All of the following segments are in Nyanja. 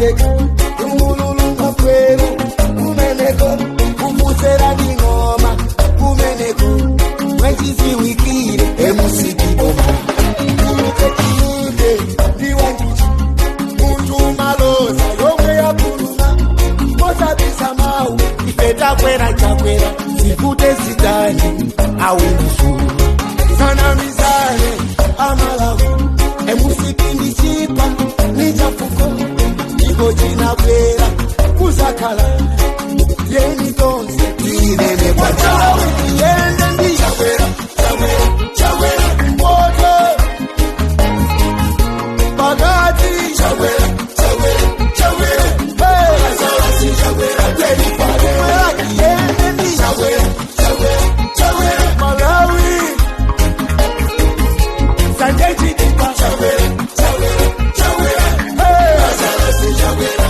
Chiteka, Umululu Mapweru, kumeneko, kufuserani ng'oma, kumeneko, mwechiziwikire, MCP boma. Kutekinike, ndiwanjuchi, muntu maloza, yomwe yakuluma, mosabisa mau, ife takwera chakwera, zivute zitani, awe msulu. Sana mizale, amalawi, MCP ndi chipa, ni chafuko, iko chinabwera, kuzakhala, yeni tonse, tinene kwa Malawi, yende ndi chakwera, chakwera, chakwera, mpoto, pakati, chakwera, chakwera, chakwera, hey, chakwera, chakwera, yende ndi chakwera, chakwera, chakwera, Malawi, Sanje Chitipa, chakwera, chakwera, chakwera, hey, chakwera,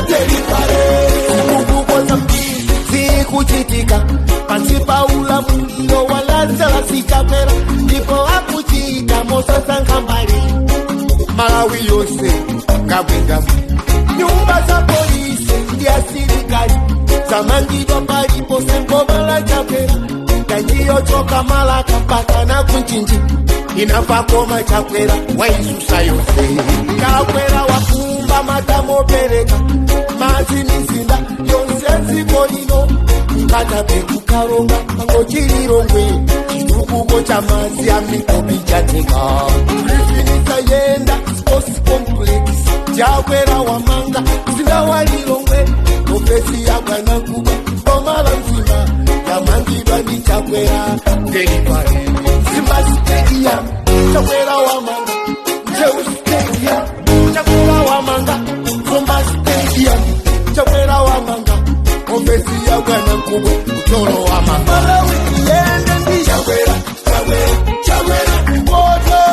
kukukoza mbili zikuchitika pansi pa ulamuliro wa Lazarus Chakwera ndipo akuchita mosasankha mbali Malawi yonse ngabwingabwi nyumba za polisi ndi asilikali zamangidwa paliponse mboma la Chakwera kanjiyochoka Malaka mpaka na kunchinji inapakoma Chakwera waisusa yonse Chakwera wakumba madamu opereka madzi mizinda yonse dziko lino Nkhata Bay kuKaronga pangochililongwe chitukuko cha madzi a mipopi chateka Griffin Yenda Sports Complex Chakwera wamanga mzinda wa Lilongwe ofesi ya bwanamkubwa boma la Mzimba yamangidwa ndi Chakwera delivery Mzimba Stadium Chakwera wamanga Ntcheu Stadium Chakwera wamanga Zomba Stadium Chakwera wamanga ofesi ya bwanamkubwa utoro wamanga Malawi yende ndi Chakwera chakwera chakwera mpoto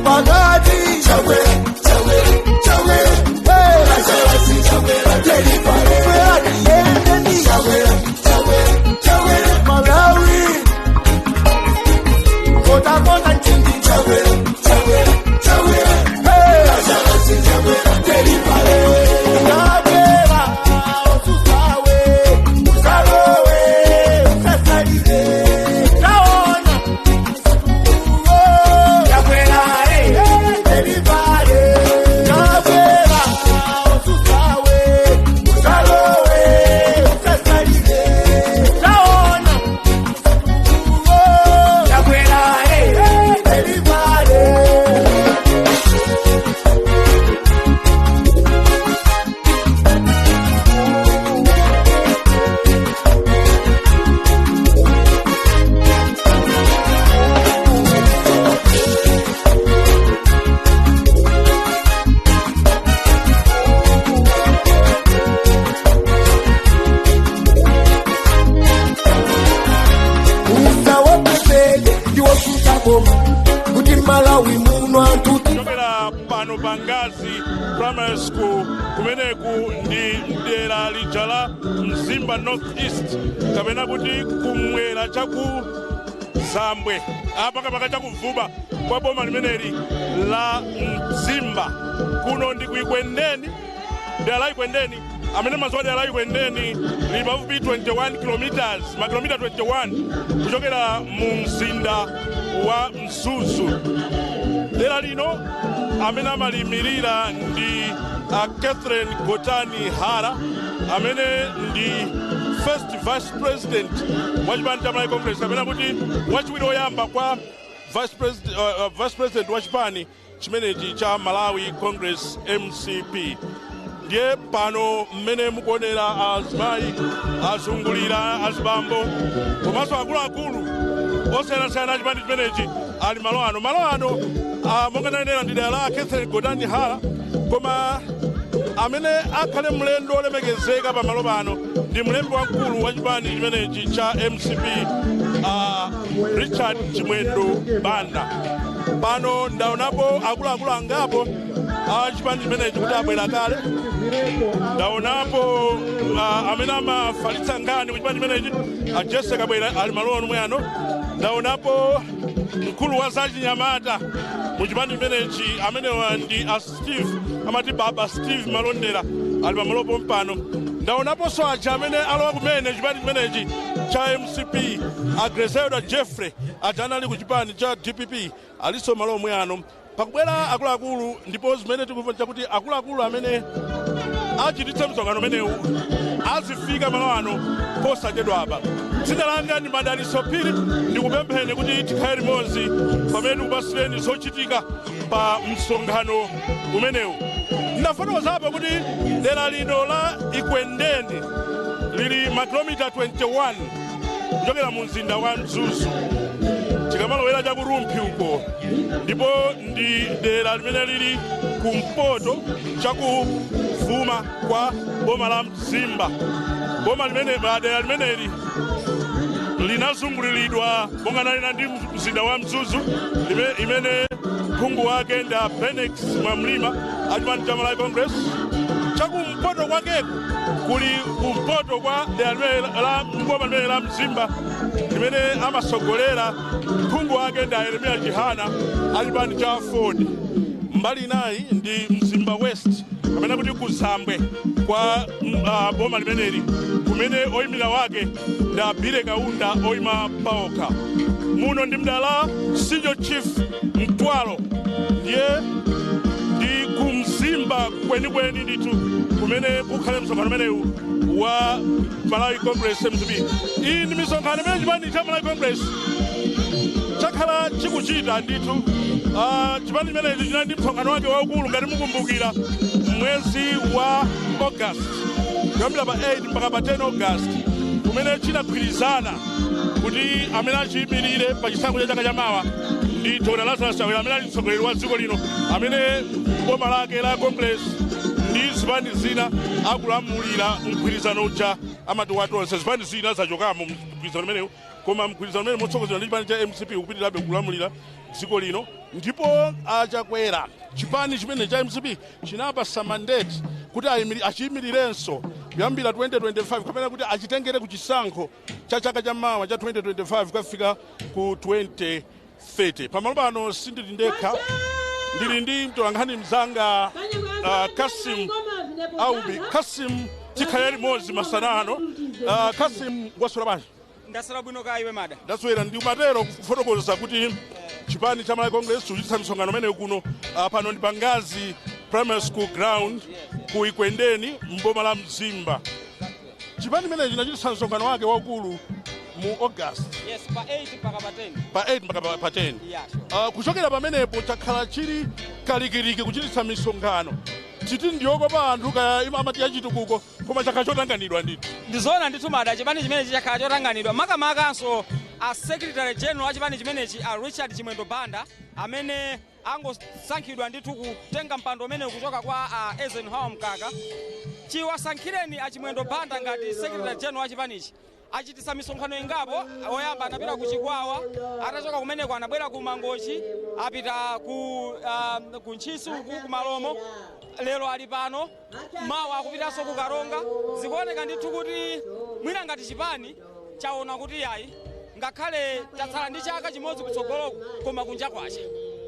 pakati chakwera chakwera chakwera hey chakwera delivery yende ndi chakwera chakwera chakwera Malawi kota kota nchinji chakwera chakwera chakwera hey chakwera delivery chakwera ususawe usalowe usasalile taona Chakwera, hey, delivery. Chakwera, ususawe, usalowe, usasalile. Taona, Chakwera, hey, delivery. Usawapepele ndiwosuta boma kuti Malawi muno anthu Kuchokera pano pa Ngazi Primary School, kumeneku ndi mdera lija la Mzimba North East kapena kuti kumwera chaku Zambwe apakapaka chakuvuba kwa boma limeneli la Mzimba. Kuno ndi kuikwendeni, dera la Ikwendeni. Amene mazuwa dera la Ikwendeni lili pafupi 21 kilometers, makilomita 21 kuchokera mu mzinda wa Mzuzu. Dera lino amene amalimirira ndi Catherine Gotani Hara amene ndi first vice president wa chipani cha Malawi Congress kapena kuti wachiwiri woyamba kwa vice president wa chipani chimenechi cha Malawi Congress, MCP. Ndiye pano mmene mukuonera azimayi azungulira, azibambo komanso akuluakulu osiyanasiyana achipani chimenechi ali malo ano. Malo ano monga ndanenera ndi dera la Catherine Gotani Hara, koma amene akhale mlendo olemekezeka pamalo pano ndi mlembi wamkulu wa chipani chimenechi cha MCP, Richard Chimwendo Banda. Pano ndaonapo akuluakulu angapo a chipani chimenechi kuti abwera kale. Ndaonapo amene amafalitsa nkhani ku chipani chimenechi, a Jesse Kabwera, ali malo omwe ano. Ndaonapo mkulu wa zachinyamata Mu chipani chimenechi amenewa ndi a Steve, amati Baba Steve Malondera, ali pamalopo mpano. Ndaonaponso aja amene alowa kumene chipani chimenechi cha MCP, a Grezelda Jeffrey, aja anali ku chipani cha DPP, alinso malo omwe ano. Pakubwera akuluakulu, ndipo zimene tikumva chakuti akuluakulu amene achititse msonkhano umenewu azifika malo ano posachedwa apa. Dzina langa ndi Madaliso Phiri, ndikupempheni kuti tikhale limodzi pamene tikupasireni zochitika pa msonkhano umenewu. Ndafotokozapo kuti dera lino la Ikwendeni lili makilomita 21 kuchokera mu mzinda wa Mzuzu, tikamalowera chakuRumphi uko, ndipo ndi dera limene lili kumpoto chakuvuma kwa boma la Mzimba. Boma limene, dera limeneli linazunguliridwa monga nalina ndi mzinda wa Mzuzu, imene phungu wake ndi a Benex Mwamlima achipani cha Malawi Congress. Chakumpoto kwakeku kuli kumpoto kwa dera limene la boma limene la Mzimba, limene amasogolera phungu wake ndi a Yeremiya Chihana achipani cha Ford. Mbali inayi ndi Mzimba West, kapena kuti kuzambwe kwa boma limeneli, kumene oyimira wake ndi a Billy Kaunda oyima paokha. Muno ndi mdala Senior Chief Mtwalo, ndiye ndi kumzimba kwenikweni ndithu kumene kukhale msonkhano umenewu wa Malawi Congress, MCP. Iyi ndi misonkhano imene chipani cha Malawi Congress chakhala chikuchita ndithu. Chipani chimenechi chinali ndi msonkhano wake waukulu, ngati mukumbukira, mwezi wa August, kuyambira pa 8 mpaka pa 10 August, kumene chinagwirizana kuti amene achiyimirire pa chisankho cha chaka chamawa ndi Dr Lazarus Chakwera, amene ali mtsogoleri wa dziko lino, amene boma lake la Congress ndi zipani zina akulamulira mgwirizano uja amati watonse. Zipani zina zachokamo mgwirizano umenewu, koma mgwirizano umene motsogozedwa ndi chipani cha MCP ukupitirirabe kulamulira dziko lino. Ndipo aChakwera, chipani chimene cha MCP chinapasa mandate kuti achiyimirirenso kuyambira 2025, kapena kuti achitengere ku chisankho cha chaka chamawa cha 2025 kukafika ku 2030. Pamalo pano sindili ndekha, ndili ndi mtolankhani mzanga Kasim Aubi. Kasim, tikhale limodzi masana ano. Kasim, waswera bwanji? Ndaswera bwino, kaya iwe, Mada? Ndaswera. Ndi umatero kufotokoza kuti chipani cha Malawi Congress kuchititsa msonkhano umene kuno, pano ndi Pangazi Primary School ground ku Ikwendeni mboma la Mzimba. Chipani chimene chinachititsa msonkhano wake waukulu mu August. Yes, pa 8 mpaka pa 10. Pa 8 mpaka pa 10. Yeah, sure. Kuchokera pamenepo chakhala chili kalikiliki kuchititsa misonkhano, titi ndiyokopa anthu, kaya amati yachitukuko, koma chakhala chotanganidwa ndithu. Ndizoona ndithu, Mada. Chipani chimenechi chakhala chotanganidwa, makamakanso a secretary general a chipani chimenechi, a Richard Chimwendo Banda, amene angosankhidwa ndithu kutenga mpando umene kuchoka kwa a Eisenhower Mkaka. Chiwasankhireni a Chimwendo Banda ngati secretary general wa chipanichi, achitisa misonkhano ingapo. Oyamba anapita ku Chikwawa, atachoka kumeneko anabwera ku Mangochi, apita ku Ntchisi uku ku Malomo, lero ali pano, mawa akupitanso ku Karonga. Zikuoneka ndithu kuti mwina ngati chipani chaona kuti yayi, ngakhale tatsala ndi chaka chimodzi kutsogoloku, koma kunja kwacha.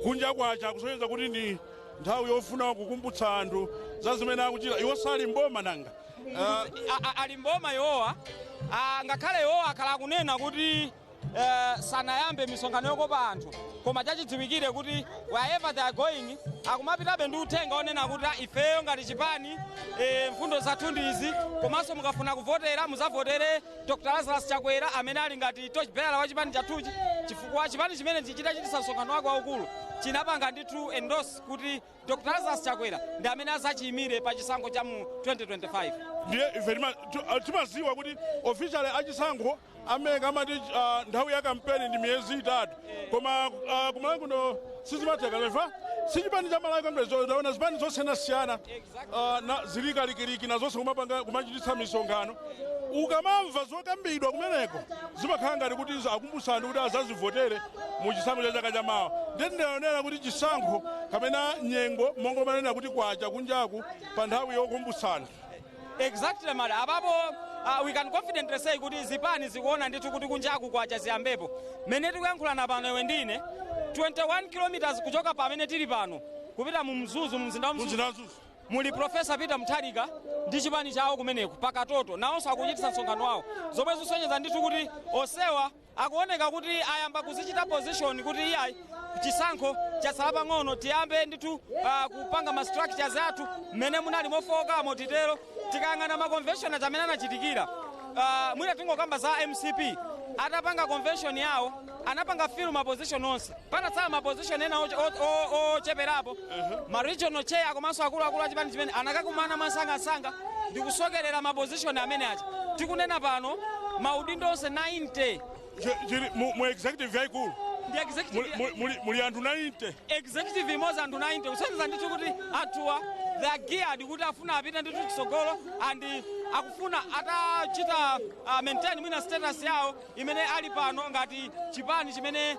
Kunja kwacha, kusonyeza kuti ndi nthawi yofuna kukumbutsa anthu za zimene akuchita. Iwo sali mboma nanga? Ali mboma iwowa. Ngakhale iwowa akhala akunena kuti sanayambe misonkhano yokopa anthu, koma chachidziwikire kuti wherever they are going akumapitabe ndi uthenga onena kuti, "Ah, ifeyo ngati chipani, mfundo zathu ndizi, komanso mukafuna kuvotera muzavotere Dr Lazarus Chakwera amene ali ngati torch bearer wa chipani chathuchi," chifukwa chipani chimene chitachitisa msonkhano wake waukulu chinapanga ndithu endorse kuti Dr Lazarus Chakwera ndi amene azachiyimire pa chisankho cha mu 2025. Ndiye ife timaziwa kuti officially achisankho amene amati nthawi ya kampeni ndi miyezi 3, koma kumalawi kuno sizimatheka lefa. Si chipani cha Malawi Congress, taona zipani zosiyanasiyana na zili kalikiliki nazonso kumapanga, kumachititsa misonkhano. Ukamamva zokambidwa kumeneko zimakhala ngati kuti akumbutsa anthu kuti azazivotere mu chisankho cha chaka chamawa. Ndiye ndinayonera kuti chisankho kapena nyengo monga manena kuti kwacha kunjaku pa nthawi yokumbutsana. Exactly, Mada. Apapo we can confidently say kuti zipani zikuona ndithu kuti kunjaku kwacha, ziyambepo. Mene tikuyankhulana pano iwe ndine, 21 kilometers kuchoka pamene tili pano kupita mu Mzuzu, mu mzinda wa Mzuzu, mzinda wa Mzuzu, muli Profesa Peter Mutharika ndi chipani chawo kumeneku pakatoto, nawonso akuchititsa msonkhano wawo, zomwe zisonyeza ndithu kuti osewa akuoneka kuti ayamba kuzichita position kuti iyayi, chisankho chatsala pang'ono, tiyambe ndithu kupanga ma structures athu mmene munali mofowokamo. Titero tikayang'ana ma convention amene anachitikira, mwina tingokamba za MCP, atapanga convention yawo anapanga fill ma position onse, panatsala ma position ena ocheperapo. Ma regional chair komanso akuluakulu achipani chimene anakakumana mwansangasanga ndi kusokerera ma position amene aja. Tikunena pano maudindo onse 90 Chili mu executive yayikulu ndi executive. Muli anthu 90. Executive imodzi anthu 90, kusonyeza ndithu kuti anthuwa they are geared kuti afuna apite ndithu chitsogolo and akufuna atachita maintain mwina status yawo imene ali pano ngati chipani chimene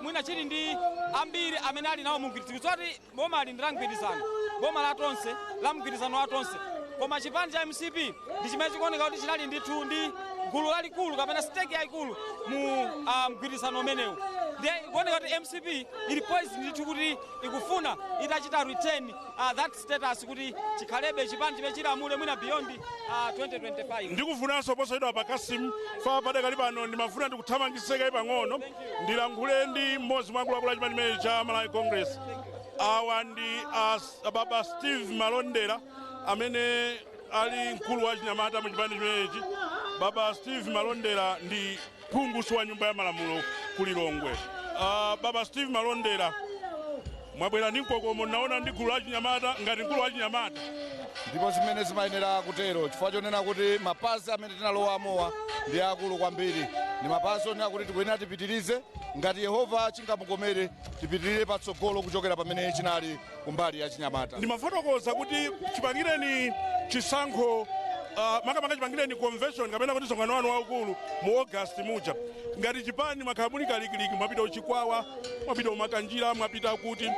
mwina chili ndi ambiri amene ali nawo mugwirizano. Kuti boma ali ndi la mgwirizano, boma la tonse, la mgwirizano wa tonse, koma chipani cha MCP ndi chimene chikuoneka kuti chinali ndithu ndi gulu lalikulu kapena stake yayikulu mu mgwirizano umenewu. Ndiye ikuoneka kuti MCP ili poised ndithu kuti ikufuna itachita retain that status kuti chikhalebe chipani chimene chilamule mwina beyond 2025. Ndikufunanso posachedwa pa Kasimu fa padakali pano ndimafuna ndikuthamangiseka pang'ono, ndilankhule ndi mmodzi mwa akuluakulu a chipani chimene cha Malawi Congress. Awa ndi baba Steve Malondera amene ali mkulu wa chinyamata mu chipani chimenechi. Baba Steve Malondera ndi phungusi wa Nyumba ya Malamulo ku Lilongwe. Baba Steve Malondera, mwabwera ndi mkokomo, naona ndi gulu la chinyamata ngati mkulu wa chinyamata. Ndipo zimene zimayenera kutero, chifukwa chonena kuti mapazi amene tinalowamowa ndi akulu kwambiri, ndi mapazi onena kuti tikuyenera tipitirize, ngati Yehova chingamukomere, tipitirire patsogolo kuchokera pamene chinali kumbali ya chinyamata. Ndimafotokoza kuti chipangireni chisankho, makamaka chipangireni convention kapena kuti msonkhano wanu waukulu mu August muja, ngati chipani mwakhala muli kalikiliki, mwapita uChikwawa, mwapita uMakanjira, mwapita kuti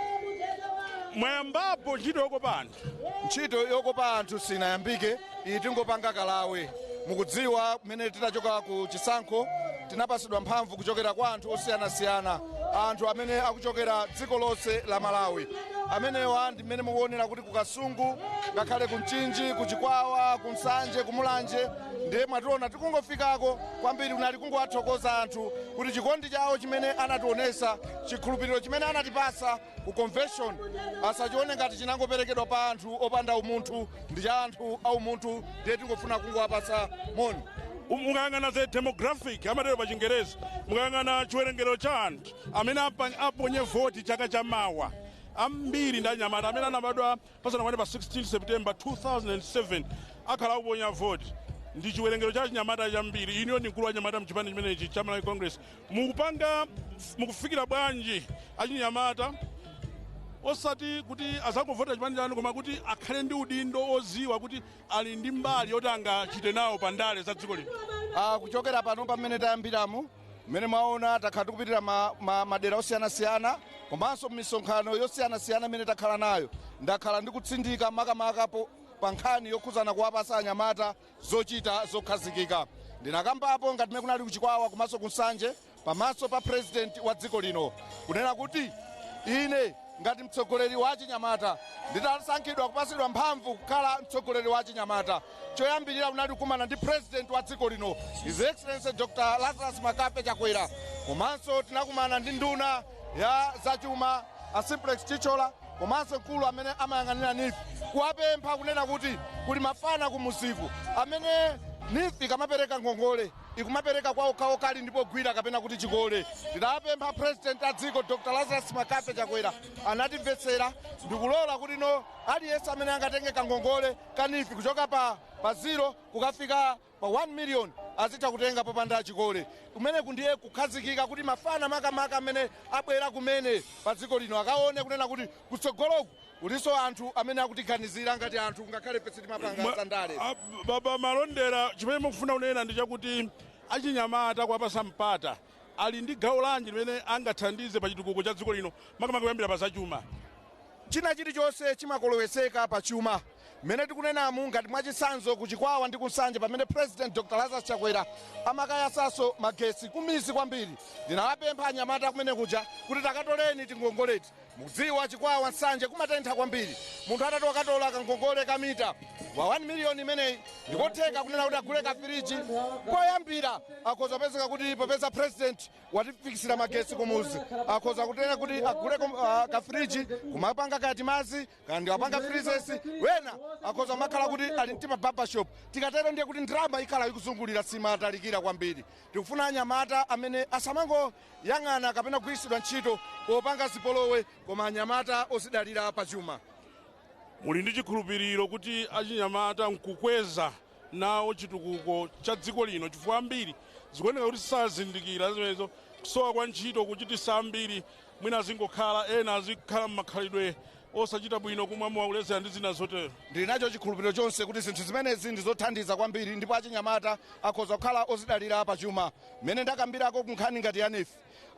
mwayambapo ntchito yokopa anthu. Ntchito yokopa anthu sinayambike, iyi tingopanga kalawe. Mukudziwa kumene titachoka ku chisankho tinapasidwa mphamvu kuchokera kwa anthu osiyanasiyana, anthu amene akuchokera dziko lonse la Malawi. Amenewa ndi mmene mukuonera kuti kuKasungu, ngakhale kuMchinji, kuChikwawa, kuMsanje, kuMulanje, ndiye mwationa tikungofikako kwambiri. Kunali kungowathokoza anthu kuti chikondi chawo chimene anationesa, chikhulupiriro chimene anatipasa ku convention, asachione ngati chinangoperekedwa pa anthu opanda umunthu, ndi cha anthu aumunthu. Ndiye tingofuna kungowapasa moni. Mukayang'ana the demographic, amatero pa Chingerezi, mukayang'ana chiwerengero cha anthu amene aponye voti chaka chamawa, ambiri ndi anyamata amene anabadwa pasanakwane pa 16 September 2007 akhala akuponya voti. Ndi chiwerengero cha chinyamata chambiri. Iniyo ndi mkulu wa anyamata mchipani chimenechi cha Malawi Congress. Mukupanga, mukufikira bwanji achinyamata, osati kuti azangovota chipani chanu, koma kuti akhale ndi udindo oziwa kuti ali ndi mbali yoti angachite nawo pa ndale za dziko lino? Kuchokera pano pamene tayambiramo, mmene mwaona takhala tikupitira madera osiyanasiyana komanso misonkhano yosiyanasiyana imene takhala nayo, ndakhala ndikutsindika makamaka pa nkhani yokhuzana kuwapasa anyamata zochita zokhazikika. Ndinakambapo ngati mmene kunali kuChikwawa komanso kuNsanje pamaso pa president wa dziko lino kunena kuti ine ngati mtsogoleri wa chinyamata nditasankhidwa kupasidwa mphamvu kukhala mtsogoleri wa chinyamata, choyambirira kunali kukumana ndi president wa dziko lino, His Excellency Dr Lazarus Makape Chakwera, komanso tinakumana ndi nduna ya zachuma a Simplex Chithyola komanso mkulu amene amayang'anira NEEF, kuwapempha kunena kuti kuli mafana kumusiku amene NEEF ikamapereka ngongole ikumapereka kwa okhaokha ndipo gwira kapena kuti chikole. Ndinapempha president a dziko Dr Lazarus Makape Chakwera, anatimvetsera ndikulola kuti no, aliyense amene angatenge kangongole ka NEEF kuchoka pa 0 kukafika pa 1 million azitha kutenga popanda chikole. Kumeneku ndiye kukhazikika kuti mafana makamaka amene abwera kumene pa dziko lino akaone kunena kuti kutsogoloku kulinso anthu amene akutiganizira ngati anthu, ngakhale pese timapanga zandale. Baba Malondera, chimene mukufuna kunena ndi chakuti achinyamata kuwapasa mpata, ali ndi gawo lanji limene angathandize pa chitukuko cha dziko lino, makamaka kuyambira pa zachuma? China chilichonse chimakoloweseka pa chuma. Mmene tikunenamu, ngati mwachitsanzo kuChikwawa ndi kuNsanje, pamene President Dr Lazarus Chakwera amakayasaso magesi kumidzi kwambiri, ndinawapempha anyamata kumene kuja kuti takatoleni tingongoleti. Mukudziwa Chikwawa, Nsanje kumatentha kwambiri. Munthu atati wakatola kangongole kamita wa 1 miliyoni imeneyi, ndikotheka kunena kuti agule kafiriji poyambira. Akhoza kupezeka kuti popeza President watifikisira magesi kumuzi, akhoza kutena kuti agule kafiriji kumapanga kati madzi, kana ndiwapanga freezers. Wena akhoza kumakhala kuti ali mtima barbershop. Tikatero ndiye kuti ndalama ikhala ikuzungulira, simatalikira kwambiri. Tikufuna anyamata amene asamangoyang'ana kapena kugwiritsidwa ntchito popanga zipolowe, koma anyamata ozidalira pachuma. Muli ndi chikhulupiriro kuti achinyamata nkukweza nawo chitukuko cha dziko lino? Chifukwa ambiri zikuoneka kuti sazindikira zimenezo. Kusowa kwa ntchito kuchitisa ambiri mwina azingokhala, ena azikhala m'makhalidwe osachita bwino, kumwa mowa, ndi zina zotero. Ndili nacho chikhulupiriro chonse kuti zinthu zimenezi ndi zothandiza kwambiri, ndipo achinyamata akhoza kukhala ozidalira pachuma. Mmene ndakambirako ku nkhani ngati ya NEEF,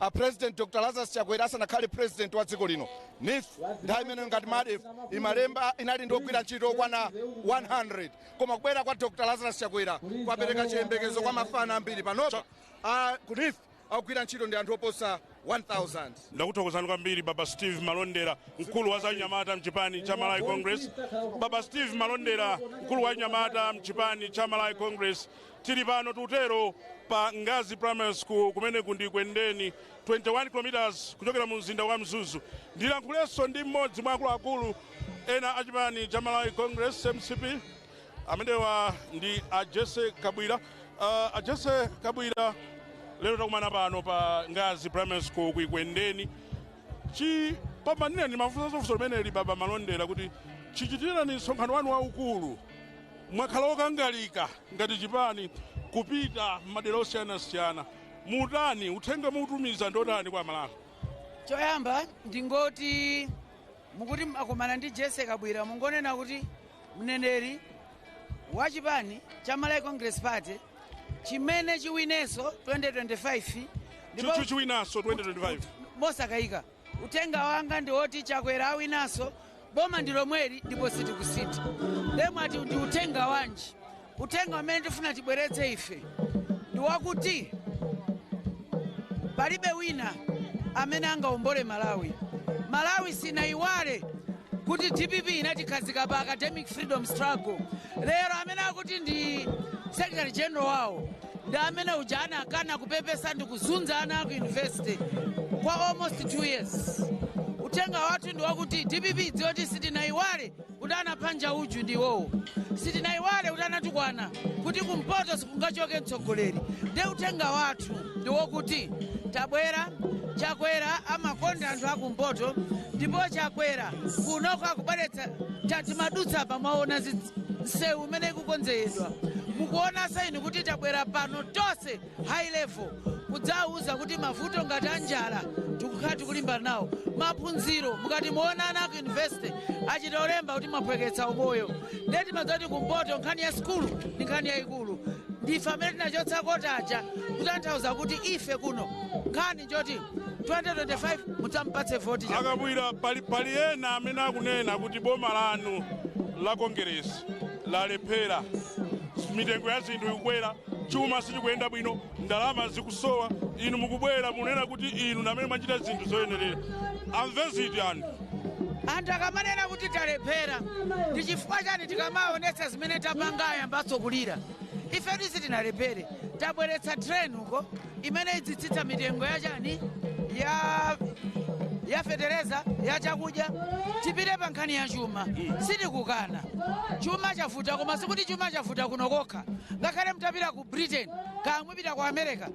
a President Dr Lazarus Chakwera asanakhale president wa dziko lino, NEEF nthawi imeneyo ngati MARDEF imalemba, inali ndi ogwira ntchito okwana 100, koma kubwera kwa Dr Lazarus Chakwera kwapereka chiyembekezo kwa mafana ambiri. Panopa ku NEEF akugwira ntchito ndi anthu oposa 1000. Ndakuthokozani kwambiri, Baba Steve Malondera, mkulu wa zanyamata mchipani cha Malawi Congress. Baba Steve Malondera, mkulu wa nyamata mchipani cha Malawi Congress. Tili pano tutero pa Ngazi Primary School, kumene kundi Kwendeni, 21 km kuchokera mu mzinda wa Mzuzu. Ndilankhulenso ndi mmodzi mwa akuluakulu ena achipani cha Malawi Congress, MCP. Amenewa ndi Ajese Kabwira. Ajese Kabwira, lero takumana pano pa Ngazi Primary School ku Ikwendeni. Chipambanire ndi mafunso funso limeneli, Baba Malondera, kuti chichitirani msonkhano wanu waukulu, mwakhala okangalika ngati chipani kupita m'madera osiyanasiyana, mutani uthenga muutumiza ndotani kwa Malawi? Choyamba ndingoti mukuti akumana ndi Jesse Kabwira, mungonena kuti mneneri wa chipani cha Malawi Congress Party chimene chiwinenso 2025 ndipo Chiwinanso 2025. Mosakayika, uthenga wanga ndi woti Chakwera awinanso, boma ndi lomweli ndipo sitikusintha. Lemwe ati ndi uthenga wanji? Uthenga umene tifuna tibweretse ife ndi wakuti palibe wina amene angawombole Malawi. Malawi sinayiwale kuti DPP inatikhazika pa academic freedom struggle. Lero amene akuti ndi secretary general wawo ndi amene uja anakana kupepesa ndi kuzunza ana aku university kwa almost 2 years. Uthenga wathu ndi wakuti DPP dziwoti sitinayiwale kuti anaphanja uju ndi iwowo, sitinayiwale kuti anatukwana kuti kumpoto sikungachoke mtsogoleri. Ndi uthenga wathu ndi wokuti tabwera, Chakwera amakonda anthu akumpoto, ndipo Chakwera kunoko akubweretsa. Timadutsa pa, mwaona msewu umene ikukonzedwa. Mukuona saini kuti tabwera pano tonse high level kudzawuza kuti mavuto ngati anjala tikukhala tikulimbana nawo, maphunziro mukati muona ana aku university achita olemba kuti mwaphweketsa umoyo. Ndiye timadzati kumpoto nkhani ya sukulu ndi nkhani yayikulu. Ndife amene tinachotsa quota aja, kutanthauza kuti ife kuno nkhani njoti 2025 mudzampatse voti Chakwera. Akabwira, pali ena amene akunena kuti boma lanu la Kongeresi lalephera, mitengo ya zinthu ikukwera, chuma sichikuyenda bwino, ndalama zikusowa. Inu mukubwera munena kuti inu namene mwachita zinthu zoyenerera. Amve ziti anthu? Anthu akamanena kuti talephera, ndi chifukwa chani tikamaonetsa zimene tapanga ayambanso kulira? Ife sitinalephere. Tabweretsa train uko imene idzitsitsa mitengo ya chani, ya fetereza, ya chakudya. Tipite pa nkhani ya chuma, sitikukana chuma chavuta, koma sikuti chuma chavuta kuno kokha. Ngakhale mutapita ku Britain, kaya mupita ku America,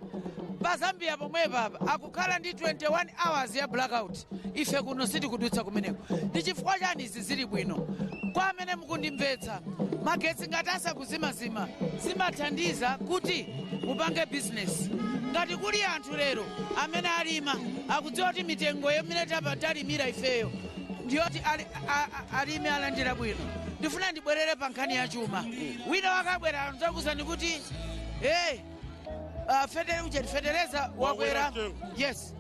pa Zambia pomwepa apa akukhala ndi 21 hours ya blackout. Ife kuno sitikudutsa kumeneko. Ndi chifukwa chani izi zili bwino? Kwa amene mukundimvetsa, magetsi ngati asakuzimazima zimathandiza kuti mupange business. Ngati kuli anthu lero amene alima, akudziwa kuti mitengo imene talimira ifeyo ndiyoti alimi alandira bwino. Ndifuna ndibwerere pa nkhani ya chuma. Wina wakabwera anzakuuzani kuti, hey, ucheti fetereza wakwera. Mtengo. Yes,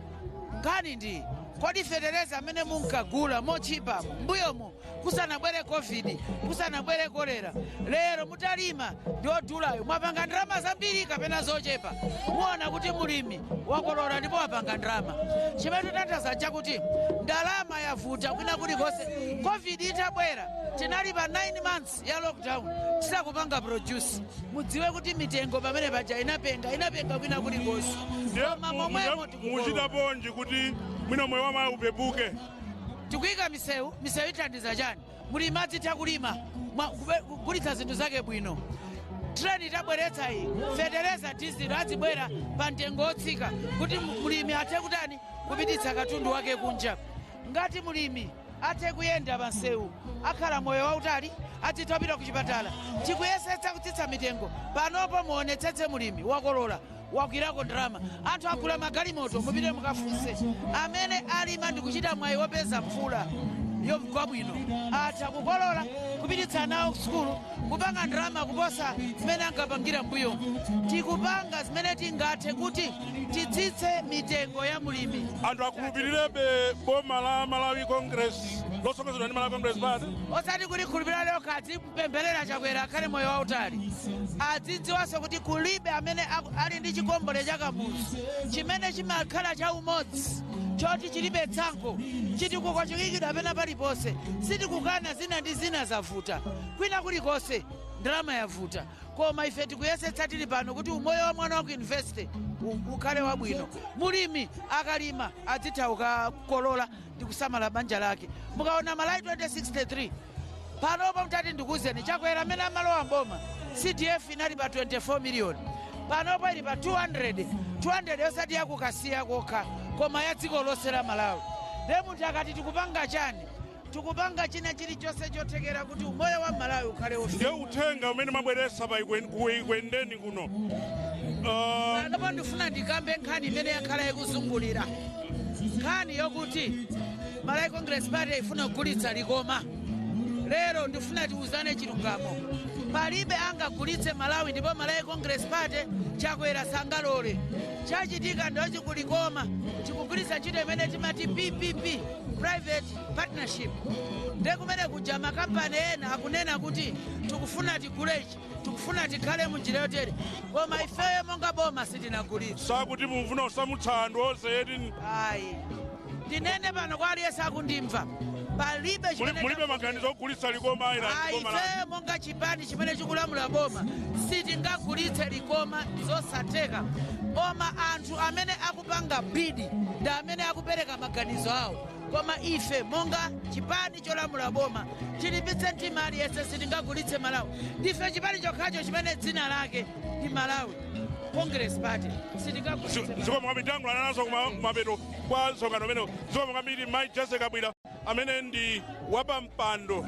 nkhani ndi Kodi fetereza amene munkagula mochipamo mbuyomo kusanabwere COVID, kusanabwere kolera, lero mutalima ndi odulayo, mwapanga ndalama zambiri kapena zochepa? Muona kuti mulimi wakolola ndipo wapanga ndalama. Chimene titanthauza chakuti ndalama yavuta kwina kulikonse. COVID itabwera, tinali pa 9 months ya lockdown tisakupanga produce. Mudziwe kuti mitengo pamene paja inapenga, inapenga kwina kulikonse. Ndiye Koma momwemo tikukolola. Muchita bonji kuti mwina moyo wa mayi upepuke? Tikuyika misewu. Misewu ithandiza chani? Mulimi adzitha kulima, kugulitsa zinthu zake bwino. Treni itabweretsa iyi, fetereza, dizilo azibwera pa mtengo wotsika kuti mulimi athe kutani? Kupititsa katundu wake kunja. Ngati mulimi athe kuyenda pa msewu, akhala moyo wautali, adzitha kupita ku chipatala. Tikuyesetsa kutsitsa mitengo. Panopo muonetsetse, mulimi wakolola, wakwirako ndalama, anthu agula magalimoto. Mupite mukafunse amene alima ndikuchita mwayi wopeza mvula yogwa bwino, atha kukolola, kupititsa nawo sukulu, kupanga ndalama kuposa zimene ankapangira mbuyomu. Tikupanga zimene tingathe kuti titsitse mitengo ya mulimi. Anthu akhulupirirebe boma la Malawi Congress losonkhezedwa ndi Malawi Congress Party? Osati kulikhulupirira lokha, adzipempherera Chakwera akhale moyo wautali. Adzidziwanso kuti kulibe amene ali ndi chikombole cha Kamuzu chimene chimakhala cha umodzi, choti chilibe tsankho. Chitukuko chikuyikidwa pena paliponse. Sitikukana, zina ndi zina zavuta kwina kulikonse, ndalama yavuta, koma ife tikuyesetsa tili pano kuti umoyo wa mwana wa ku university ukhale wabwino. Mulimi akalima adzitha kukolola ndi kusamala banja lake. Mukaona Malawi 2063 panopo, mtati ndikuwuzeni, Chakwera amene amalowa mboma CDF inali pa 24 miliyoni, panopo ili pa 200 200, osati yakukasiya kokha koma ya dziko lonse la Malawi. Nde munthu akati tikupanga chani, tikupanga china chilichonse chothekera kuti umoyo wa Malawi ukhale Ndiye wofi. Uthenga umene mabweretsa pa Ikwendeni kuno? Panopo ndifuna ndikambe nkhani imene yakhala ikuzungulira, nkhani yokuti Malawi Congress Party ifuna kugulitsa Likoma. Lero ndifuna tiuzane chilungamo: palibe angagulitse Malawi, ndipo Malawi Congress Party, Chakwera sangalole. Chachitika ndochi: kulikoma tikugulitsa ntchito imene timati PPP, private partnership. Nde kumene kuja makampani ena akunena kuti tikufuna tigule ichi, tikufuna tikhale munjira yotere, koma ifeyo monga boma sitinagulitse. Sakuti mufuna kusamutsa anthu onse eti? Ayi, ndinene pano kwa aliyense akundimva, palibe chimene Mulibe maganizo ogulitsa Likoma Island? Ayi. Boma la Ifeyo monga chipani chimene chikulamula boma sitingagulitse Likoma, zosatheka. Koma anthu amene akupanga bid ndi amene akupereka maganizo awo, koma ife monga chipani cholamula boma, chilimbitse mtima aliyense, sitingagulitse Malawi. Ndife chipani chokhacho chimene dzina lake ndi Malawi Congress Party. Sitingagulitse Malawi. Zikomo kwambiri. Tangulana naso kumapeto kwa msonkhano umenewu. Zikomo kwambiri, Mai Jessica Kabwira, amene ndi wapampando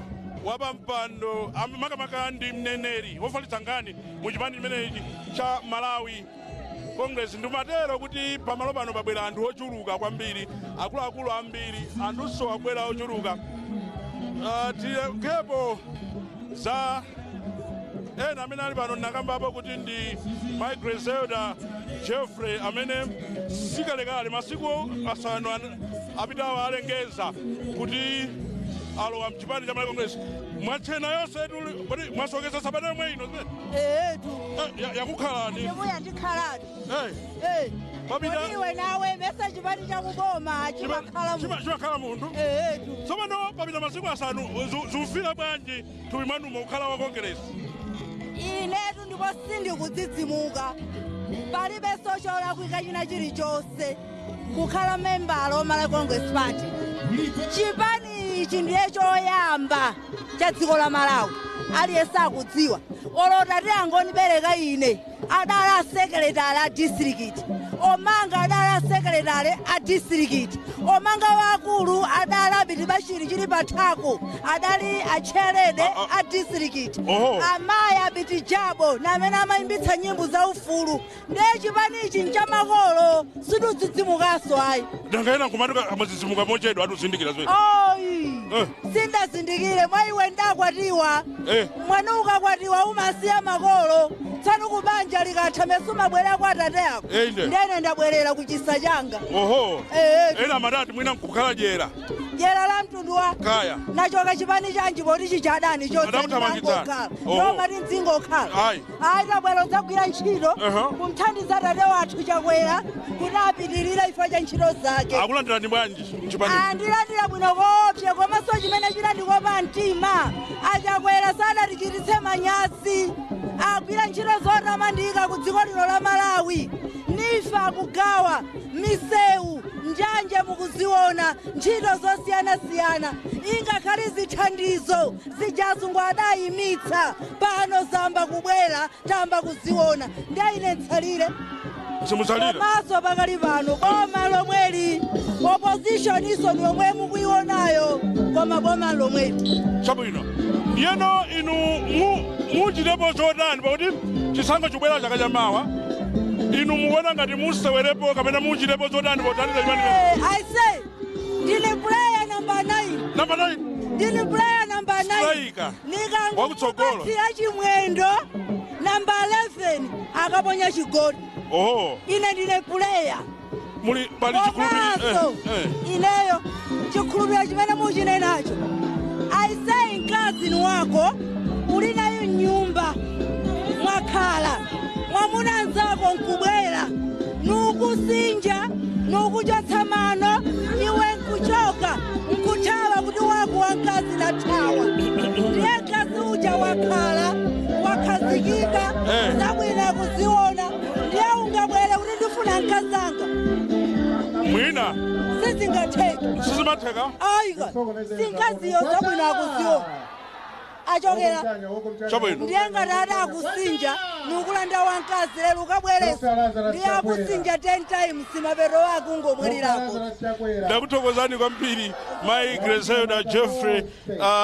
makamaka ndi mneneri wofalitsa nkhani mu chipani chimenechi cha Malawi Congress. Ndimatero kuti pamalo pano pabwera anthu ochuluka kwambiri, akuluakulu ambiri, anthunso abwera ochuluka. Tiyepo za ena amene ali pano. Ndinakambapo kuti ndi Mai Griselda Jeffrey amene sikalekale, masiku 5 apitawo, alengeza kuti alowa mchipani cha Malawi Congress. Mwachena yonse kodi mwasokeza sabata yomwe ino zimene? Etu. Yakukhalani. Ndibuya ndikhalatu. Eh, Papita- Kodi iwe nawe mesa chipani chakuboma chimakhala Chimakhala munthu. Etu. Tsopano papita masiku 5, zufira bwanji thupi mwanumo kukhala wa Congress? Inetu ndipo sindikudzidzimuka, palibenso cholakwika china chilichonse kukhala membala wa Malawi Congress Party. Chipani ichi ndiye choyamba cha dziko la Malawi, aliyense akudziwa. Olota angonibereka ine adali a secretary a district, omanga adali a secretary a district, omanga wakulu adali abiti Bashiri chili pathako, adali atcherede a district. Oho. Amayi abiti Jabo namene amayimbitsa nyimbo za ufulu. Ndiye chipanichi nchamakolo, sidudzidzimukanso ayi. Nanga nkumati amadzidzimuka mochedwa, atuzindikira zimene? Oyi. Eh. Sindazindikire mwa iwe, ndakwatiwa. Eh. Mwana ukakwatiwa umasiya makolo. Tsono kubanja likatha mesumabwerera kwa atate ako. Inde. Ndene ndabwerera kuchisa changa. Oho. Eh. Ena amadati mwina nkukhala jera. Jera la mtundu wa Kaya. Nachoka chipani chanji poti chichadani. Adakuthamangitsana. Oho. Chotseomati mdzingokhala. Ayi. Ayi, tabwera udzagwira ntchito kumthandiza tate wathu Chakwera kuti apitirire ifo cha ntchito zake. Akulandirani bwanji mchipani? Andilandira bwino koopsa, komanso chimene chinandikopa mtima, aChakwera sanatichititse manyazi, agwira ntchito zotamandika ku dziko lino la Malawi. Nifa kugawa misewu, njanje mukuziona, ntchito zosiyanasiyana, ingakhale zithandizo zijazungu adayimitsa, pano zamba kubwera, tamba kuziona. Ndiye ine ntsalire? Simutsalira. Komanso pakali pano boma lomweli, opposition iso ni yomwe mukuyionayo, koma boma lomweli. Chabwino. Ndiyeno inu muchitepo chotani, pakuti chisankho chikubwera chaka chamawa? Inu mukuona ngati musewerepo kapena muchitepo chotani pothandiza chipani? I say ndili player number 9. Number 9. Ndili player number 9. Striker. Wakutsogolo. Nikangopatsira Chimwendo number 11, akaponya chigoli. Oho. Ine ndine player. Muli pali Komanso chikhulupiriro? Ineyo chikhulupiriro chimene muchinenacho, I say mkazi ni wako uli nayo nyumba, mwakhala, mwamuna nzako nkubwera nukusinja nukuchotsa mano, iwe nkuchoka nkuthawa kuti wako wamkazi nathawa. Ndiye mkazi uja wakhala wakhazikika, zabwino kuziona. Ndiye ungabwere kuti ndifuna mkazanga? Mwina. Sizingatheka. Sizimatheka. Ayika sinkaziyo, zabwino akuziona achokera. Chabwino. Ndiye ngati adakusinja nukulanda wamkazi lero ukabweresa, ndiye akusinja 10 times, mapeto wake ungomwelirako. Ndakuthokozani kwambiri, Mayi Greselda Jeffrey,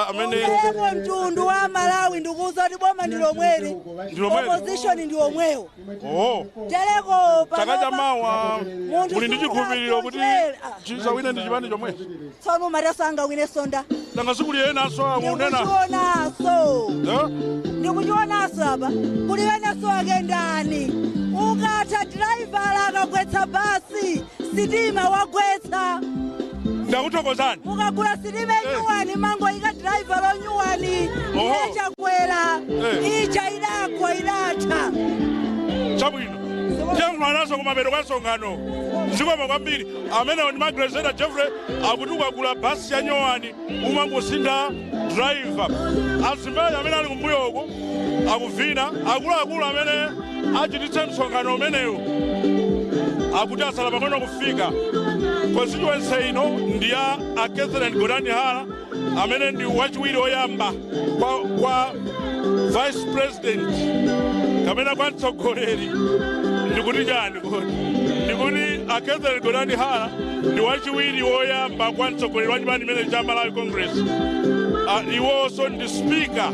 amene Umepo mtundu wa Malawi, ndikuuza kuti boma ndi lomweli. Ndi lomweli. Opposition ndi omwewo. Oho. Tereko. Chaka chamawa Munthu muli ndi chikhulupiriro kuti sungasochera. chisawine ndi chipani chomwe? Tsono mataso angawine sonda? Nanga sikuli enanso akunena? Ndikuchionaso. Eh? Ndikuchionaso apa kuli wenaso akendani, ukatha dhiraivhala akagwetsa basi, sitima wagwetsa. Ndakuthokozani. Mukagula sitima enyuwani, mango ika dhiraivhala onyuwani. Oho. Iyechakwera. Ija idagwa, idatha. Chabwino, tiyankhulanaso kumapeto kwa msonkhano. Zikomo kwambiri. Amenewo ndi Mayi Greselda Jeffrey, akuti ukagula basi ya nyowani umangosintha driver. Azimayi amene ali kumbuyoko akuvina. Akuluakulu amene achititse msonkhano umenewu akuti asala pang'ono kufika. Constituency ino ndi ya a Catherine Gotani Hara, amene ndi wachiwiri oyamba kwa vice president kapena kwa mtsogoleri. Ndikuti chani kodi? Ndikuti a Catherine Gotani Hara ndi wachiwiri woyamba kwa mtsogoleri wa chipani chimene cha Malawi Congress. Iwonso ndi speaker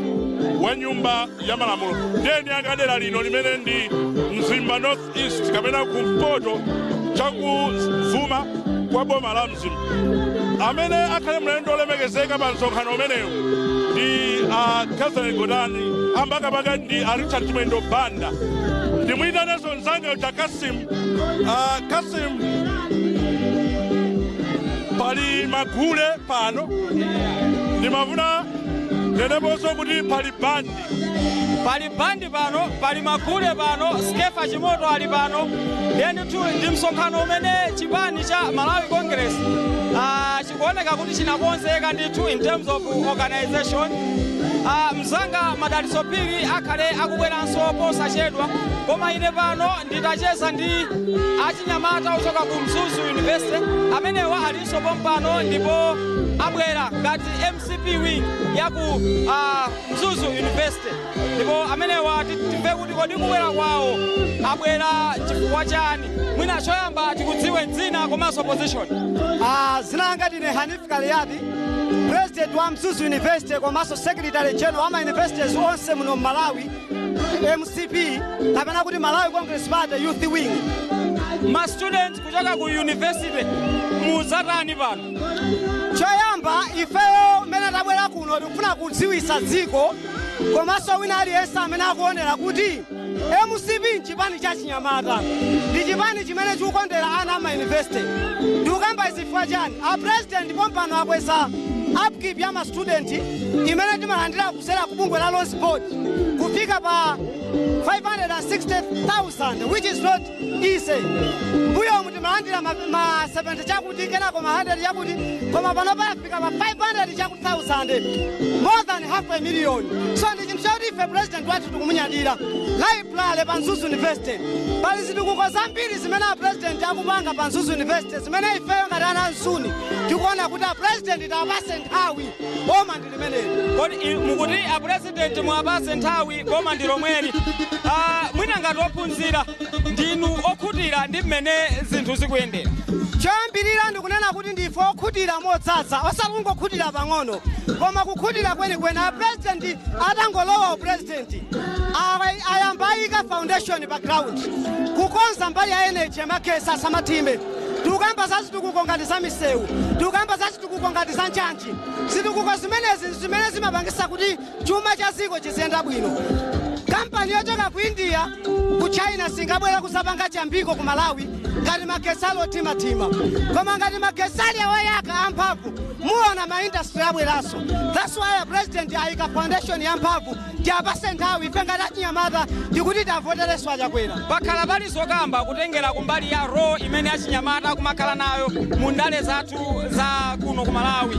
wa nyumba ya malamulo. Ndeni akadera lino limene ndi Mzimba North East kapena kumpoto chakuvuma kwa boma la Mzimba. Amene akhale mlendo olemekezeka pa msonkhano umenewu ndi a Catherine Gotani ambakabaka ndi a Richard Chimwendo Banda. Ndimuyitaneso mzanga uja Kasim. Kasim, pali magule pano, ndimafuna neneponso kuti pali bandi. Pali bandi pano, pali magule pano, Skefa Chimoto ali pano. Ndiye ndithu ndi msonkhano umene chipani cha Malawi Congress chikuoneka kuti chinakonzeka ndithu in terms of organization. Mzanga Madaliso Phiri akhale akubweranso posachedwa, koma ine pano nditacheza ndi achinyamata ochoka ku Mzuzu University amenewa alinso pompano, ndipo abwera ngati MCP wing ya ku Mzuzu University. Ndipo amenewa timve kuti kodi kubwera kwawo abwera chifukwa chani. Mwina choyamba tikudziwe dzina komanso position. Zina langa ndine Hanif Kaliati, president wa Mzuzu University komanso secretary general wa ma universities onse muno Malawi, MCP kapena kuti Malawi Congress Party Youth Wing. Ma student kuchoka ku university mudzatani pano? Choyamba, ifeyo mmene tabwera kuno tikufuna kudziwitsa dziko Komanso wina aliyense amene akuonera kuti MCP nchipani cha chinyamata, ndi chipani chimene chikukondera ana ama university. Ndikukamba izi chifukwa chani? A president pompano akweza upkeep ya ma student imene timalandira kusera ku bungwe la Loans Board kufika pa 560,000, which is not easy. Mbuyomu timalandira ma 70 chakuti, kenako ma 100 chakuti, koma pano payafika pa 500 chakuti 1000, more than half a million. So ndi chinthu chakuti ife president wathu tikumunyadira. Library pa Mzuzu University, pali zitukuko zambiri zimene a president akupanga pa Mzuzu University zimene ifeyo ngati ana Mzuni tikuona kuti a president tiwapase nthawi, boma ndi limeneli. Kodi mukuti a president muwapase nthawi, boma ndi lomweli. Mwina ngati ophunzira ndinu okhutira ndi mmene zinthu zikuyendera? Choyambirira ndikunena kuti ndife okhutira modzadza, osati kungokhutira pang'ono, koma kukhutira kwenikweni. A president atangolowa upresident ayamba ayika foundation pa ground, kukonza mbali ya energy, magetsi asamathime. Tikukamba za zitukuko ngati za misewu, tikukamba za zitukuko ngati za njanji. Zitukuko zimenezi zimene zimapangisa kuti chuma cha dziko chiziyenda bwino. Kampani yochoka ku India, ku China singabwera kusapanga chambiko ku Malawi ngati magetsi ali othimathima, koma ngati magetsi ali awoyaka amphamvu, muona ma industry abweranso. That's why a president ayika foundation ya mphamvu. Tiapase nthawi. Ife ngati achinyamata ndikuti tavotereso Achakwera. Pakhala pali zokamba kutengera kumbali ya role imene achinyamata akumakhala nayo mu ndale zathu za kuno ku Malawi.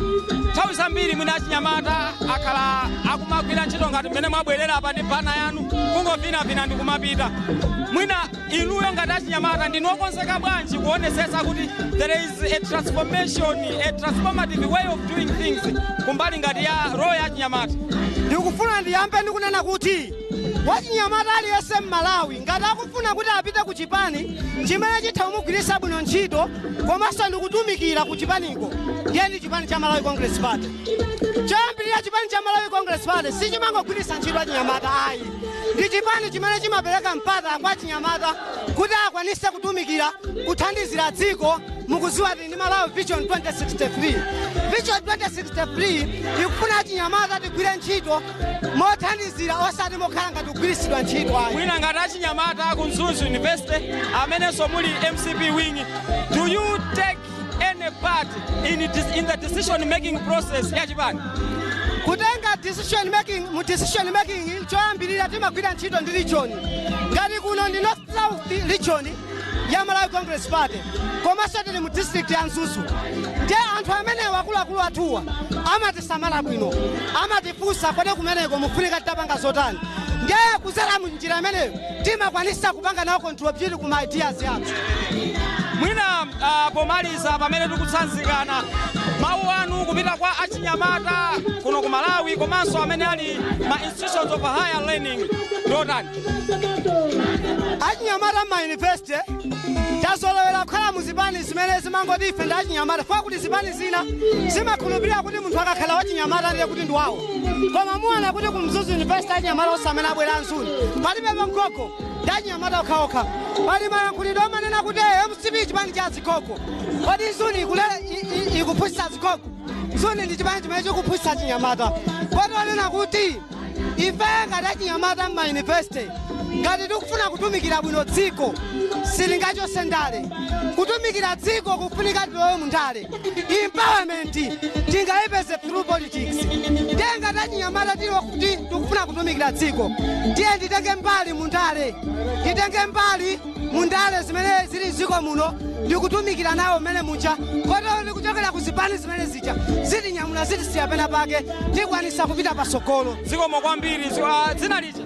Nthawi zambiri mwina achinyamata akhala akumagwira ntchito ngati mmene mwabwerera apa ndi banner yanu, kungovinavina ndi kumapita. Mwina inuyo ngati achinyamata ndinu okonzeka bwanji kuonesesa kuti there is a transformation, a transformative way of doing things kumbali ngati ya role ya achinyamata? Ndikufuna ndiyambe ndikunena kuti wachinyamata aliyense mMalawi ngati akufuna kuti apite ku chipani chimene chitha kumugwiritsa bwino ntchito komanso ndikutumikira ku chipaniko, ndiye ndi chipani cha Malawi Congress Party. Choyambirira, chipani cha Malawi Congress Party sichimangogwiritsa ntchito achinyamata ayi, ndi chipani chimene chimapereka mpata kwa achinyamata kuti akwanise kutumikira, kuthandizira dziko. Mukuziwa tili ndi Malawi Vision 2063. Vision 2063 ikufuna achinyamata tigwire ntchito mothandizira, osati mokhala ngati kugwiritsidwa ntchito ayi. Mwina ngati achinyamata ku Mzuzu University amenenso muli MCP wing, do you take any part in the decision making process ya chipani? Kutenga decision making, mu decision making, choyambirira timagwira ntchito ndi region. Ngati kuno ndi North South Region ya Malawi Congress Party, komanso tili mu district ya Mzuzu. Ndiye anthu amenewa, akuluakulu athuwa, amatisamala bwino, amatifunsa kodi kumeneko mufunika titapanga zotani. Ndiye kuzera mu njira imeneyo timakwanisa kupanga nawo contribute ku ma ideas athu. Mwina pomaliza, pamene tikutsanzikana, mawu anu kupita kwa achinyamata kuno ku Malawi komanso amene ali ma institutions of higher learning ndotani? Achinyamata ma university tazolowera kukhala muzipani zimene zimangoti ife ndi achinyamata, funa kuti zipani zina zimakhulupirira kuti munthu akakhala wachinyamata ndiye kuti ndi wawo. Koma muona kuti ku Mzuzu University achinyamata onse amene abwera Mzuni, palibe mgogo, ndi achinyamata okhaokha. Pali mayankhulidwe amanena kuti MCP chipani cha zigogo. Kodi Mzuni ikuphunzitsa zigogo? Mzuni ndi chipani chimene chikuphunzitsa chinyamata. Kodi onena kuti ife ngati achinyamata mma university, ngati tikufuna kutumikira bwino dziko, silingachose ndale. Kutumikira dziko kufunika tilowe mu ndale. Empowerment tingayipeze through politics. Ndiye ngati achinyamata tilo kuti tikufuna kutumikira dziko, tiye nditenge mbali mu ndale, titenge mbali mu ndale zimene zili dziko muno ndikutumikira nawo mmene mucha, kotero ndikuchokera ku zipani zimene zija zitinyamula, zitisiya pena pake, tikwanisa kupita pasogolo. Zikomo kwambiri. Dzina lija?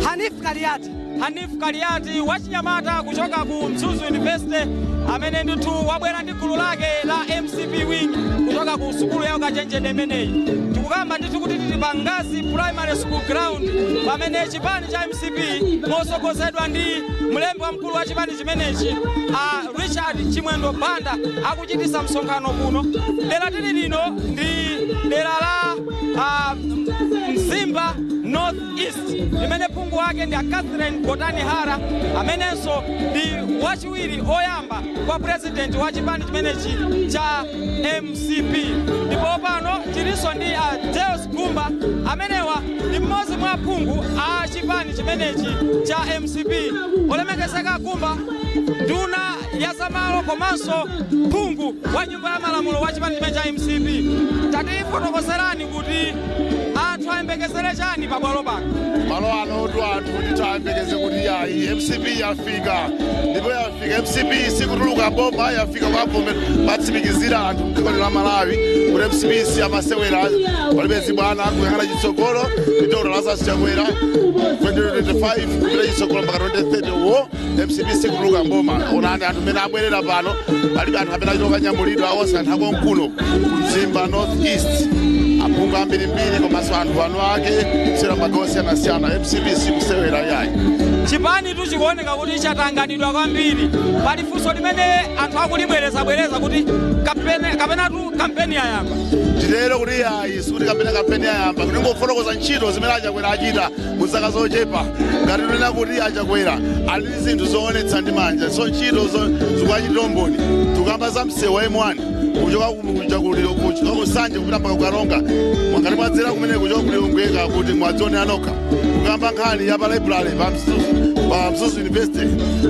Hanif Kaliati. Hanif Kaliati, wachinyamata kuchoka ku Mzuzu University, amene ndithu wabwera ndi gulu lake la MCP wing kuchoka ku sukulu ya ukachenjede imeneyi. Tikukamba ndithu kuti tili pa Ngazi Primary School ground pamene chipani cha MCP mosogozedwa ndi mlembi wamkulu wa chipani chimenechi a Richard Chimwendo Banda akuchitisa msonkhano kuno. Dera tili lino ndi dera la Mzimba North East limene phungu wake ndi a Catherine Gotani Hara, amenenso ndi wachiwiri oyamba kwa president wa chipani chimenechi cha MCP. Ndipo pano tilinso ndi a Deus Gumba, amenewa ndi mmodzi mwa phungu. Chimenechi cha MCP. Olemekezeka Gumba, nduna ya zamalo komanso phungu wa nyumba ya malamulo wa chipani chimene cha MCP, tatifotokozerani kuti anthu ayembekezere chani pabwalo pano? Malo ano tu anthu kuti tayembekeze kuti yayi, MCP yafika, ndipo yafika. MCP sikutuluka boma, yafika kwavome patsimikizira anthu mdziko la Malawi kuti MCP si amasewera, palibe zibwana, kuyang'ana chitsogolo ndi Dr Lazarus Chakwera 2025 kupita chitsogolo mpaka 2030 wo. MCP sikutuluka mboma. Onani anthu mmene abwerera pano, palibe anthu amene achita kanyamulidwa, onse anthu akonkuno kumzimba North East, aphungu ambirimbiri komanso anthu anu ake kusera magawo osiyanasiyana. MCP sikusewera yayi. Chipani tuchikuoneka kuti chatanganidwa kwambiri. Pali funso limene anthu akulibwerezabwereza kuti kapenatu kampeni yayamba? Titero kuti yayi, sikuti kapena kampeni yayamba, kuti ngofotokoza ntchito zimene Achakwera achita mu zaka zochepa. Ngati tinena kuti Achakwera ali ndi zinthu zoonetsa ndi manja, so ntchito zikuachitira umboni. Tikuyamba za msewu wa M1 kuchoka kuSanje kupita mpaka kuKaronga, mwangati mwadzera kumene kuchoka kuLilongweka kuti mwadzionera nokha. Kukamba nkhani ya pa library pa Mzuzu University,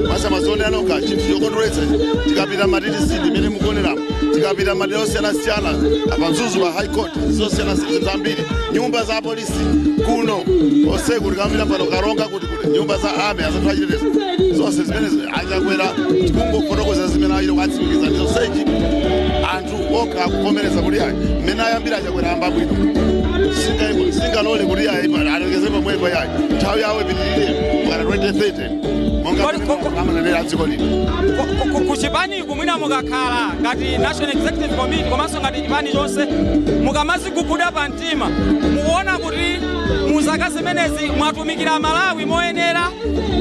mwasa mwadzionera nokha, chinthu chokondweretsa. Tikapita matiti imene mukuoneramo, tikapita madera osiyanasiyana pa Mzuzu pa High Court, zosiyanasiyana zambiri, nyumba za polisi kuno oseku, tikamapita pano Karonga kuti nyumba za army, azanthu achitetezo, zonse zimene Achakwera tikungofotokoza zimene achita kuatsimikiza ndizonsechi. Anthu okha akuvomereza kuti ayi, mmene ayambira Achakwera amba bwino. Singalole kuti ayi, alekeze pamwepo yayi, nthawi yawo ipitirire mpaka 2030 monga amanenera dziko lino. Kuchipaniku mwina mukakhala ngati National Executive Committee komanso ngati chipani chonse, mukamaziguguda pa mtima, mukuona kuti muzaka zimenezi mwatumikira Malawi moyenera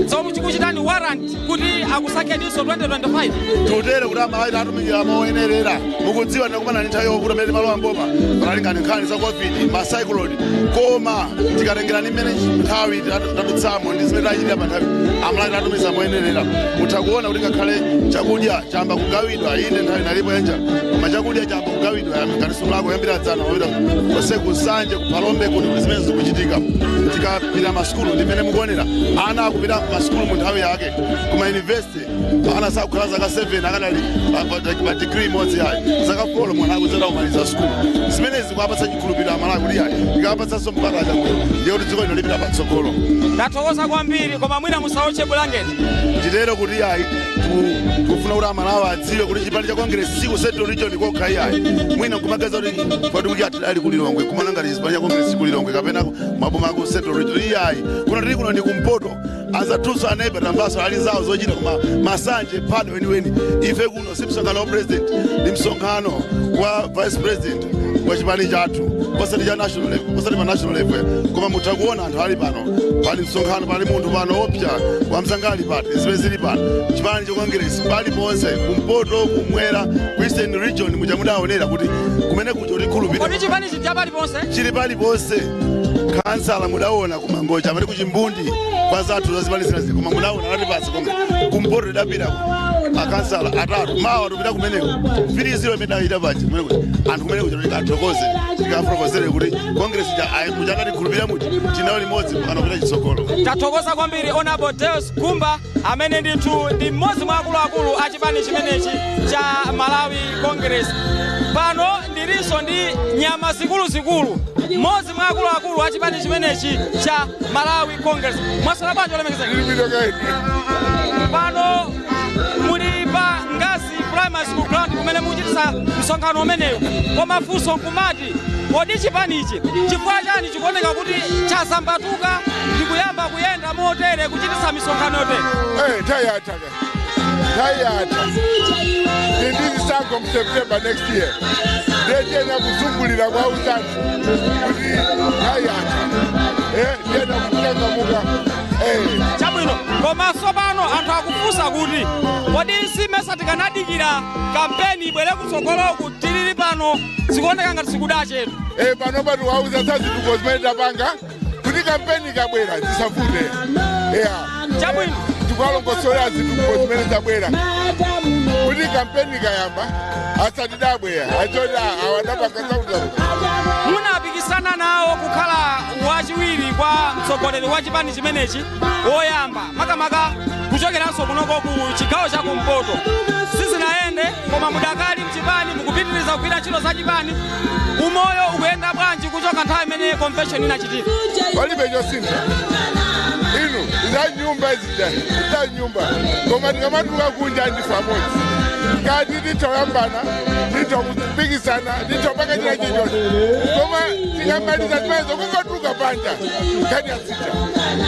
zomwe chikuchitani warrant kuti akusankheninso 2025? Tutere kuti Amalawi tatumikira moyenerera. Mukudziwa tinakumana ndi nthawi yovuta mmene timalowa mboma, panali ngati nkhani za COVID, ma cyclone, koma tikatengera ndi mmene nthawi tadutsamo ndi zimene tachitira pa nthawi, Amalawi tatumiza moyenerera. Mutha kuona kuti ngakhale chakudya chamba kugawidwa, inde nthawi inalipo yanjala, koma chakudya chamba kugawidwa ngati simulako kuyambira dzana mapita kose kuSanje, kuPhalombe, kuti zimene zikuchitika. Tikapita masukulu, ndi mmene mukuonera, ana akupita masukulu mu nthawi yake, kuma university ana sakukhala zaka 7 akanali pa degree imodzi yayi, zaka 4 mwana akudzera kumaliza sukulu. Zimenezi zikuapatsa chikhulupiriro Amalawi kuti yayi, tikapatsanso mpata Achakwera, ndiye kuti dziko lino lipita patsogolo. Ndathokoza kwambiri, koma mwina musaotche bulangeti. Titero kuti yayi, tikufuna kuti Amalawi adziwe kuti chipani cha Congress siku Central Region kokha iyayi. Mwina nkumagaza kuti pati kuti atidali kuLilongwe, kumana ngati chipani cha Congress kuLilongwe kapena maboma aku Central Region, iyayi. Kuno tili kuno ndi kumpoto, azathunso aneighbour tambaso ali zawo zochita, koma Masanje phado weniweni. Ife kuno si msonkhano wa president, ndi msonkhano wa vice president wa chipani chathu, osati cha national level, osati pa national level. Koma mutha kuona anthu ali pano, pali msonkhano, pali munthu pano opsa wamsangali pati zimene zili pano. Chipani cha Congress pali ponse, kumpoto, kumwera, ku Eastern Region muja mudaonera kuti kumene kucho tikhulupirira. Kodi chipani chija paliponse? Chili paliponse. Kansala mudaona kuMangocha, amati kuChimbundi kwa zathu zazipani zinazi, koma mudaona anatipatsa komwe kumpoto tidapita akansala atatu. Mawa tupita kumeneko 3-0 imene dachita paja kumeneko, anthu kumeneko chero tikathokoze, tikafotokozere kuti Congress ja muchakatikhulupirira muti tinawo limodzi mpaka kupita chitsogolo. Tathokoza kwambiri, Honorable Deus Gumba, amene ndithu ndi mmodzi mwa akuluakulu a chipani chimenechi cha Malawi Congress. Pano ndilinso ndi nyama zikuluzikulu, mmodzi mwa akuluakulu a chipani chimenechi cha Malawi Congress. Mwasala bwanji, olemekezeka? Pano muli pa Ngazi Primary School ground kumene mukuchitisa msonkhano umenewu, koma funso nkumati, kodi chipanichi chifukwa chani chikuoneka kuti chasambatuka ndi kuyamba kuyenda motere, kuchitisa misonkhano yotere? Eh, tayatha ke. Tayatha. Ndizisankho mu September next year. Ndiyena kuzungulira kwa uzanthu kuti tayatha. Eh, ndiyena kuchangamuka. Eh. Chabwino, komanso pano anthu akufunsa kuti kodi simesa tikanadikira kampeni ibwere kutsogoloku? Tilili pano, zikuoneka ngati sikudachetu. Eh, pano pati wauza za zitukuko zimene tapanga kuti kampeni ikabwera zisavute. Yeah. Chabwino. Tikalongosolera zitukuko zimene zabwera kuti kampeni ikayamba asatidabweya achoti awadapanga zakuti. Munapikisana nawo kukhala wachiwiri kwa mtsogoleri. Mtsogoleri wa chipani chimenechi woyamba, makamaka kuchokeranso kunoko ku chigawo cha kumpoto, sizinayende, koma mudakali mchipani, mukupitiriza kugwira ntchito za chipani. Umoyo ukuyenda bwanji kuchoka nthawi imene convention inachitika? Palibe chosintha. Inu za nyumba izija za nyumba, koma tikamatuluka kunja ndife amodzi. Kati titoyambana, titokupikisana, titopanga china chilichonse, koma tikamaliza zimenezo kungatuluka panja, nkhani yasintha,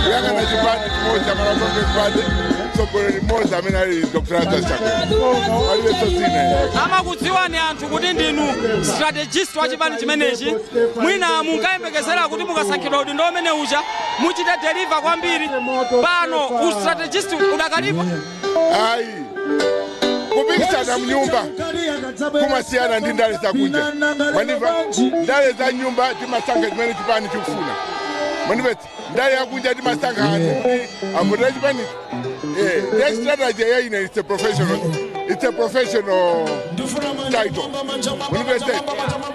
kuyang'ana chipani chimodzi, Malawi Congress Party, mtsogoleri mmodzi amene ali Dr Lazarus Chakwera. Palibe chosintha. Amakudziwani anthu kuti ndinu strategist wa chipani chimenechi. Mwina munkayembekezera kuti mukasankhidwa udindo umene uja muchite deliver kwambiri. Pano ustrategist udakalipo? Ayi, kupikisana mnyumba kumasiyana ndi ndale zakunja, mwandimva? Ndale za nyumba timasankha chimene chipani chikufuna, mwandimvetsa? Ndale yakunja timasankha anthu kuti avotera chipanicho. The strategy ya ine, it's a professional title, mwandimvetsa?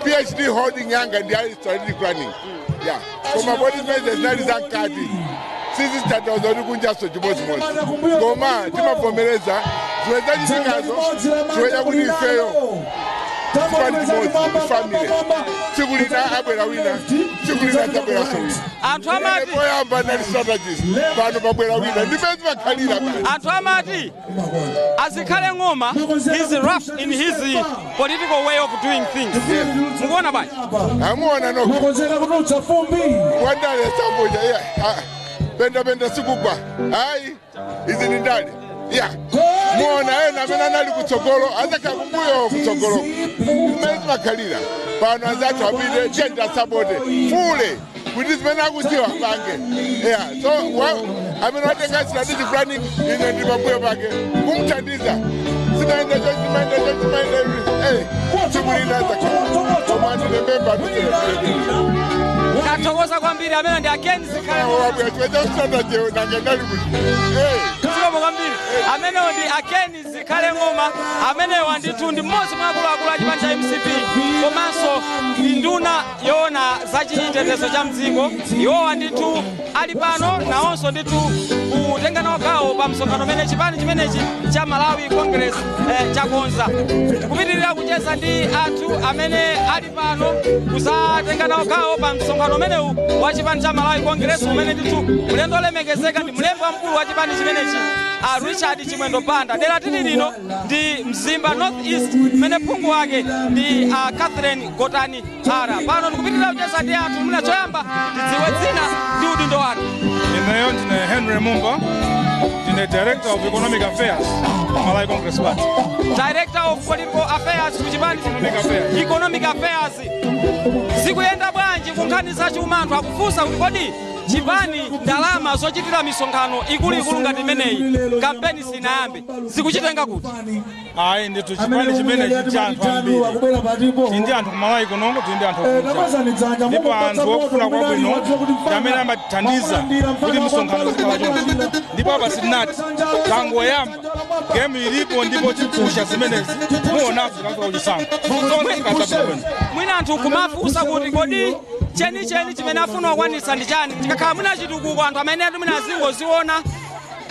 PhD holding yanga ndi ali strategic planning, yeah. Koma bodi zimene zinali zamkati sizitanthauza kuti kunjaso chimodzimodzi, koma timavomereza zimene zachitikazo chifukwa chakuti ifeyo chipani chimodzi, ifamily. Tsiku lina abwera wina, tsiku lina adzabweranso wina. Anthu amati Poyamba nali strategist, pano pabwera wina, ndimene zimakhalira basi. Anthu amati azikhale Ng'oma is rough in his political way of doing things. Mukuona bwanji? Amuona nokha. Makonzeka kutulutsa fumbi. Wandale sambuja, yeah. Penda penda sikugwa. Ayi, izi ni ndale ya muona. Ena amene anali kutsogolo adzakhala kumbuyo kutsogolo, zimene zimakhalira. Pano anzathu apite tiyenda sabote fule kuti zimene akudziwa pange, yeah. So amene watenga strategic planning, ine ndi pambuyo pake kumthandiza. Zimaenda cho, zimaenda cho, zimaenda ivi, tsiku lina adzakhala, koma ndine member. Tathokoza kwambiri. Amene ndi a Ken Zikhale. Wabwera chifukwa cha strategy, nanga ndali kuti Zikomo kwambiri. Amenewo ndi a Ken Zikhale Ng'oma. Amenewa ndithu ndi mmodzi mwa akuluakulu a chipani cha MCP komanso ndi nduna yoona za chitetezo cha mdziko. Iwowa ndithu ali pano nawonso ndithu kutenga nawo gawo pa msonkhano umene chipani chimenechi cha Malawi Congress chakonza. Kupitirira kucheza ndi anthu amene ali pano kuzatenga nawo gawo pa msonkhano umenewu wa chipani cha Malawi Congress, umene ndithu mlendo olemekezeka ndi mlembi wamkulu wa chipani chimenechi, a Richard Chimwendo Banda. Dera tili lino ndi Mzimba North East, mmene phungu wake ndi a Catherine Gotani Hara. Pano ndikupitirira kucheza ndi anthu. Mwina choyamba tidziwe dzina ndi udindo wanu. Ineyo ndine Henry Mumba, ndine Director of Economic Affairs, Malawi Congress Party. Director of Political Affairs ku chipani. Economic Affairs. Economic Affairs. Zikuyenda bwanji ku nkhani zachuma? Anthu akufunsa kuti kodi chipani ndalama zochitira misonkhano ikuluikulu ngati imeneyi, kampeni sinayambe, zikuchitenga kuti? Ayi ndithu, chipani chimenechi cha anthu ambiri. Tili ndi anthu kumalawi kunoko, tili ndi anthu kunja, ndipo anthu okufuna kwabwino ndi amene amatithandiza kuti misonkhano zikhala choncho. Ndipo apa sitinati, tangoyamba, gemu ilipo, ndipo tipusha zimenezi, muonanso tikafika kuchisankho zonse zikasabwino bwino. Mwina anthu kumafunsa kuti kodi chenicheni chimene afuna kukwanitsa ndi chani? Tikakhala mwina chitukuko, anthu amene atu mwina azingoziona,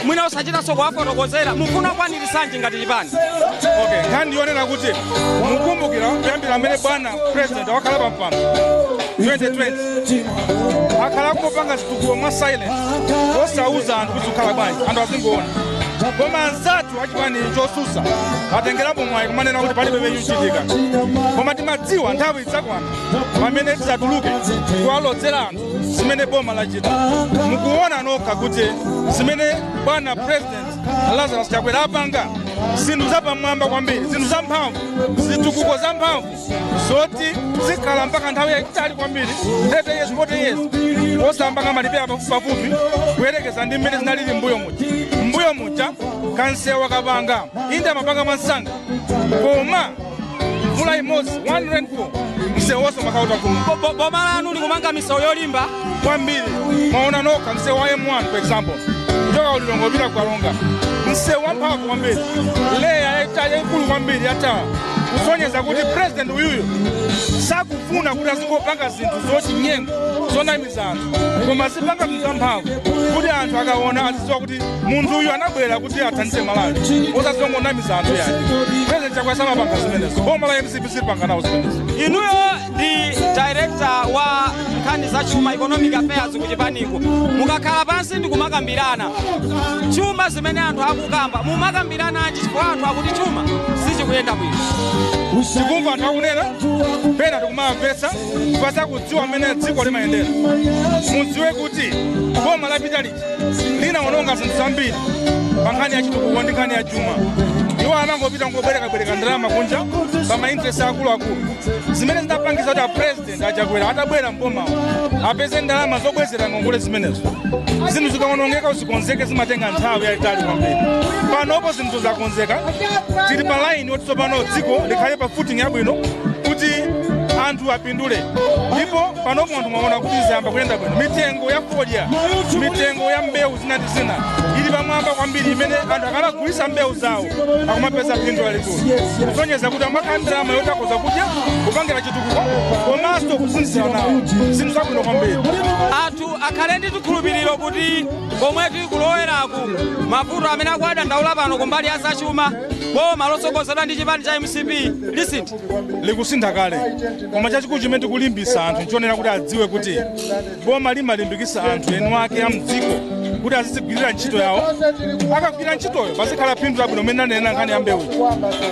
mwina osachitanso kuwafotokozera. Mufuna kukwaniritsanji ngati chipani? Okay, nkhani yonena kuti mukumbukira kuyambira amene bwana president wakhala pampando 2020, akhala akungopanga zitukuko mwa silent, osauza anthu kuti zikukhala bwanji, anthu azingoona. Koma anzathu achipani chosusa atengerapo mwayi kumanena kuti palibe pechichitika. Koma timadziwa nthawi idzakwana pamene tidzatuluke kuwalodzera anthu zimene boma lachita. Mukuona nokha kuti zimene bwana President Lazarus Chakwera apanga, zinthu zapamwamba kwambiri, zinthu zamphamvu, zitukuko zamphamvu zoti zikhala mpaka nthawi yayitali kwambiri, 30 years, 40 years, osambanga malipira pafupipafupi, kuyerekeza ndi mmene zinalili mbuyo muja. Mbuyo muja kansewu akapanga, inde amapanga mwansanga, koma mvula imodzi, one rainfall, msewu wonse umakhala utaguma. Boma lanu likumanga misewu yolimba kwambiri. Mwaona nokha msewu wa M1, for example, kuchoka ulilongo upita kukalonga, msewu wamphamvu kwambiri, layer yayitali, yayikulu kwambiri ya tar. Kusonyeza kuti president uyuyu sakufuna kuti azingopanga zinthu zochinyengo, zonamiza anthu, koma azipanga zinthu zamphamvu kuti anthu akaona azidziwa kuti munthu uyu anabwera kuti athandize Malawi, osazongonamiza anthu yani. President Chakwera samapanga zimenezo, boma la MCP silipanga nawo zimenezo. Inuyo ndi director wa nkhani za chuma, economic affairs, kuchipaniko. Mukakhala pansi ndi kumakambirana chuma, zimene anthu akukamba mumakambirana chifukwa anthu akuti chuma sichikuyenda bwino? Tikumva anthu akunena, pena tikumamvetsa pasakudziwa mmene dziko limayendera. Mudziwe kuti boma lapita lija linawononga zinthu zambiri pa nkhani ya chitukuko ndi nkhani ya chuma. Iwo amangopita ngobwerekabwereka ndalama kunja pa ma interest akuluakulu, zimene zinapangisa kuti a president aChakwera atabwera mbomawo apeze ndalama zobwezera ngongole zimenezo. Zinthu zikawonongeka, zikonzeke zimatenga nthawi yayitali kwambiri. Panopo zinthu zakonzeka, tili pa line yoti tsopano dziko likhale pa footing yabwino kuti anthu apindule. Ndipo panopo anthu mwaona kuti zayamba kuyenda bwino. Mitengo ya fodya, mitengo ya mbewu zina ndi zina ili pamwamba kwambiri, imene anthu akamagulisa mbewu zawo akumapeza phindu lalikulu, kusonyeza kuti amakhala ndalama yoti akhoza kudya, kupangira chitukuko komanso kuphunzitsira nawo, zinthu zabwino kwambiri. Anthu akhale ndi chikhulupiriro kuti komwe tili kuloweraku, mavuto amene akuwadandaula pano kumbali ya zachuma, boma lotsogozedwa ndi chipani cha MCP lisintha? Likusintha kale, koma chachikulu chimene tikulimbisa anthu nchionera kuti adziwe kuti boma limalimbikisa anthu enu ake a mdziko kuti azizigwirira ntchito yawo. Akagwira ntchitoyo pazikhala phindu labwino. Mmene nanena nkhani ya mbewu,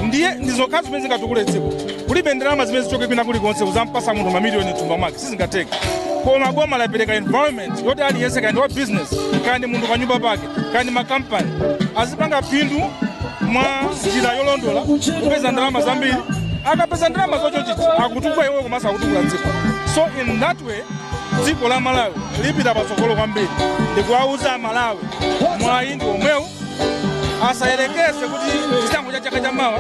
ndiye ndizokhazo zimene zingatukule dziko. Kulibe ndalama zimene zichoke kwina kulikonse kuzampasa munthu mamiliyoni thumba mwake, sizingateke. Koma boma lapereka environment yoti aliyense, kaya ndi wa business, kaya ndi munthu panyumba pake, kaya ndi makampani, azipanga phindu mwa njira yolondola, kupeza ndalama zambiri. Akapeza ndalama zochochichi, akutukula iwo komanso akutukula dziko. So in that way dziko la Malawi lipita patsogolo kwambiri. Ndikuwauza Malawi, mwayi ndi omwewu, asayerekeze kuti chisankho cha chaka chamawa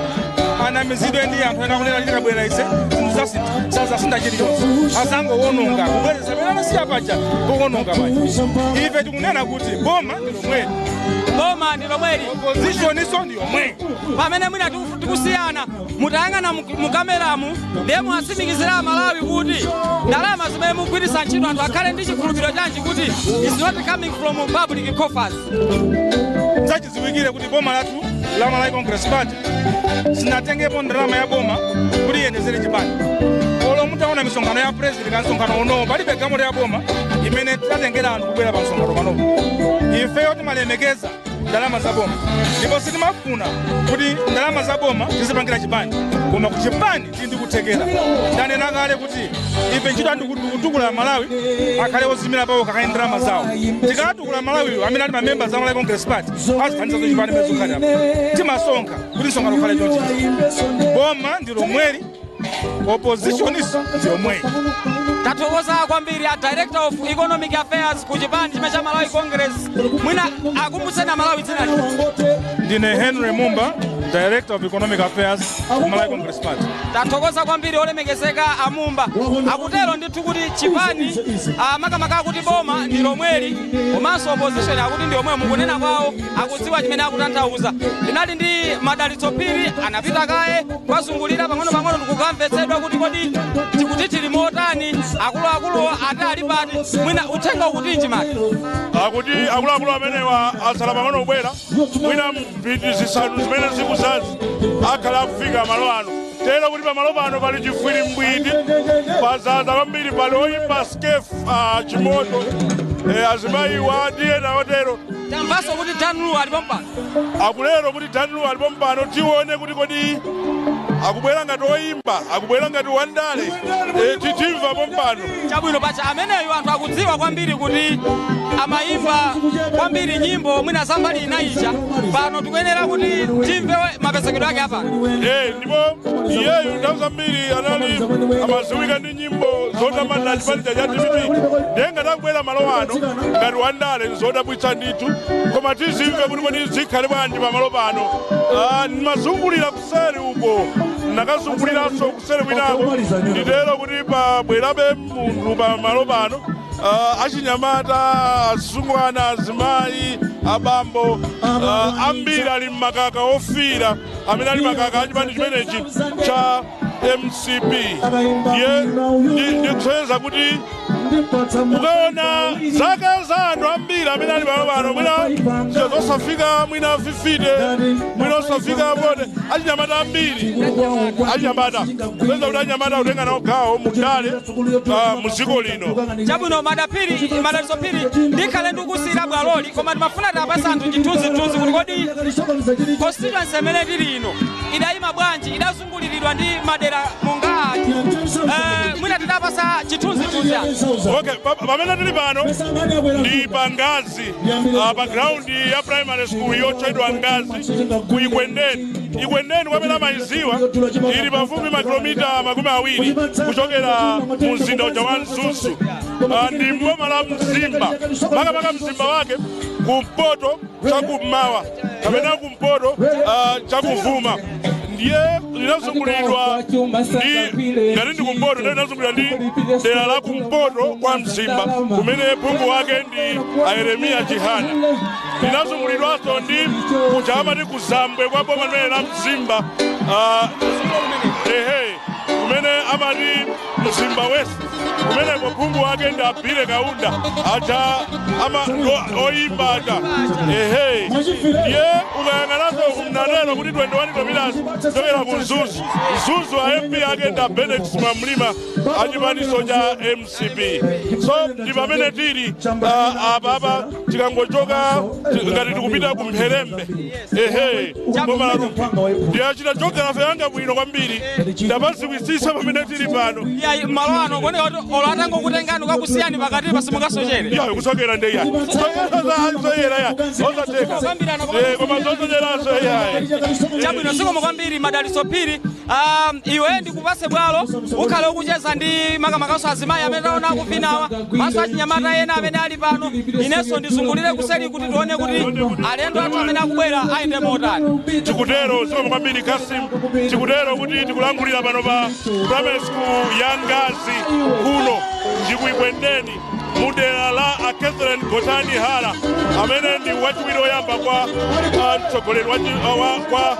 anamizidwe ndi anthu ena akunena tikabwera ise zinthu zasintha. Sazasintha chilichonse, azangowononga, kubwereza pena anasiya paja powononga paja. Ife tikunena kuti boma ndi lomweli. Boma ndi lomweli. Opposition iso ndi yomweyi. Pamene mwina tikusiyana, mutayang'ana mukameramu, ndiye muwatsimikizira Amalawi kuti ndalama zimene mugwiritsa ntchito, anthu akhale ndi chikhulupiriro chanji kuti is not coming from public coffers? Zachidziwikire kuti boma lathu la Malawi Congress Party sinatengepo ndalama ya boma kuti iyendezere chipani. Olo mutaona misonkhano ya president ka msonkhano unowo, palibe galimoto ya boma imene tatengera anthu kubwera pa msonkhano panopo. Ifeyo timalemekeza ndalama za boma, ndipo sitimafuna kuti ndalama za boma tizipangira chipani, koma ku chipani tili ndi kuthekera. Ndanena kale kuti ife ntchito ndikutukula Malawi akhale ozimira pawo kakali ndalama zawo. Tikatukula Malawiyo, amene ali mamemba za Malawi Congress Party azithandiza chipani mene zikhalira apo. Timasonkha kuti msonkhano ukhale chonchi. Boma ndi lomweli, opposition iso ndi yomweyi. Tathokoza kwambiri a director of economic affairs ku chipani chimene cha Malawi Congress. Mwina akumbutseni Amalawi dzina lino. Ndine Henry Mumba, director of economic affairs ku Malawi Congress Party. Tathokoza kwambiri, olemekezeka Amumba. Akutero ndithu kuti chipani, makamaka akuti boma ndi lomweli, komanso opposition akuti ndi yomwe. Mukunena kwawo akudziwa chimene akutanthauza. Ndinali ndi Madalitso Phiri, anapita kaye kwazungulira pang'ono-pang'ono ndikukamvetsedwa kuti kodi tikuti tili motani, akuluakuluwo ati ali pati. Mwina uthenga ukutinji mati? Akuti akuluakulu amenewa asala pang'ono kubwera, mwina mphindi 5 zimene zikuzazi akhala akufika malo ano. Tero kuti pamalo pano pali chifwiri mbwindi, pazaza kwambiri, pali oyimba skef, chimoto, azimayiwa ndi ena otero. Tamvanso kuti Danlu alipo mpano. Akulero kuti Danlu alipo mpano. Tione kuti kodi akubwera ngati oyimba, akubwera ngati wandale? Titimva pompano. Chabwino, pacha ameneyo anthu akudziwa kwambiri kuti amayimba kwambiri nyimbo mwina zambali inayija. Pano tikuyenera kuti timve mapezekedwe ake apano. Ndipo iyeyu nthawi zambiri anali amaziwika ndi nyimbo zotamanda chipani cha DPP, ndiye ngati akubwera malo ano ngati wandale, zodabwitsa ndithu. Koma tizimve kuti kodi zikhale bwanji pamalo pano. Ndimazungulira kuseri uko, nakazunguliranso kuseri kwinako. Nditero kuti pabwerabe munthu pamalo pano, achinyamata, asungwana, azimayi. Abambo ambiri ali mmakaka ofira amene ali makaka achipani chimenechi cha MCP. Ndiye ndikusonyeza kuti ukaona zaka za anthu ambiri amene ali pano pano, mwina zosafika mwina 50, mwina osafika 40, achinyamata ambiri, achinyamata kusonyeza kuti achinyamata akutenga nawo gawo mundale mu dziko lino. Chabwino, Madapiri, Madaliso Phiri, ndikhale ndikusiyira bwaloli, koma ndimafuna tapasa anthu chithunzithunzi kuti kodi constituency imene tili ino idayima bwanji, idazunguliridwa ndi madera monga ati? Mwina tidapasa chithunzithunzi anthu. Okay, pamene tili pano ndi pa Ngazi, pa ground ya primary school yotchedwa Ngazi ku Ikwendeni. Ikwendeni kwamene amayiziwa ili pafupi makilomita 20 kuchokera mu mzinda uja wa Mzuzu. Ndi mboma la Mzimba, makamaka mzimba wake kumpoto chakummawa kapena kumpoto chakuvuma. Ndiye linazungulidwa ndi, ngati ndi kumpoto, ndiye linazungulidwa ndi dera la kumpoto kwa Mzimba kumene phungu wake ndi Ayeremiya Chihana. Linazungulidwanso ndi kuja amati kuzambwe kwa boma limene la Mzimba, ehe, kumene amati Mzimba West, kumeneko phungu wake ndi Abire Kaunda aja ama oyimba aja, ehe. Ndiye ukayang'ananso kumnatero kuti 21 kilometers kuchokera ku Mzuzu. Mzuzu a MP ake ndi Benedict Mwamlima achipaniso cha MCP. So ndi pamene tili apapa, tikangochoka ngati tikupita ku Mpherembe, ehe, boma la Rumphi. Ndiyachita geography yanga bwino kwambiri, ndapaziwisisa pamene tili pano. Iya, malo ano kuoneka kuti olo atangokutengani kakusiyani pakati pasimungasochere. Iya, kusokera ndi iya soyera ya osateka, koma zosocheranso iyayi. Chabwino, zikomo kwambiri, Madaliso Phiri. Iwe ndikupase bwalo ukhale ukucheza ndi makamakaso azimayi amene taona akuvinawa, maso achinyamata ena amene ali pano. Inenso ndizungulire kuseri kuti tione kuti alendo athu amene akubwera ayende motani. Tikutero, zikomo kwambiri, Kasim. Tikutero kuti tikulankhulira pano pa primary school ya Ngazi kuno ndi ku Ikwendeni mudera la a Catherine Gotani Hara amene ndi wachiwiri woyamba kwa mtsogoleri kwa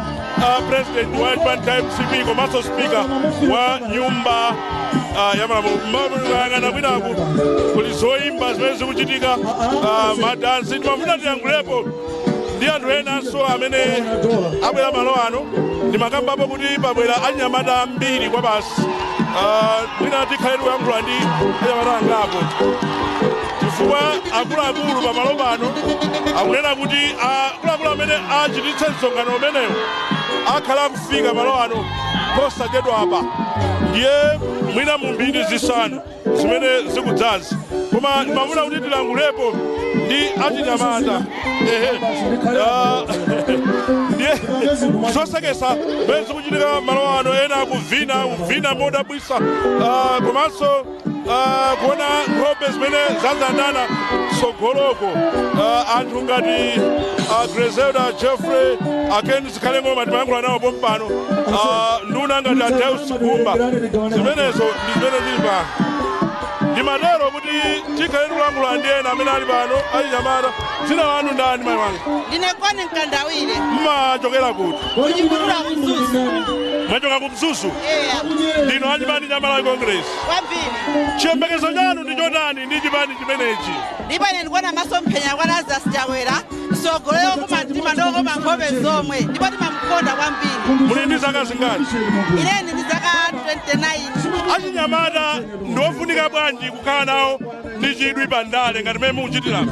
president wa chipani cha MCP komanso speaker wa nyumba ya malamulo. Mayang'ana kwinaku kuli zoyimba zimene zikuchitika, madansi. Timafuna tiyankhulepo ndi anthu enanso amene abwera malo ano. Ndimakambapo kuti pabwera anyamata ambiri kwa basi. Mwina tikhale tikuyankhula ndi anyamata angapo chifukwa akuluakulu pamalo pano akunena kuti akuluakulu amene achititse msonkhano umenewu akhala akufika malo ano posachedwa apa, ndiye mwina mu mphindi 5 zimene zikudzazi. Koma ndimafuna kuti tilankhulepo ndi achinyamata, ehe. Ndiye zosekesa zimene zikuchitika malo ano, ena akuvina, kuvina modabwisa, komanso kuona nkhope zimene zazandana tsogoloko, anthu ngati Grezelda Jeffrey, Aken Zikhale Ng'oma, timayankhula nawo pompano, nduna ngati Adeus Gumba. Zimenezo ndi zimene zili pano. Ndimatero kuti tikhale tikulankhula ndi ena amene ali pano, achinyamata. Dzina lanu ndani, mayi wanga? Ndine Kwani Mkandawire. Mmachokera kuti? Kuchipulula, Mzuzu. Mwachoka ku Mzuzu? Eya. Ndinu achipani cha Malawi Congress? Kwambiri. Chiyembekezo chanu ndi chotani ndi chipani chimenechi? Ndipo ine ndikuona masomphenya kwa Lazarus Chakwera, mtsogoleri wokoma mtima ndokoma nkhope zomwe, ndipo timamukonda kwambiri. Muli ndi zaka zingati? Ineni ndi zaka 29. Achinyamata ndiofunika bwanji kukhala nawo ndi chidwi pandale ngati mmene mukuchitirapo?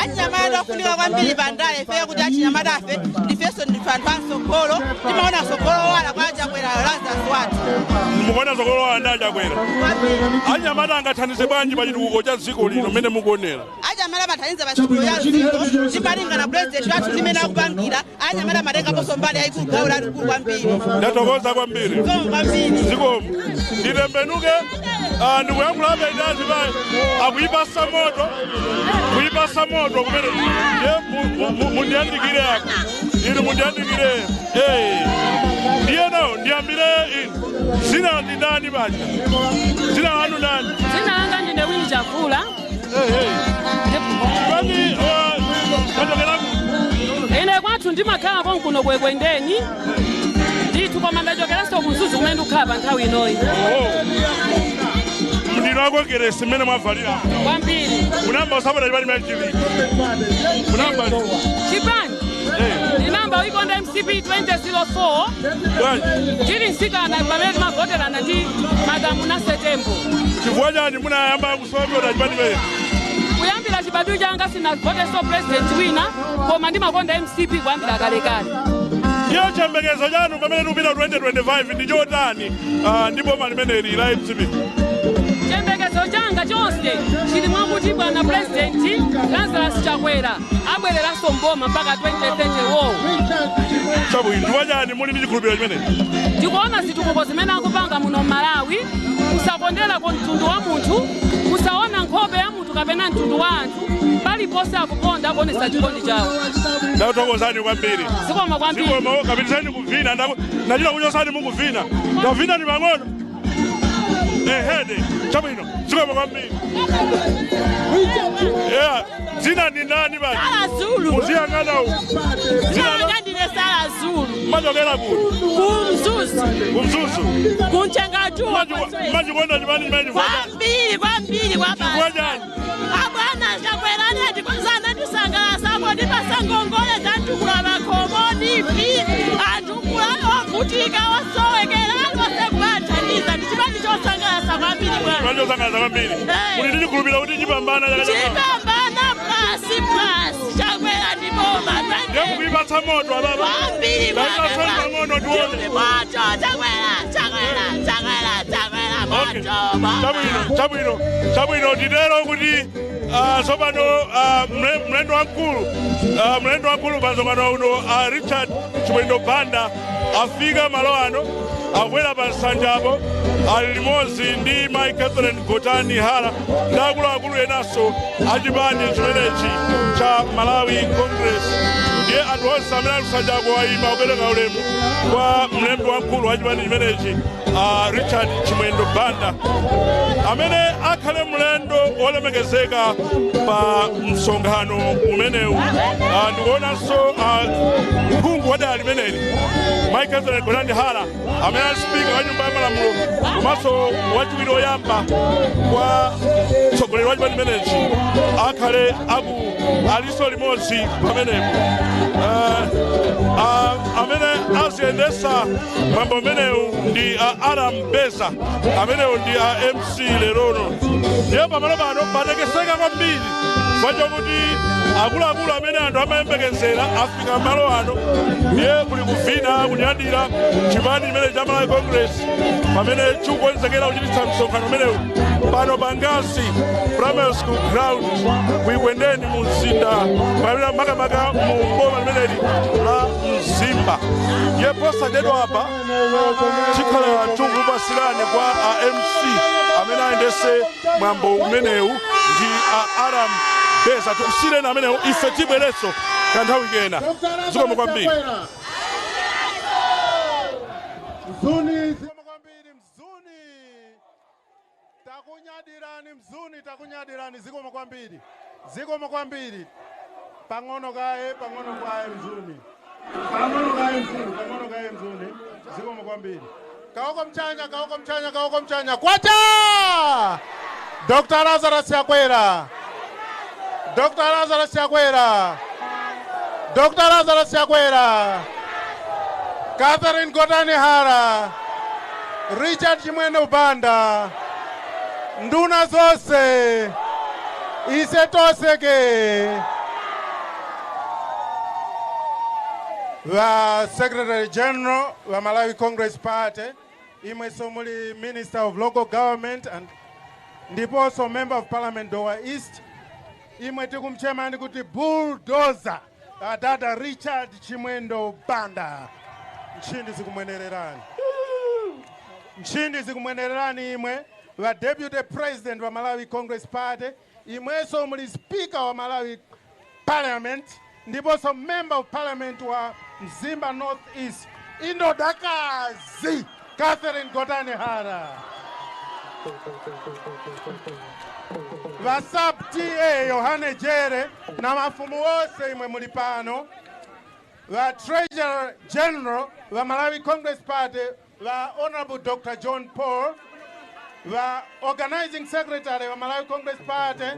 Achinyamata ndofunika kwambiri pandale ifeyo, kuti achinyamata afe ndifenso ndife anthu amsogolo, timaona sogolo wala kwa Chakwera Lazarus wathu. Mukuona sogolo wala ndi Achakwera. Achinyamata angathandize bwanji pa chitukuko cha dziko lino mmene mukuonera? Achinyamata amathandiza pa chitukuko cha dziko, timalingana president wathu limene akupangira. Achinyamata amatengaponso mbali yayikulu, gawo lalikulu kwambiri. Ndathokoza kwambiri. Zikomo kwambiri. Zikomo. Nditembenuke, ndikuyankhulabe ndi azimayi akuyipasa moto, kuyipasa moto kumene. Ndiye mundiyandikire ako, inu mundiyandikire. Ndiyeno ndiyambire inu, zina ndi ndani paja? Zina lanu ndani? Dzina langa ndine Wini Chavula. Kwani kachokera Ndimakhala konkuno kwekwendeni ndithu, koma ndachokeranso ku Mzuzu kumene ndikukhala pa nthawi inoyi. Ndinu akongeresi mmene mwavalira. Kwambiri. Munamba usapota chipani chimene chili munamba? Chipani ndinamba uikonda MCP 2004. Bwanji? Tili msikana pamene timavoterana ndi madamu Nasetembo. Chifukwa chani munayamba kusapota chipani chimene? Kuyambira chibadwi changa sinavoteso president wina, koma ndimakonda MCP kuyambira kalekale. Ndiyo chiyembekezo chanu pamene tikupita 2025 ndi chotani, ndi boma limeneli la MCP? Chiyembekezo changa chonse chili mwakuti bwana President Lazarus Chakwera abwereranso mboma mpaka 2030 wo. Chabwino. Chifukwa chani muli ndi chikhulupiriro chimenechi? Ndikuona zitukuko zimene akupanga muno Mmalawi, kusakondera ku mtundu wa munthu, kusaona nkhope ya munthu kapena mtundu wa anthu, paliponse akuponda, akuonesa chikondi chawo. Ndakuthokozani kwambiri. Zikomo kwambiri. Zikomo, kapitisani kuvina. Nachita kuchosani mukuvina. Ndavina ni pang'ono. Ehede, chabwino, zikomo kwambiri. Yeah, dzina ndi ndani basi? Sara Zulu. Muziyang'ana uku. Dzina langa ndine Sara Zulu. Machokera kuti? Kumzuzu. Kumzuzu. Kunchengatuwa. Machikonda chipani chimene chifukwa? Kwambiri, kwambiri, kwabasi. Chifukwa chani? Abwana Chakwera anatikonzana, tisangalasako, ndipasa ngongole za makhomo nipi anthu ovutika, osowekera, aliwonse kumathandiza. Ndi chipani chosangalasa kwambiri, bwana. Chipani chosangalasa kwambiri. Muli ndi chikhulupiriro kuti chipambana chaka chamawa? Chipambana plus plus. Chakwera ndi boma. Ndiye mukuipatsa moto ababa. Kwambiri. Ndaipasani pang'ono tione. Moto Chakwera, Chakwera, Chakwera, Chakwera, moto. Chabwino, chabwino, chabwino. Titero kuti tsopano mlendo wamkulu, mlendo wamkulu pa msonkhano uno, Richard Chimwendo Banda, afika malo ano, akwera pa nsanjapo, ali limodzi ndi Mai Catherine Gotani Hara ndi akuluakulu enanso achipani chimenechi cha Malawi Congress. Ndiye anthu onse amene ali kusanjako ayima kupereka ulemu kwa mlembi wamkulu wa chipani chimenechi, Richard Chimwendo Banda, amene akhale mlendo wolemekezeka pa msonkhano umenewu. Ndikuonanso mphungu wa dera limeneli, Mai Catherine Gotani Hara, amene ali spika wa nyumba ya malamulo komanso wachiwiri woyamba kwa mtsogoleri wa chipani chimenechi, akhale aku aliso limodzi pamenepo. Amene aziyendesa mwambo umenewu ndi Aram Beza, amenewu ndi a MC lerono. Ndiye pamalo pano patekeseka kwambiri pachokuti akuluakulu amene anthu amayembekezera afika malo ano. Ndiye kuli kuvina, kunyadira chipani chimene cha Malawi Congress pamene chikukonzekera kuchititsa msonkhano umenewu pano pa Ngasi Primary School ground kuikwendeni mu mzinda, pamene makamaka mu boma limeneli la Mzimba. Ndiye posachedwa apa chikhala tikupasirani kwa a MC amene ayendese mwambo umenewu ndi a Aram Beza. Tikusireni amenewu, ife tibwerenso kanthawi kena. Zikomo kwambiri. Mzuni, zikomo kwambiri Mzuni. Takunyadirani Mzuni, takunyadirani, zikomo kwambiri. Zikomo kwambiri. Pang'ono kaye, pang'ono kaye Mzuni. Pang'ono kaye Mzuni, pang'ono kaye Mzuni. Zikomo kwambiri. Kaoko mchanya, kaoko mchanya, kaoko mchanya. Kwacha! Dr. Lazarus Chakwera. Dr. Lazarus Chakwera. Dr. Lazarus Chakwera. Catherine Gotani Hara. Richard Chimwendo Banda. Nduna zonse. Ise toseke. The Secretary General wa Malawi Congress Party, imwe muli Minister of Local Government and ndiponso Member of Parliament Dowa East, imwe tikumchemani kuti bulldozer, Dada Richard Chimwendo Banda. Nchindi zikumwenererani. Nchindi zikumwenererani imwe wa Deputy President wa Malawi Congress Party, imwenso muli Speaker wa Malawi Parliament, ndiponso Member of Parliament wa Mzimba North East, Indodakazi Catherine Gotani Hara. Vasap TA Yohane Jere na mafumu wose imwe muli pano. Va Treasurer General va Malawi Congress Party, va Honorable Dr. John Paul, va Organizing Secretary wa Malawi Congress Party,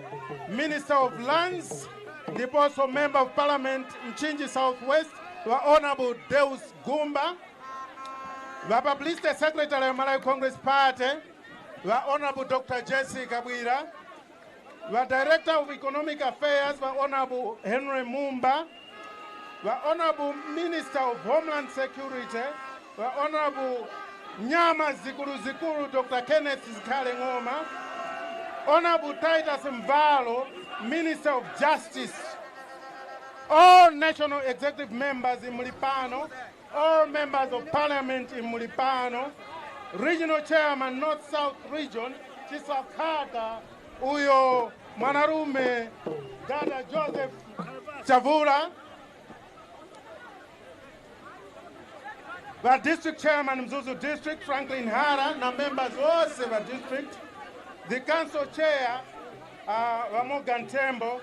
Minister of Lands, ndiponso Member of Parliament Mchinji Southwest, va Honorable Deus Gumba, va Publicity Secretary wa Malawi Congress Party, va Honorable Dr. Jesse Kabwira, va Director of Economic Affairs, va Honorable Henry Mumba, va Honorable Minister of Homeland Security, va Honorable Nyama Zikulu Zikulu Dr. Kenneth Zikhale Ng'oma, Honorable Titus Mvalo, Minister of Justice, all national executive members in Mulipano, all members of parliament in Mulipano, regional chairman North South Region, Chisakata, uyo mwanarume dada Joseph Chavula, the district chairman Mzuzu District, Franklin Hara, na members wose va district, the council chair wa Morgan Tembo,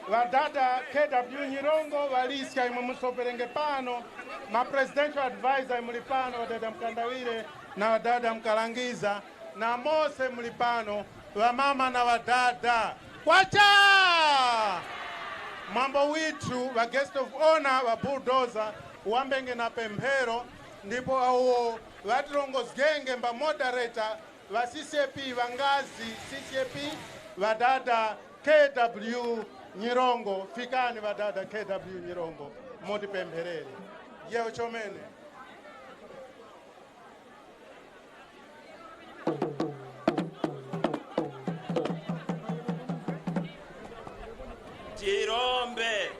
vadada KW Nyirongo, valisya imwe musoperenge pano, ma presidential advisor muli pano, vadada Mkandawire na vadada Mkalangiza na Mose muli pano, vamama na vadada kwacha mwambo witu wa guest of honor wa bulldozer wambenge na pemphero, ndipo awo vatilongozgenge mba moderator va CCAP vangazi CCAP vadada KW Nyirongo. Fikani vadada KW Nyirongo motipempherere yewo chomene. Tirombe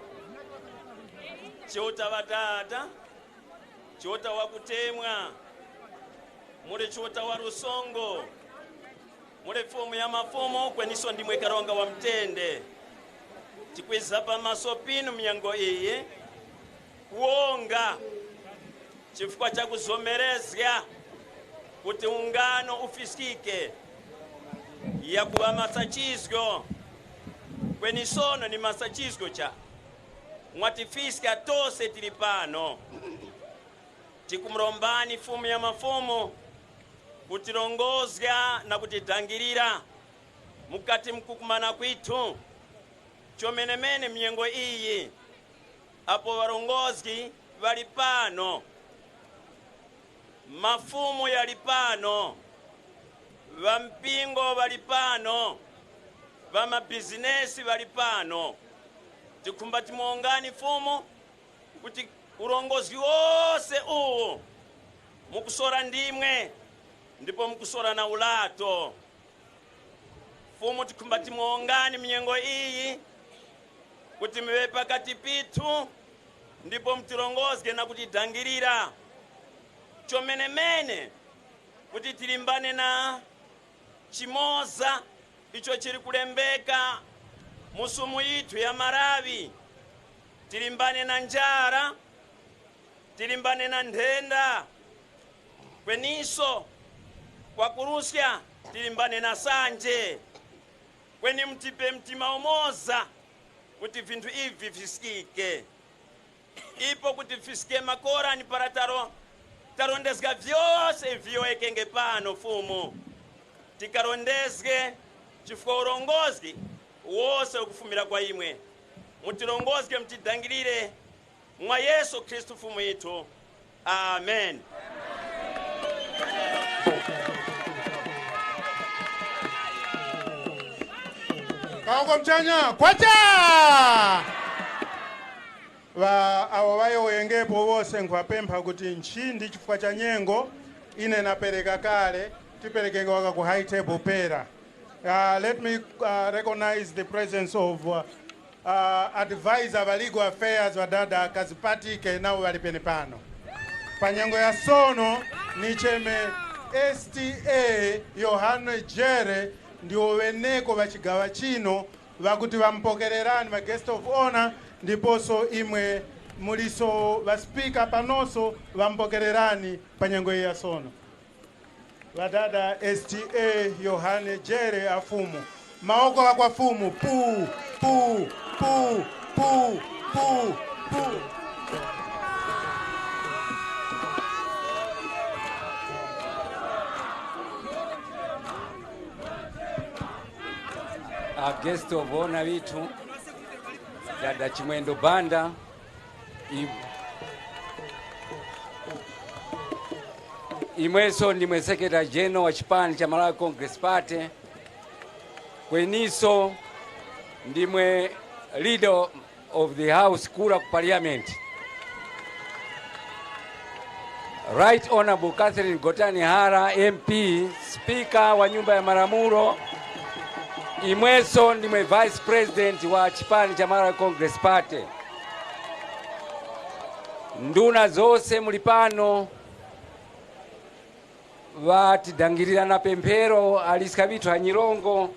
chota vatata, chota wakutemwa, muli chota wa rusongo, muli fomu ya mafumo kweniso ndimwe karonga wa mtende. Tikwiza pamaso pinu mnyango iyi kuonga chifukwa cha kuzomerezya kuti ungano ufisikike yakuwa masachizgo kwenisono ni masachizgo cha mwatifisika tose tili pano. Tikumrombani fumu ya mafumu kutilongozya na kutidangirira mukati mkukumana kwitu chomenemene mnyengo iyi apo varongozi vali pano, mafumu yali pano, vampingo vali pano, vamabizinesi vali pano. Tikumba timuongani fumu kuti urongozi wose uwu mukusora ndimwe ndipo mukusora na ulato. Fumu tikumba timuongani mnyengo iyi kuti miwe pakati pitu ndipo mtirongozge na kutidangirira chomenemene kuti tilimbane na chimoza icho chiri kulembeka musumu yitu ya Marawi, tilimbane na njara, tilimbane na nthenda kweniso kwa kurusya, tilimbane na sanje kweni mtipe mtima umoza kuti vinthu ivi visikike ipo kuti visike makora ni parataro tarondezga vyose ivyoekenge pano fumu tikarondezge chifukwa urongozgi wose ukufumira kwa imwe mutirongozge mtidangirire mwa Yesu Kristu fumu itu. Amen. Kaoko mchanya kwacha va awo vayowengepo wose nkhwapempha kuti nchindi chifukwa cha nyengo ine napereka kale tiperekenge waka ku high table pera. Let me recognize the presence of advisor wa legal affairs wa dada Kazipatike nao wali pene pano. Panyengo ya sono nicheme STA Yohane Jere ndio weneko wa chigawa chino vakuti vampokererani va guest of honor ndiponso imwe muliso va speaker panoso vampokererani panyengo ya sono. Vadada STA Yohane Jere afumu maoko wa kwa fumu pu pu pu pu pu pu. A guest of honor withu Dada Chimwendo Banda, imweso ndimwe secretary general wa chipani cha Malawi Congress Party, kweniso ndimwe leader of the house kula ku parliament, Right Honorable Catherine Gotani Hara MP, speaker wa nyumba ya malamulo, imweso ndimwe vice president wa chipani cha Malawi Congress Party. Nduna zonse muli pano vatidangirira na pemphero alisika vithu anyirongo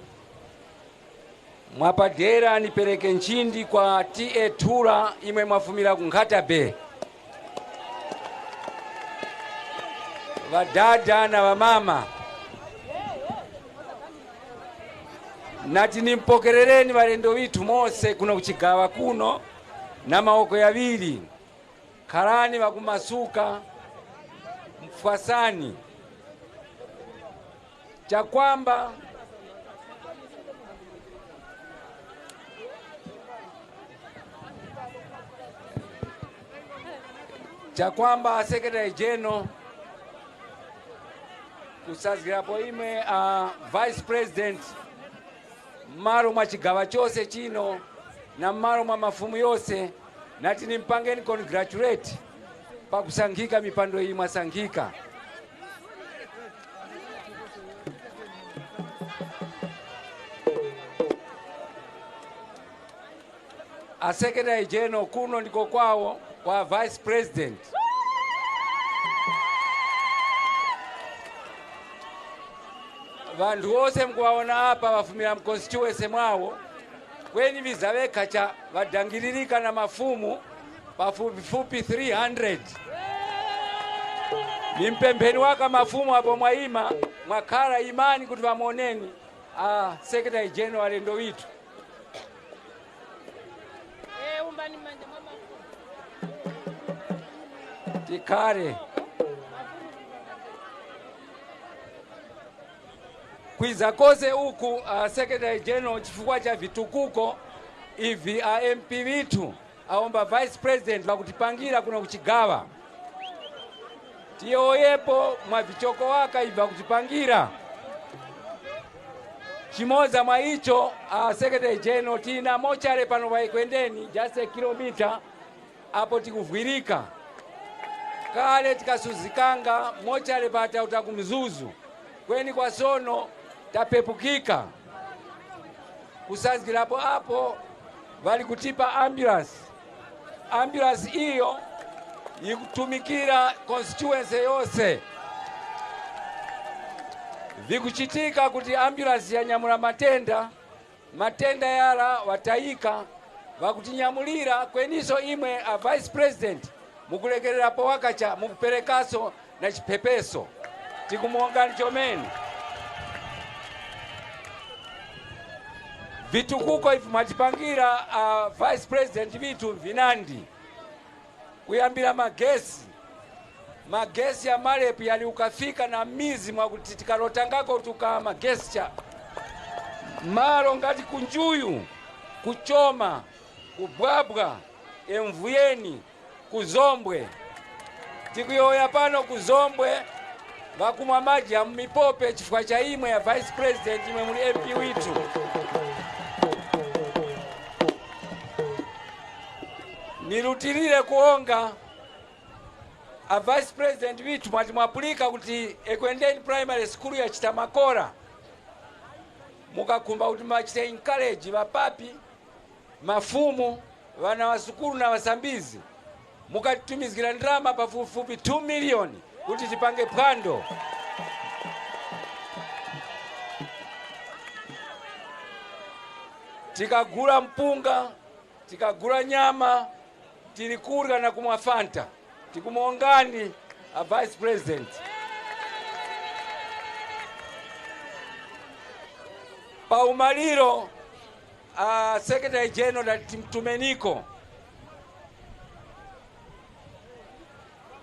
mwapadera. Nipereke nchindi kwa T/A Thula, imwe mwafumira ku Nkhata Bay. Vadada na vamama, nati nimpokerereni valendo vithu mose kuno kuchigawa kuno na maoko yaviri. Khalani vakumasuka, mfwasani chakwamba chakwamba secretary general kusazirapo imwe vice president mmalo mwa chigawa chose chino na mmalo mwa mafumu yose, nati nimpangeni congratulate pakusankhika mipando iyi mwasankhika. A secretary general kuno ndiko kwawo kwa vice president. Vantu vose mkuwaona apa vafumira mconstituency mwawo, kweni vizavekha cha vadangiririka na mafumu pafupifupi 300. Ni mpempheni waka mafumu apo mwaima mwakhala imani kuti vamuoneni a secretary general alendo withu. Tikhale kwiza kose uku secretary general chifukwa cha vitukuko ivi a MP vithu aomba vice president vakutipangira kuno kuchigawa, tiyoyepo mwa vichoko waka ivi vakutipangira. Chimoza mwa icho, secretary general, tina mochare pano vaikwendeni just a kilomita apo tikuvwirika. Kale tikasuzikanga mochare patauta kumzuzu, kweni kwa sono tapepukika. Kusazikirapo apo vali kutipa ambulance. Ambulance iyo ikutumikira constituency yose. Vikuchitika kuti ambulance yanyamula matenda, matenda yala watayika vakutinyamulira. Kweniso imwe a vice president mukulekererapo wakacha mukuperekaso na chipepeso, tikumuongani chomeni. Vitukuko ivi mwatipangira vice president vitu vinandi, kuyambira magesi. Magesi ya malepi yali ukafika na mizi mwakuti tikalotangako tuka magesi cha malo ngati kunjuyu, kuchoma, kubwabwa, emvuyeni, kuzombwe. Tikuyoya pano kuzombwe vakumwa maji ya mipope chifukwa cha imwe ya vice president, imwe muli MP witu. Nilutilire kuonga a vice president witu mwati mwapulika kuti Ekwendeni Primary School ya Chitamakora mukakumba kuti mwachite encourage vapapi, mafumu, vana wasukulu na wasambizi, mukatumizira ndrama pafupifupi 2 million kuti tipange phwando. Tikagula mpunga, tikagula nyama, tilikurya na kumwa Fanta. Tikumuongani a vice president. Paumaliro a secretary general timtumeniko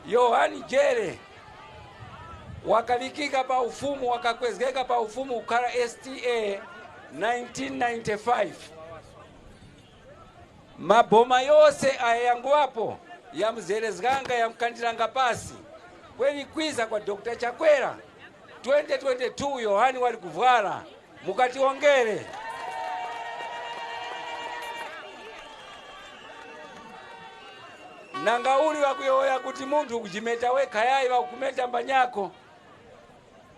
Yohani Jere wakalikika pa ufumu, wakakwezgeka pa ufumu kukhala STA 1995. Maboma yose ayanguwapo yamzerezganga yamkandiranga pasi kweni kwiza kwa Dr. Chakwera 2022 Yohani wali kuvwala mukationgere. Nanga uli wakuyoya kuti munthu kuchimeta wekha yayi wakumeta mbanyako.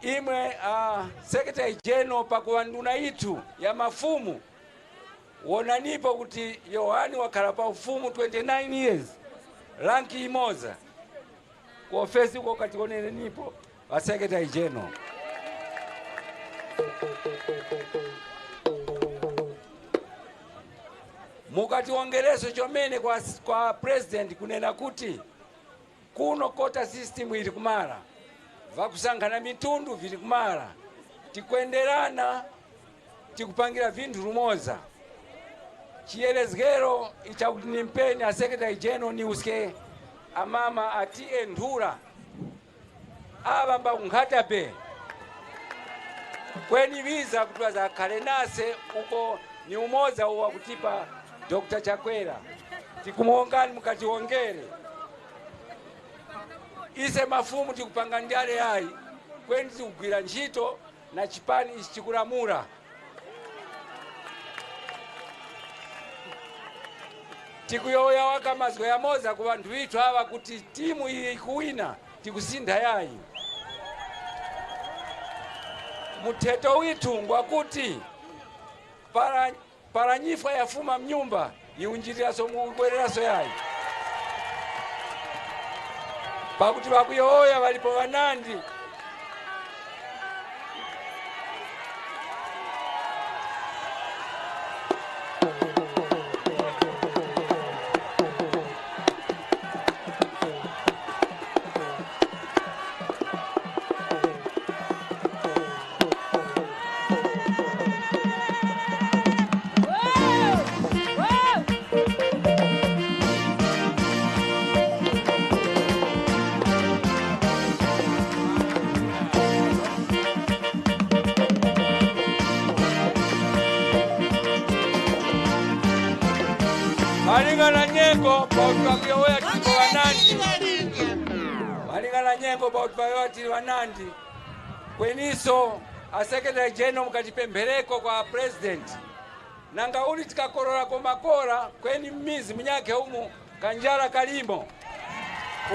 Imwe Secretary General pakuwa nduna itu ya mafumu wonanipo kuti Yohani wakhala pa ufumu 29 years ranki imoza ku ofesi uko kationene nipo wa Secretary General. Mukationgereso chomene kwa president kunena kuti kuno quota system ili kumala, vakusankhana mitundu vili kumala, tikwenderana tikupangira vinthu lumoza. Chiyelezgero ichakuti nimpeni a Secretary General ni uske amama atiye nthula ava mbakunkhatabe kweni viza kuti azakhale nase uko ni umoza uwa kutipa Dr. Chakwera. Tikumuongani mukationgere. Ise mafumu tikupanga ndale yayi kweni tikugwira ntchito na chipani ichi chikulamula. Tikuyoya wakamazgo ya moza ku banthu ithu awa kuti timu iyi ikuwina tikusintha yayi. Mutheto withu ngwakuti paranyifa yafuma mnyumba iunjiriraso mubwereraso yayi. Pakuti vakuyoya valipo vanandi. Malingana nyengo pautwakuyoya tiko wanandi. Malingana nyengo pautwakuyoya tili wanandi. Kweniso a Secretary General mukatipemphereko kwa president. Nanga uli tikakorora komakora kweni mmizi munyake umu kanjala kalimo.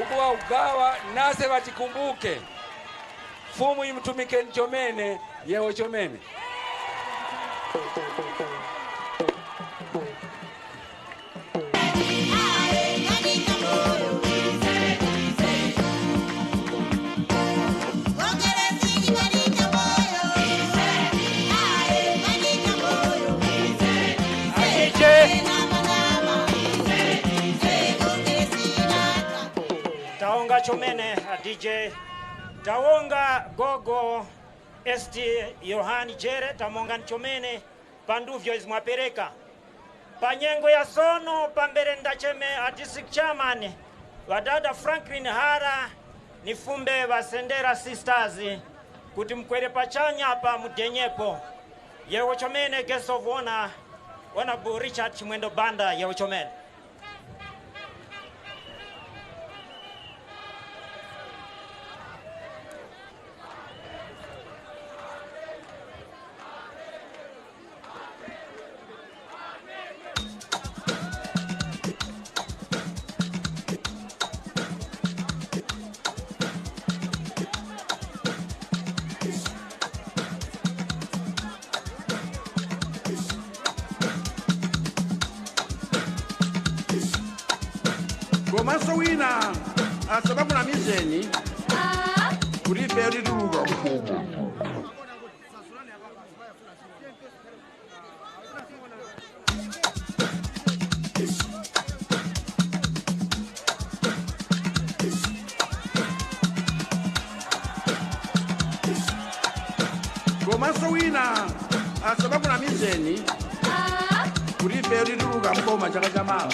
Ukuwa ugawa nase vatikumbuke. Fumu imtumike nchomene yewo chomene. Taonga chomene DJ Taonga gogo ST Yohani Jere tamonga chomene panduvyo izimwapereka panyengo ya sono pambere ndacheme a district chairman wadada Franklin Hara nifumbe vasendera sisters kuti mkwere pachanya pa mudenyepo yewo chomene guest of honor Honorable Richard Chimwendo Banda yewo chomene. Komanso wina asababu na mizeni kuti ife tituluka. Komanso wina asababu na mizeni kuti ife tituluka mboma chaka chamawa.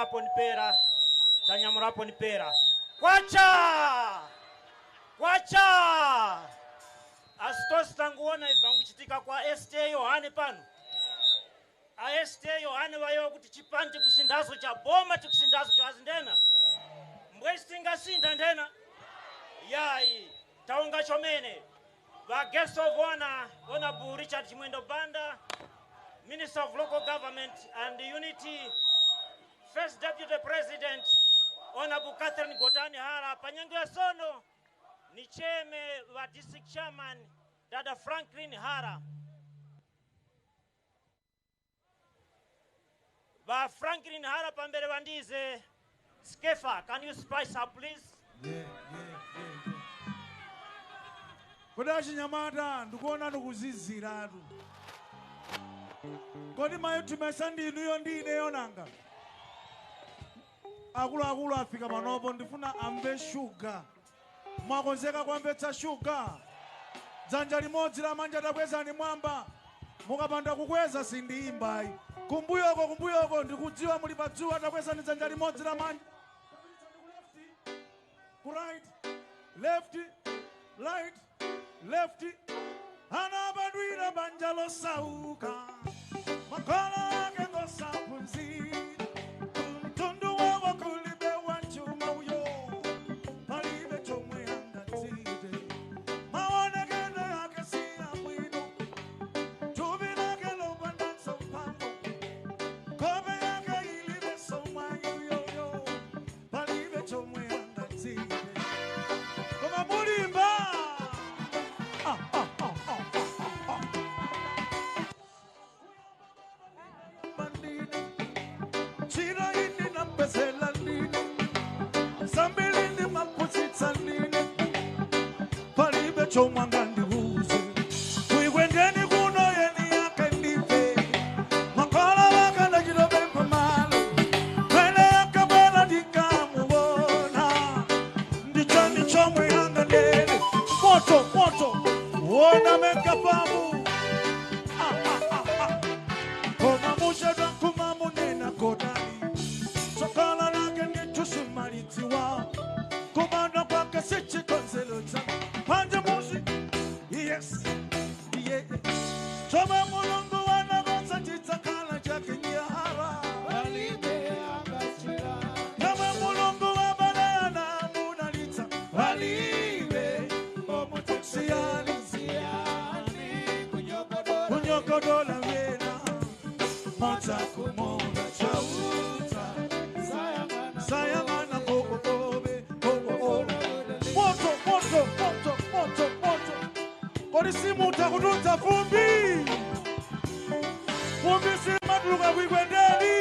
Tanyamulapo nipera, tanyamulapo nipera. Kwacha! Kwacha! Asitosi tanguona ivi vanguchitika kwa ST Yohane pano. A ST Yohane vayo kuti chipani tikusinthaso cha boma tikusinthaso cha azindena. Mbwezi tingasintha ndena. Yayi, taonga chomene. Va guest of honor, Honorable Richard Chimwendo Banda, Minister of Local Government and Unity, First Deputy President, Honorable Catherine Gotani Hara, panyengo ya sono, ni cheme wa District Chairman, Dada Franklin Hara. Va Franklin Hara pambere vandize, Skefa, can you spice up please? Yeah. Kodi achinyamata ndikuona ndikuziziratu. Kodi mayuthimesa ndi inuyo ndi ineyo nanga? Akuluakulu afika panopo ndifuna amve shuga. Mwakonzeka kwamvetsa shuga? Dzanja limodzi lamanja takwezani mwamba. Mukapanda kukweza sindiyimbayi. Kumbuyoko kumbuyoko ndikudziwa muli padzuwa takwezani dzanja limodzi lamanja. Ku right, left, right, left. Anabadwira banja losauka. Makolo ake ngosaphunzira. Mtundu wawo kulibe wachuma uyo. Palibe chomwe angatite. Maonekero yake si abwino. Thupi lake lopanda mphamvu. Nkhope yake ilibe somwayoyo. Palibe chomwe angatite. Koma mulimba. Ah, ah, ah, ah, ah, ah. Bandini. Chira ini napesela nini. Zambili ni maputsitsa nini. Palibe chomwe angandiuze. Kuikwendeni kuno yeni yake ndife. Makolo wakandachitopempha malo. Mwene akabwera ndikamuona. Ndichani chomwe anganene. Moto, moto. Wona mekapamu. Ah, ah, ah, ah. Koma muchedwa kumamunena kodani. Tsokolo lake nditusimalidziwa. Kumanda kwake sichikonzero cha. Panje muzi. Yes. Yeah. Chomwe Mulungu wanakonza chidzakhala chake nyara. Chomwe Mulungu wabalana munalitsa. Palibe omutsiyani. Kunyogodola wena. Motsa kumona chauta. Sayangana kokobe kokobe. Moto, moto, moto, moto, moto. Kodi simuta kututsa fumbi. Fumbi simatuluka kuikwendeni.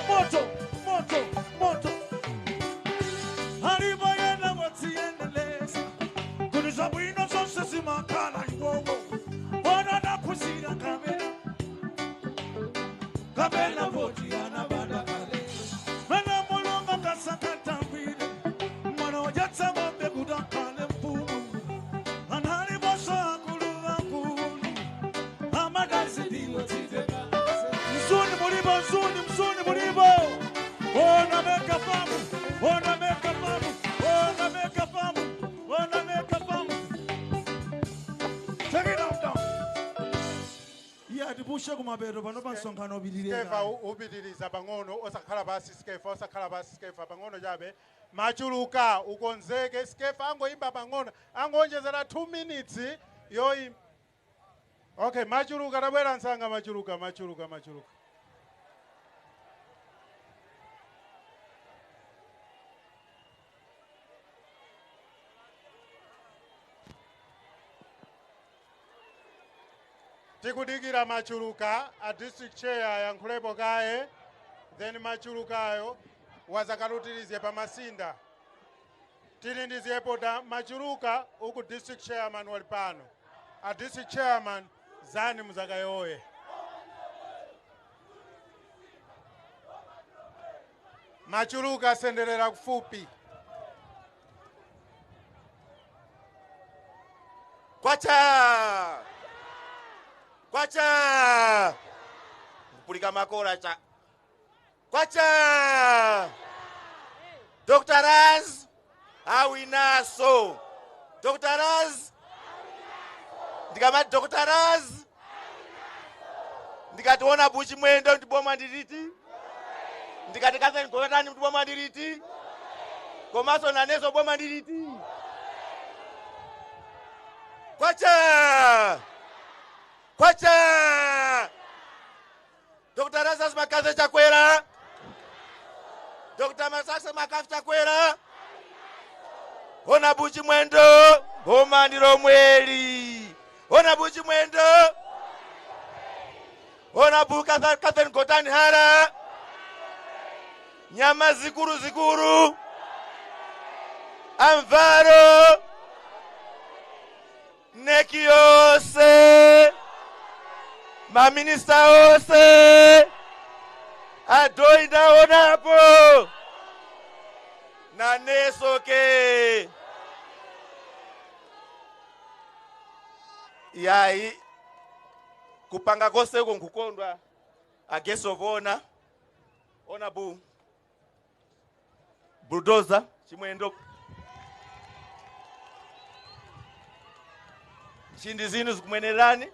Moto, moto, moto. Alipo yena watsiyendeleza. Kuti zabwino zonse zimakhala iwowo. Bona naphunzira kamena. Kapena voti anabada kale. Mwana mulungu akasakatambire. Mwana wajatsa ng'ombe kuti akhale mfumu. Anali boso akulu akulu. Amadazi ndiwo titeka. Mzuni mulibo, mzuni, mzuni mulibo. Ona meka famu, ona meka famu, ona meka famu, ona meka famu. Take it up down. Yeah, tipushe kumapeto pano pa msonkhano upitirire. Skefa upitiriza pang'ono osakhala pasi Skefa osakhala pasi Skefa pang'ono chabe. Machuluka ukonzeke Skefa angoimba pang'ono angonjezera 2 minutes yoimba. Okay, Machuluka tabwera msanga Machuluka, Machuluka, Machuluka. Tikudikira Machuluka, a district chair ayankhulepo kaye, then Machulukayo wazakalutirize pamasinda. Tilindizepo da Machuluka uku district chairman wali pano. A district chairman zani muzakayoye. Machuluka senderera kufupi. Kwacha! Kwacha! Kupulika makola cha. Kwacha! Dr. Raz awinaso. Dr. Raz, ndikamati Dr. Raz, ndikationa buchi mwendo ndiboma ndiriti, ndikati Catherine Gotani ndiboma ndiriti, komaso naneso boma ndiriti. Kwacha! Kwacha! Dr. Lazarus Makazi Chakwera. Dr. Masasa Makazi Chakwera. Ona buchi mwendo, boma ndilo mweli. Ona buchi mwendo. Ona buka Catherine Gotani Hara. Nyama zikuru zikuru. Amvaro. Neki yose. Maminista ose. Adoi ndaonapo. Nanesoke. Yayi kupanga kose uko nkukondwa ageso vona ona bu bulldozer Chimwendo chindi zinu zikumwenerani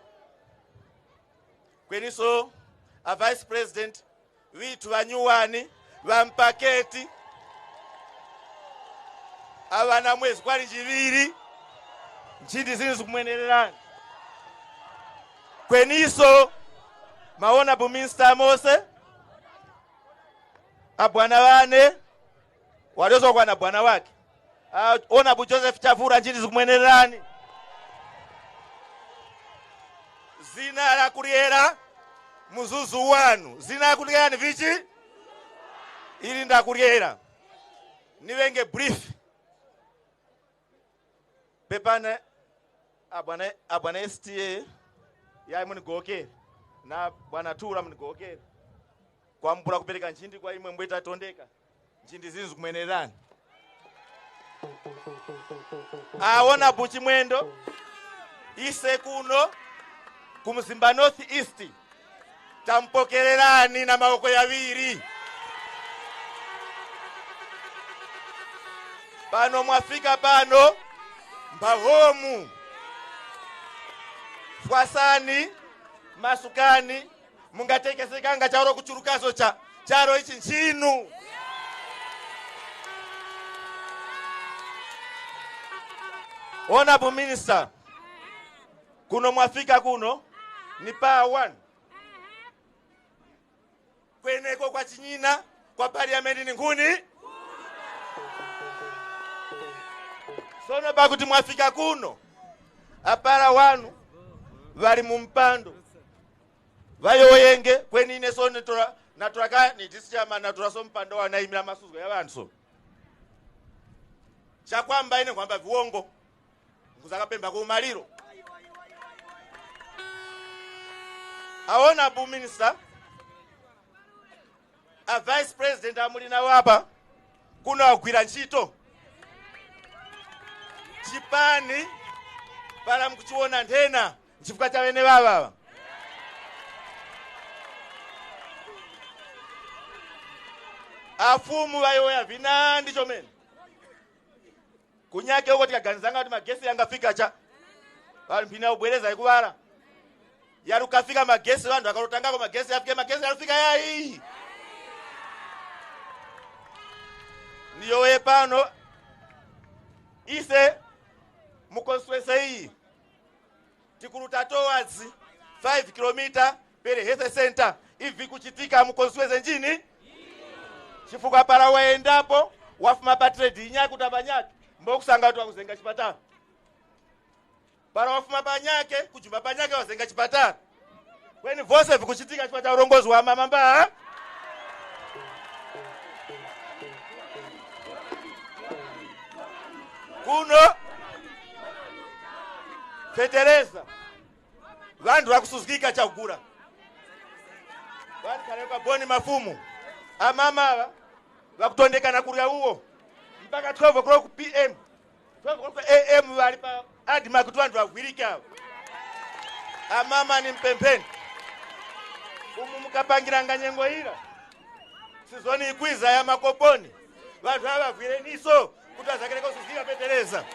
kweniso a vice president vitu vanyuwani vampaketi avana mwezi kwali chiviri nchindi zinu zikumwenerani kweniso maona bu minister Mose abwana vane waliozo kwa na bwana wake ona bu Joseph Chavura nchindi zikumwenerani zina la kuliera muzuzu wanu zina la kuliera ni vichi ili ndakuliera niwenge brief pepane abwana STA yayi munigokere na bwana Tura munigokere kwambura kupereka nchindi kwa imwe mbweta tondeka nchindi zinzu kumwenerani aona buchi mwendo ise kuno kumzimba North East tampokererani na maoko yaviri pano mwafika pano mbahomu fwasani masukani mungatekesekanga charo kuchurukaso cha charo ichi nchinu ona bu minister kuno mwafika kuno ni pa 1 kweneko kwa chinyina kwa parliament ni nguni sono bakuti mwafika kuno apara wanu vali mumpando vayoyenge kweni ine so netora natora ni disichama natora so mpando wanaimira masuzo ya vantu so chakwamba ine kwamba viwongo nguzakapemba kumaliro aona bu minister a vice president amulina wapa kuno agwira ntchito chipani pala mkuchiona nthena nchifukwa cha wene vavava afumu vayoya vinandi chomene kunyake uko tikaganizanga kuti magesi yangafika cha vanhu mphina ubwereza ikuvala yarukafika magesi vanhu vakarotangako magesi afike magesi yarufika yayi niyowe pano ise mukonstituency iyi tikuruta towards 5 km per health center ivi kuchitika mukonstituency njini chifukwa para waendapo wafuma pa trade inyake kuti apanyake mbokusanga kuti wakuzenga chipatala para wafuma panyake kujumba panyake wazenga chipatala kweni vose vikuchitika chifukwa cha urongozi wa mama mba kuno fetereza vantu vakusuzikika chakugura vantu kana boni mafumu amama ava vakutondekana kurya uwo mpaka 12 o'clock pm 12 o'clock am vari pa adima kuti vantu vagwirike ava amama ni mpempheni umu mukapangiranga nyengo ira Sizoni ikwiza ya makoponi vanthu avavwireniso kuti azakereka usuzika petereza.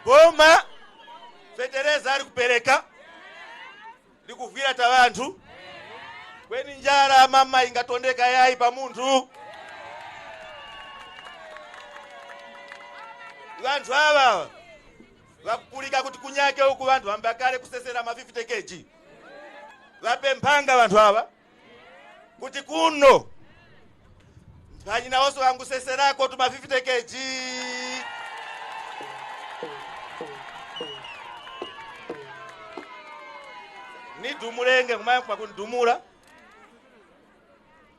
Boma fetereza ari kupereka likuvwira ta vanthu kweni njala mama ingatondeka yayi pa munthu. Vanthu ava vakulika kuti kunyake uku vanthu vambakale kusesera ma 50 kg. Vapemphanga vanthu ava kuti kuno vanyinawonso vanguseserako tuma 50 kg. Nidumulenge kumaya kwakundumula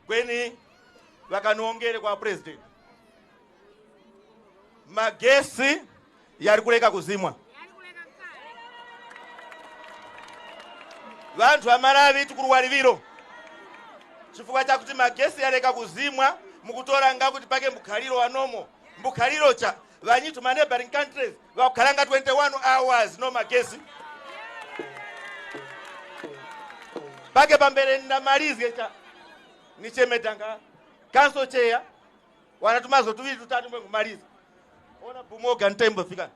kweni vakaniongere kwa president. Magesi yari kuleka kuzimwa. Vanthu vamalavi tikuruwaliviro chifukwa chakuti magesi yareka kuzimwa mukutora nga kuti pake mbukhaliro wanomo mbukhaliro cha vanyitu ma neighboring countries vakukhalanga 21 hours no magesi. Pake pambere ndamalizwe cha nichemetanga council chair wanatumazo tuwiri tutatu mwe kumaliza. Ona bumoga ntembo fika.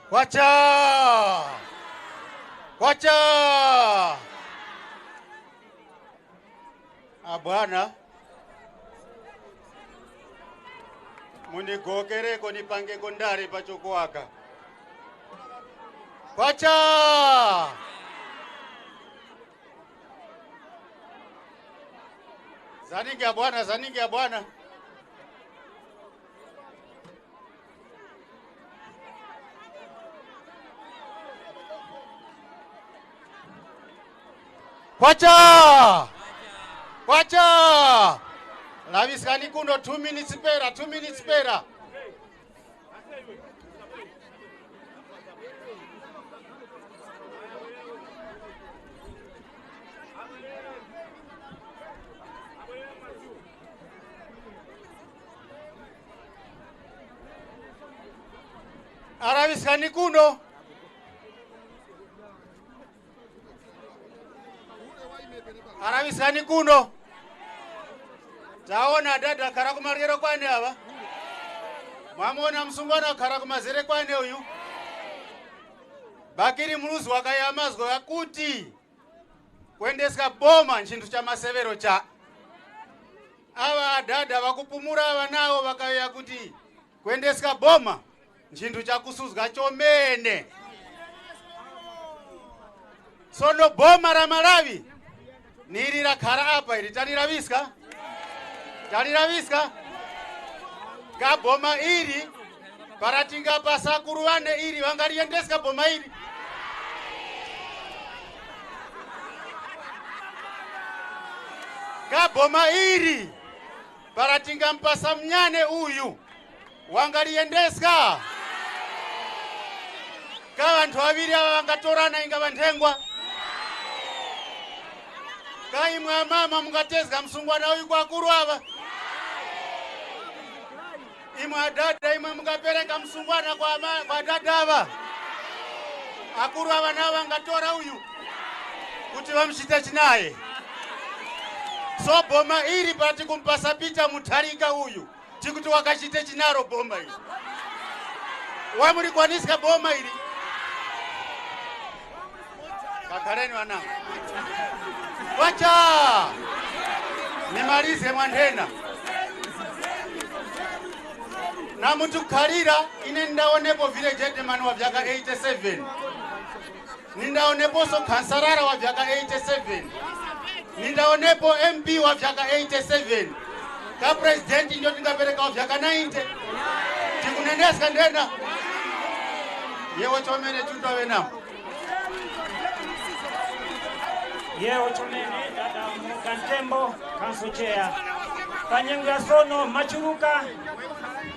Kwacha! Kwacha! Abwana mundigokereko nipangeko ndare pachokuwaka. Kwacha! Zaningi ya bwana, zaningi ya bwana. Kwacha! Kwacha! Laviskani kuno 2 minutes pera, 2 minutes pera. Araviskani kuno. Araviskani kuno. Taona dada kara kumarero kwani ava. Mwamona msungwana kara kumazere kwani uyu. Bakiri muluzi wakayamazgo yakuti kuendeska boma nchintu cha masevero cha. Ava dada vakupumura ava nawo vakaya kuti kuendeska boma nchintu cha kusuzga chomene. Sono boma ra Malawi niri rakhara apa iri taliraviska. Taliraviska kaboma iri paratinga pasakuruwane iri vangariendeska boma iri. Kaboma iri paratinga mpasa mnyane uyu wangariendeska. Ka vantu vaviri ava vangatorana inga vanthengwa. Kaimwe mama mungatezga msungwana uyu kwakuru ava. Imwe adada imwe mungapereka msungwana kwa dada ava. Akuru ava navo vangatora uyu kuti vamuchite chinaye. So boma iri pati kumpasa Peter Mutharika uyu tikuti wakachite chinaro boma iri. Wamurikwaniska boma iri. Kakareni wanangu. Wacha! Nimalize mwanhena. Na mutukharira ine ndaonepo village headman wa vyaka 87. Nindaonepo so kansarara wa vyaka 87. Nindaonepo MP wa vyaka 87. Ka president ndio tingapereka wa vyaka 90. Tikuneneska ndena. Yewo chomene chundove namo. Yewo chomene dada Mukantembo council chair. Panyengo ya sono Machuruka.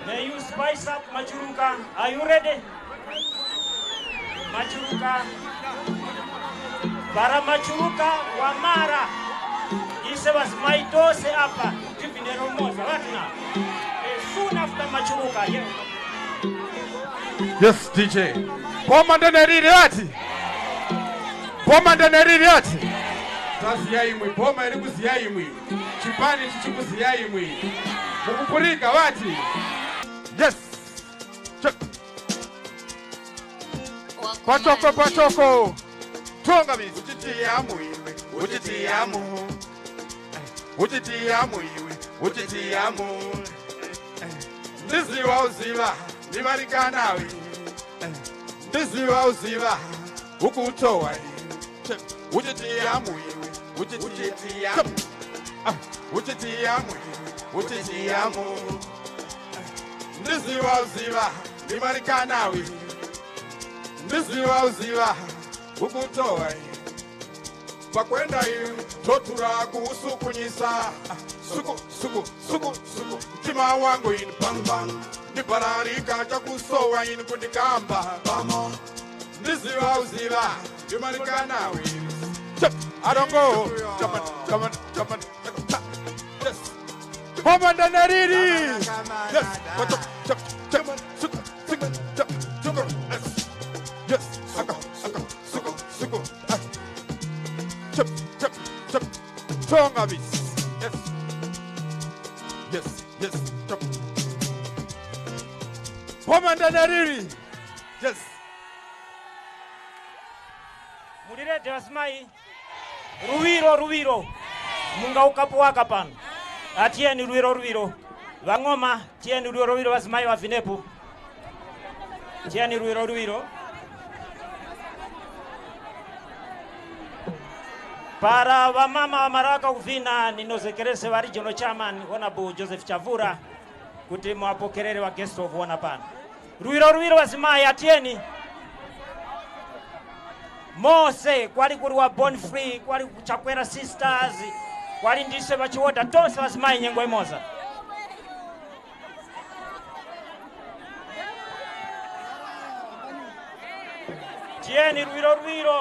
May you spice up Machuruka. Are you ready? Machuruka. Para machuluka wamara ise vazimai tose apa tivinero moza vatina soon after machuluka, yeah. Yes, DJ. Boma ndeneriri ati. Boma ndeneriri ati. Taziya imwe, boma iri kuziya imwe. Chipani chichikuziya imwe. Mukupurika wati. Yes. Check. Pachoko pachoko. Tonga bizi. Uchitiyamu iwe. Uchitiyamu. Uchitiyamu iwe. Uchitiyamu. Ndiziwa uziva. Nimarikanawe. Ndiziwa uziva. Ukutowa. Uchitiyamu iwe. Uchitiyamu. Uchitiyamu. Uchitiyamu. Ndiziwa uziva. Nimarikanawe. Ndiziwa uziva. Ukutowa. Pakwenda iwe. Totura kuhusu kunyisa. Suku suku suku suku. Mtima wangu in bang bang. Nipararika chakusowa in kundikamba. Ndiziwa uziva. Nimarikanawe. I don't go. Jump jump jump. Yes. Boma ndanariri. Yes. Jump jump suku suku jump suku. Yes. Suku suku suku suku. Jump jump jump. Tonga bis. Yes. Yes. Yes. Jump. Boma ndanariri. Yes. Mulirete vasimai. Ruwiro ruwiro munga ukapo waka pano atiyeni ruwiro ruwiro vang'oma tiyeni ruwiro ruwiro vazimai vavinepo tiyeni ruwiro ruwiro para vamama vamaraka kuvina ninozekerese va regional chairman Honorable Joseph Chavura kuti mwapokerere wa guest of honor pano ruwiro ruwiro vazimai atiyeni Mose kwali kuri wa Born Free kwali kuchakwera sisters kwali ndise vachiwoda tonse vazimai nyengo imoza. Tieni ruwiro ruwiro.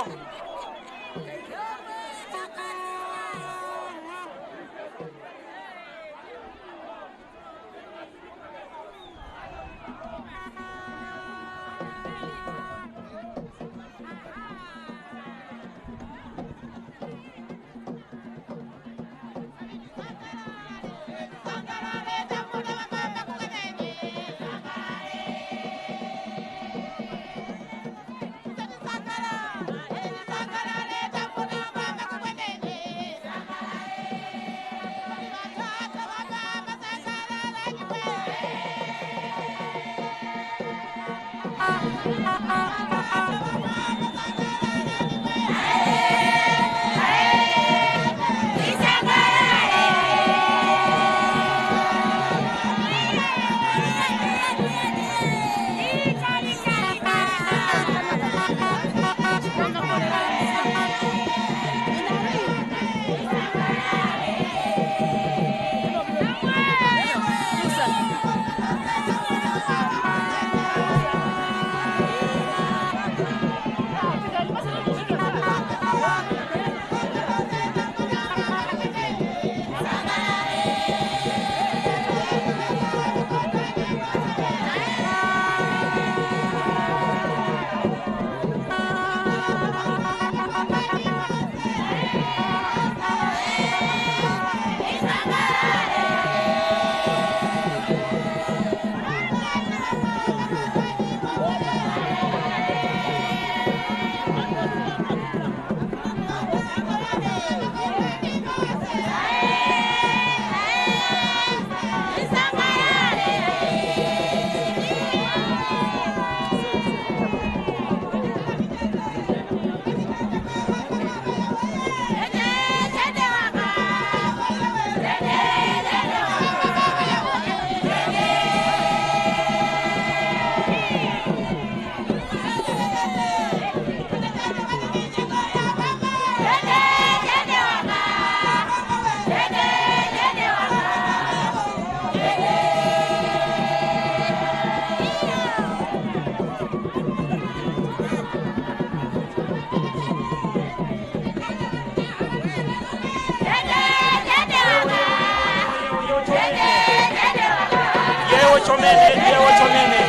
Chomene, yewo chomene,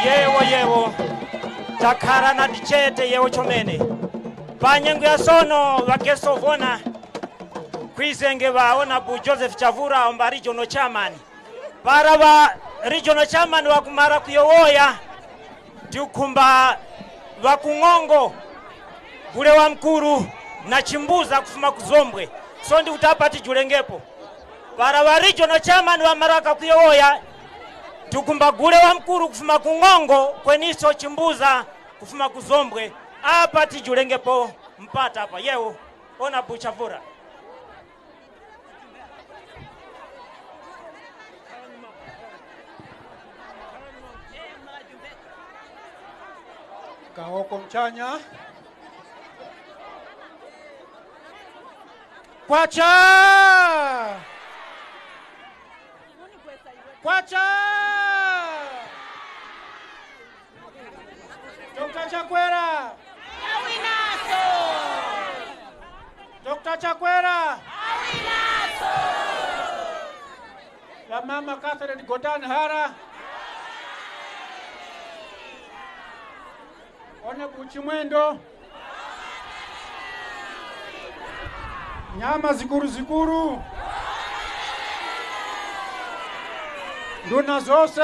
yewo yewo, takhala na tichete yewo chomene. Panyengo ya sono vakesovona kwizenge vaona bu Joseph Chavura omba regional chairman. Para va regional chairman wakumara kuyowoya tiukhumba vakung'ongo gule wa mkuru na chimbuza kufuma kuzombwe. So ndi kuti apa tijulengepo. Para wa regional chairman wa maraka kuyowoya tiukhumba gule wa mkuru kufuma kung'ongo kweniso chimbuza kufuma kuzombwe. Apa tijulengepo mpata apa yewo ona bu Chavura. Kaoko Mchanya. Kwacha! Kwacha! Dr. Chakwera! Awinaso! Dr. Chakwera! Awinaso! La Mama Catherine Godan Hara. Honorable Chimwendo. Nyama zikuru zikuru. Nduna zose.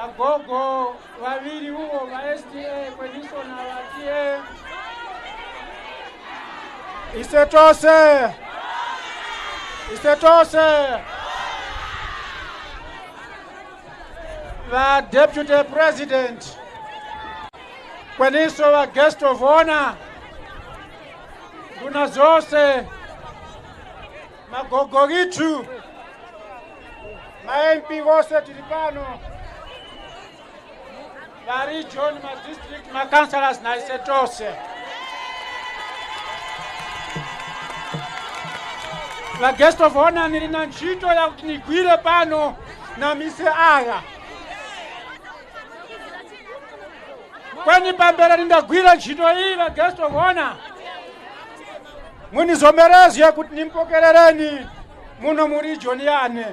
Agogo wawili huo wa SDA kweniso na watie. Isetose. Isetose. The Deputy President, kweniso wa guest of honor, nduna zose, magogoritu, ma MP vose tili pano, va region, ma district, ma councillors na isetose. La guest of honor nilina ntchito ya kuti nigwire pano na mise aya. Kweni pambere nindagwira ntchito iyi la guest of honor. Munizomerezye kuti nimpokerereni muno mu region yane.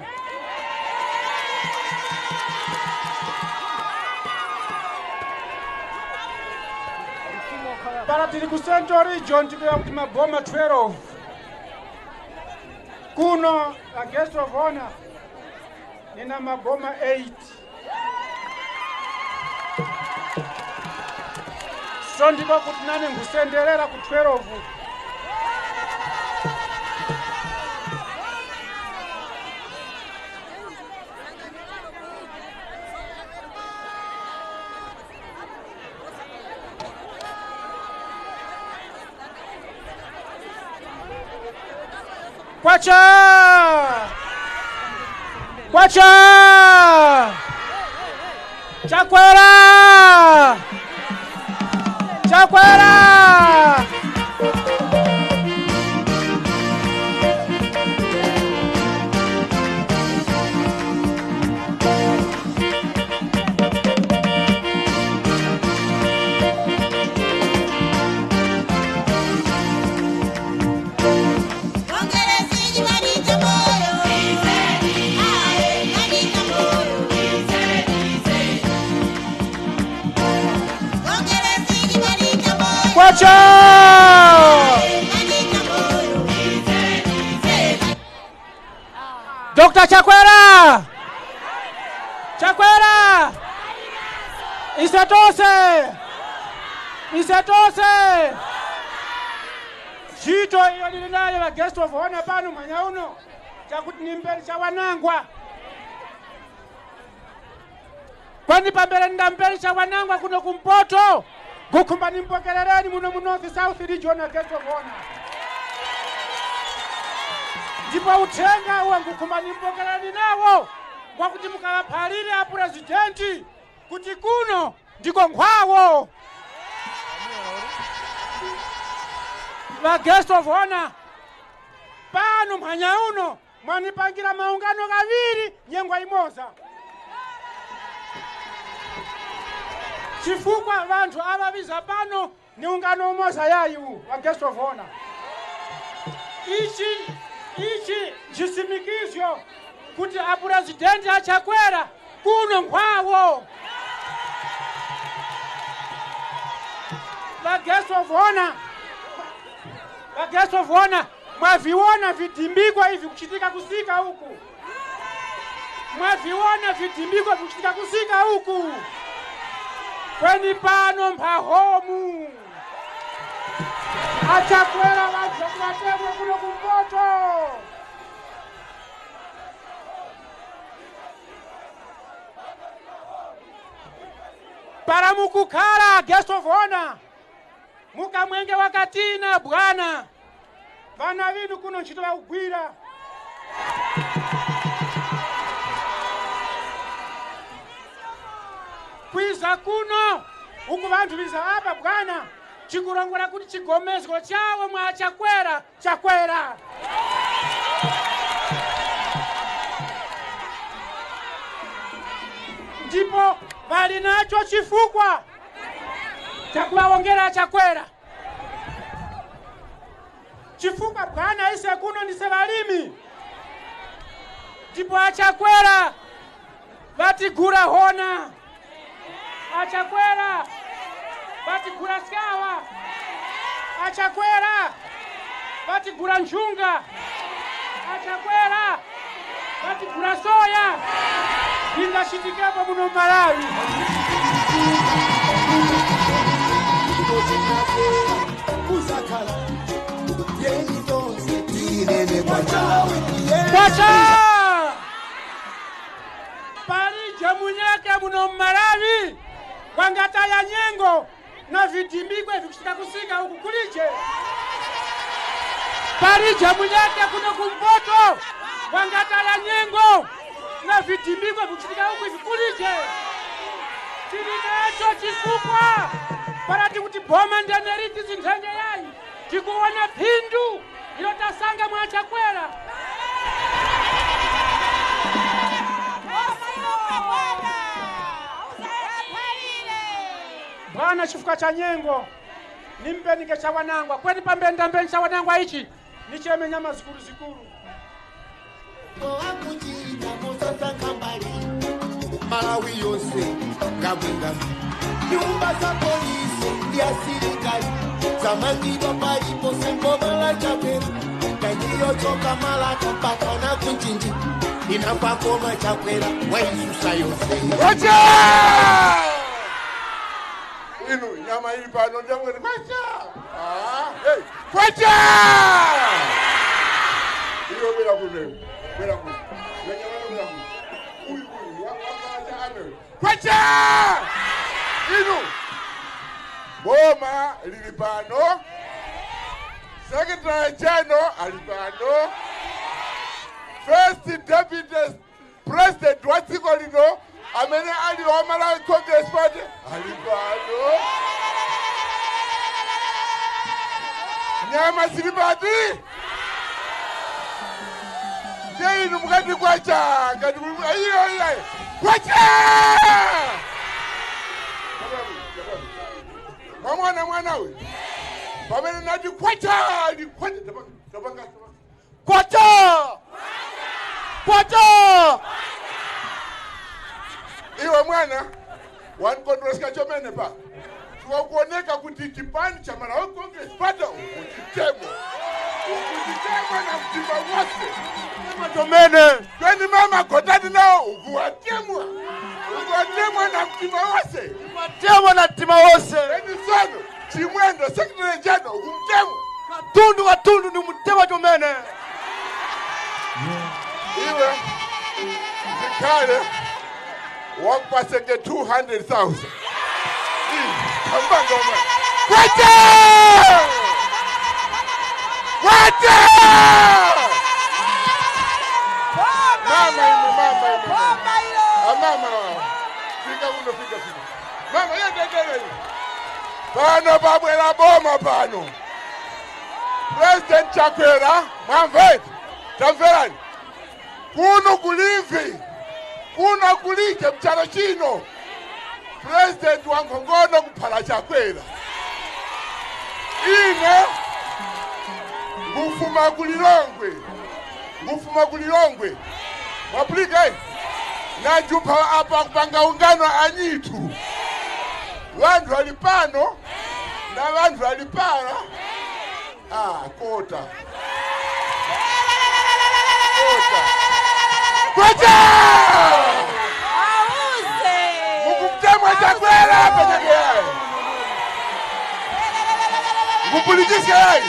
Para tiri ku Central Region tikuya kuti maboma 12. Kuno la guest of honor nina maboma 8. So ndiko kuti nane ngusenderera ku 12. Kwacha! Kwacha! Chakwera! Chakwera! Kwacha! Dr. Chakwera! Chakwera! Isetose! Isetose! Ntchito iyo lili nayo la guest of honor pano mwanya uno chakuti nimberi chawanangwa. Kwani pambere ndamberi chawanangwa kuno kumpoto. Gukumba nimpokerereni muno mu North South Region guest of honor. Ndipo uthenga uwa ngukumba nimpokerereni nawo kwakuti mukawaphalire a president kuti kuno ndiko nkhwawo. La guest of honor pano mwanya uno mwanipangira maungano kaviri nyengo imoza. Chifukwa vanthu avaviza pano ni ungano umoza yayu wa guest of honor. Ichi chisimikizyo kuti apurezidenti achakwera kuno nkhwawo. Va guest of honor, va guest of honor, mwaviona vidimbikwa hivi kuchitika kusika huku. Mwaviona vidimbikwa vikuchitika kusika huku. Kweni pano mphahomu. Achakwera vatemwe kuno kumpoto. Para mukukhala guest of honor. Mukamwenge wakatina bwana. Vana vinu kuno ntchito vakugwira. Kwiza kuno uku vanthu viza apa bwana chikulongwera kuti chigomezgo chawo mwa chakwera chakwera. Ndipo vali nacho chifukwa chakuwawongera chakwera. Chifukwa bwana ise kuno ndise valimi. Ndipo achakwera vatigura hona. Achakwera vatigura skawa. Achakwera vatigura njunga. Achakwera vatigura soya. Ingashitikepo muno Malawi. Kwacha! Palije munyeke muno Malawi. Wangataya nyengo na vidimbikwe vikushika kusika huku kulije. Palije munyeke kuno kumpoto. Wangataya nyengo na vidimbikwe vikushika huku vikulije. Tili nacho chifukwa. Parati kuti boma ndeneriti zintenge yayi. Tikuona phindu ilo tasanga mwa chakwera. Bwana chifukwa cha nyengo nimpenike cha wanangwa kweni pambenda mbeni cha wanangwa ichi nicheme nyama zikuru zikuru. Malawi yonse ngabwinga nyumba za polisi ndi asilikali zamangidwa palipo sembomala Chakwera kanyiyochoka Malaka mpaka na kunchinji inapakoma Chakwera waisusa yonse. Wacha! Inu nyama ili pano ndangwe kwacha. Ah, hey, kwacha! Iwe bwera kuno. Bwera kuno. Nyama bwera kuno. Uyu uyu wakacha ame. Kwacha! Inu boma lili pano. Secretary General ali pano. First Deputy President wa dziko lino amene ali wa Malawi Congress Party ali pano. Nyama zili pati. Ndiye inu mukati kwacha ngati iyo iyo kwacha. Mwana mwana we pamene nati kwacha ndi kwacha tapanga kwacha kwacha. Iwe mwana wankondroska chomene pa tuwakuoneka kuti chipani cha Malawi Congress Party ukuchitemo ukuchitemo na mtima wose chomene kweni mama kotati nao ukuwatemwa ukuwatemwa na mtima wose temwa na mtima wose. Kweni sono Chimwendo Secretary General ukumtemwa katundu katundu ni mtemwa chomene. Iwe zikhale wakupaseke 200,000. Kwacha! Kwacha! Mama imo, mama imo. Mama. Fika kuno, fika, fika. Mama, yende, yende. Pano pabwera boma pano. President Chakwera, mwamve, tamverani. Kuno kulivi. Kuno kulike mchalo chino. President wa Nkhongono kuphala Chakwera. Ine ngufuma kulilongwe. Ngufuma kulilongwe. Mwapulika eh? Najupa apa kupanga ungano anyitu. Vantu walipano na vantu walipala. Ah, kota. Kota. Kota! Auze! Mukumtemwa Chakwera hapa Chakwera. Mukupulijisha yai.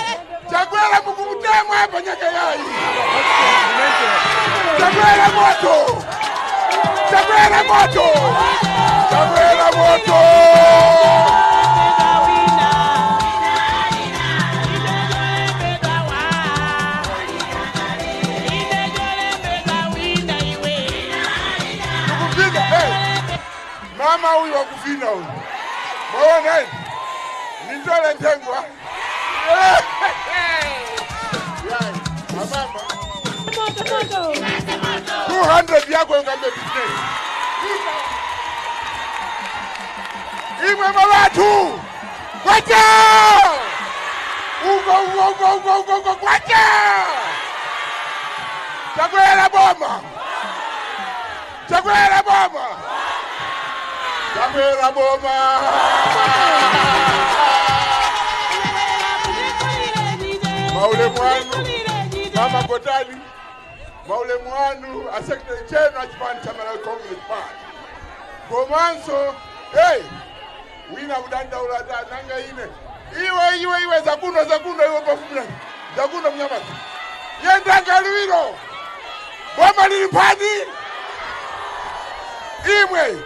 Chakwera mukumtemwa hapa Chakwera. Chakwera moto. Chakwera moto. Chakwera moto. Mama huyu wa kufina huyu. Mwaona hivi? Nitole ntengwa. Yai, mama. 200 yako ukambe business. Imwe mawatu. Kwacha! Ugo ugo ugo ugo ugo ugo kwacha! Chakwera boma. Chakwera boma. Chakwera boma. Maule mwanu, Mama Gotani, Maule mwanu, a Secretary General chipani cha Malawi Congress Party. Komanso, hey, wina udanda ulada nanga ine. Iwe iwe iwe zakuno zakuno iwe pafumina. Zakuno mnyamata. Yendanga liwiro. Boma lilipani. Imwe.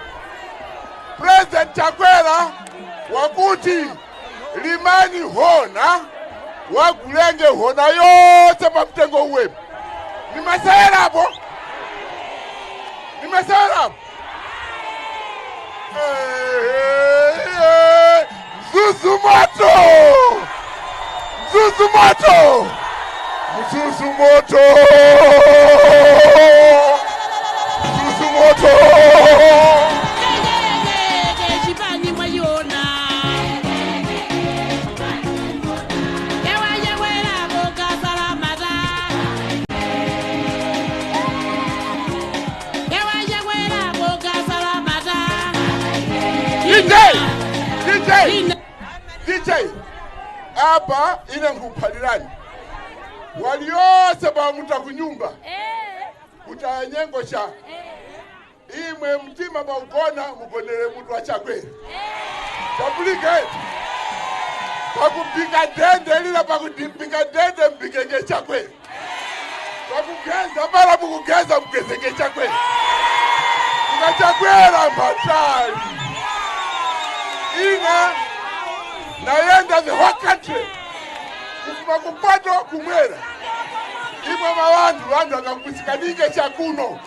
President Chakwera wakuti limani hona wagulenge hona yote pa mtengo uwepo. Nimesema hapo. Nimesema hapo. Mzuzu moto. Mzuzu moto. Mzuzu moto. Mzuzu moto. DJ! DJ! Hapa ine nkuphalirani. Waliose bamuta kunyumba. Kutayanyengo cha. Imwe mtima baukona mugonere mutu wa Chakwera. Chapulika eti. Pakupika dende lila pakutipika dende mpikenge Chakwera. Pakugeza mara mukugeza mugezenge Chakwera. Chakwera mbatali. Ina naenda the whole country. Kufuma kupato kumwera. Imwe mawandu wandu akakusikanike chakuno.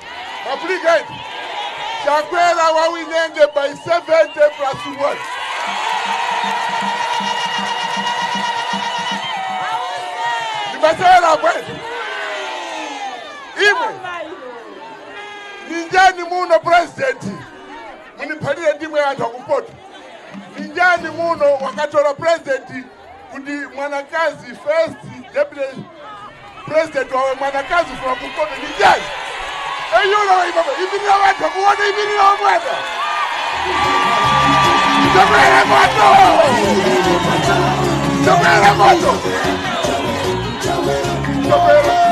Mapulika eti. Chakwera wawinenge by 70 plus 1. Nimasera bwe. Imwe. Ninjani muno president. Muniphalire ndimwe anthu akumpoto. Ninjani muno wakatola president kuti mwanakazi first deputy president wawe mwanakazi from kumpoto ninjani. Eyulo ibaba ibirira watu kuona ibirira mwana. Chakwera moto. Chakwera moto. Chakwera.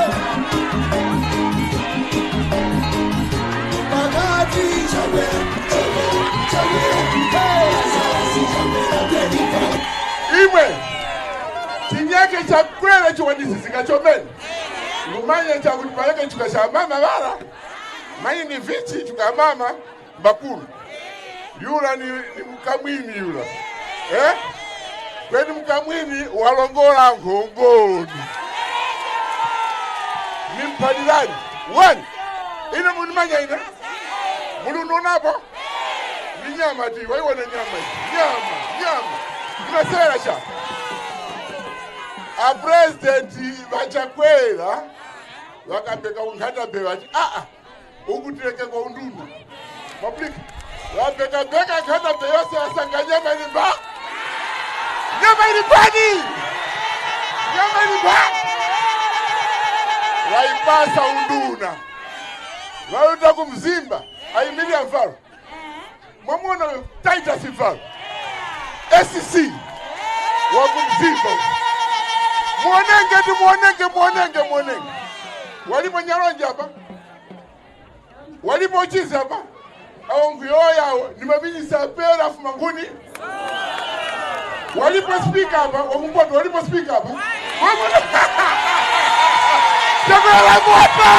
Imwe chinyake Chakwera chiwanisisika chomene. Ngumanya chakuti paleke chuka cha mama wala. Manyi ni vichi chuka mama bakulu. Yula ni mkamwini yula. Eh? Kweni mkamwini walongola ngongoni. Nimpalilani. One. Ine munimanya ine. Mulunonapo. Ni nyama ti, waiwana nyama. Nyama, nyama. Nimesera cha. A president vachakwera vakapeka unkhata be vati a ukutireke kwa unduna. Public. Vapeka beka khata be yose asanga nyama ni ba. Nyama ni bani. Nyama ni ba. Vaipasa unduna. Valuta kumzimba. Aimilia mfalo. Mwamuona Titus mfalo. SCC. Wakumzimba. Muonenge tu muonenge muonenge muonenge. Walipo Nyaronja hapa. Walipo Chizi hapa. Awo nguyoya ni maminisa pera fumanguni. Walipo speaker hapa, wakumpoto walipo speaker hapa. Chakwera moto!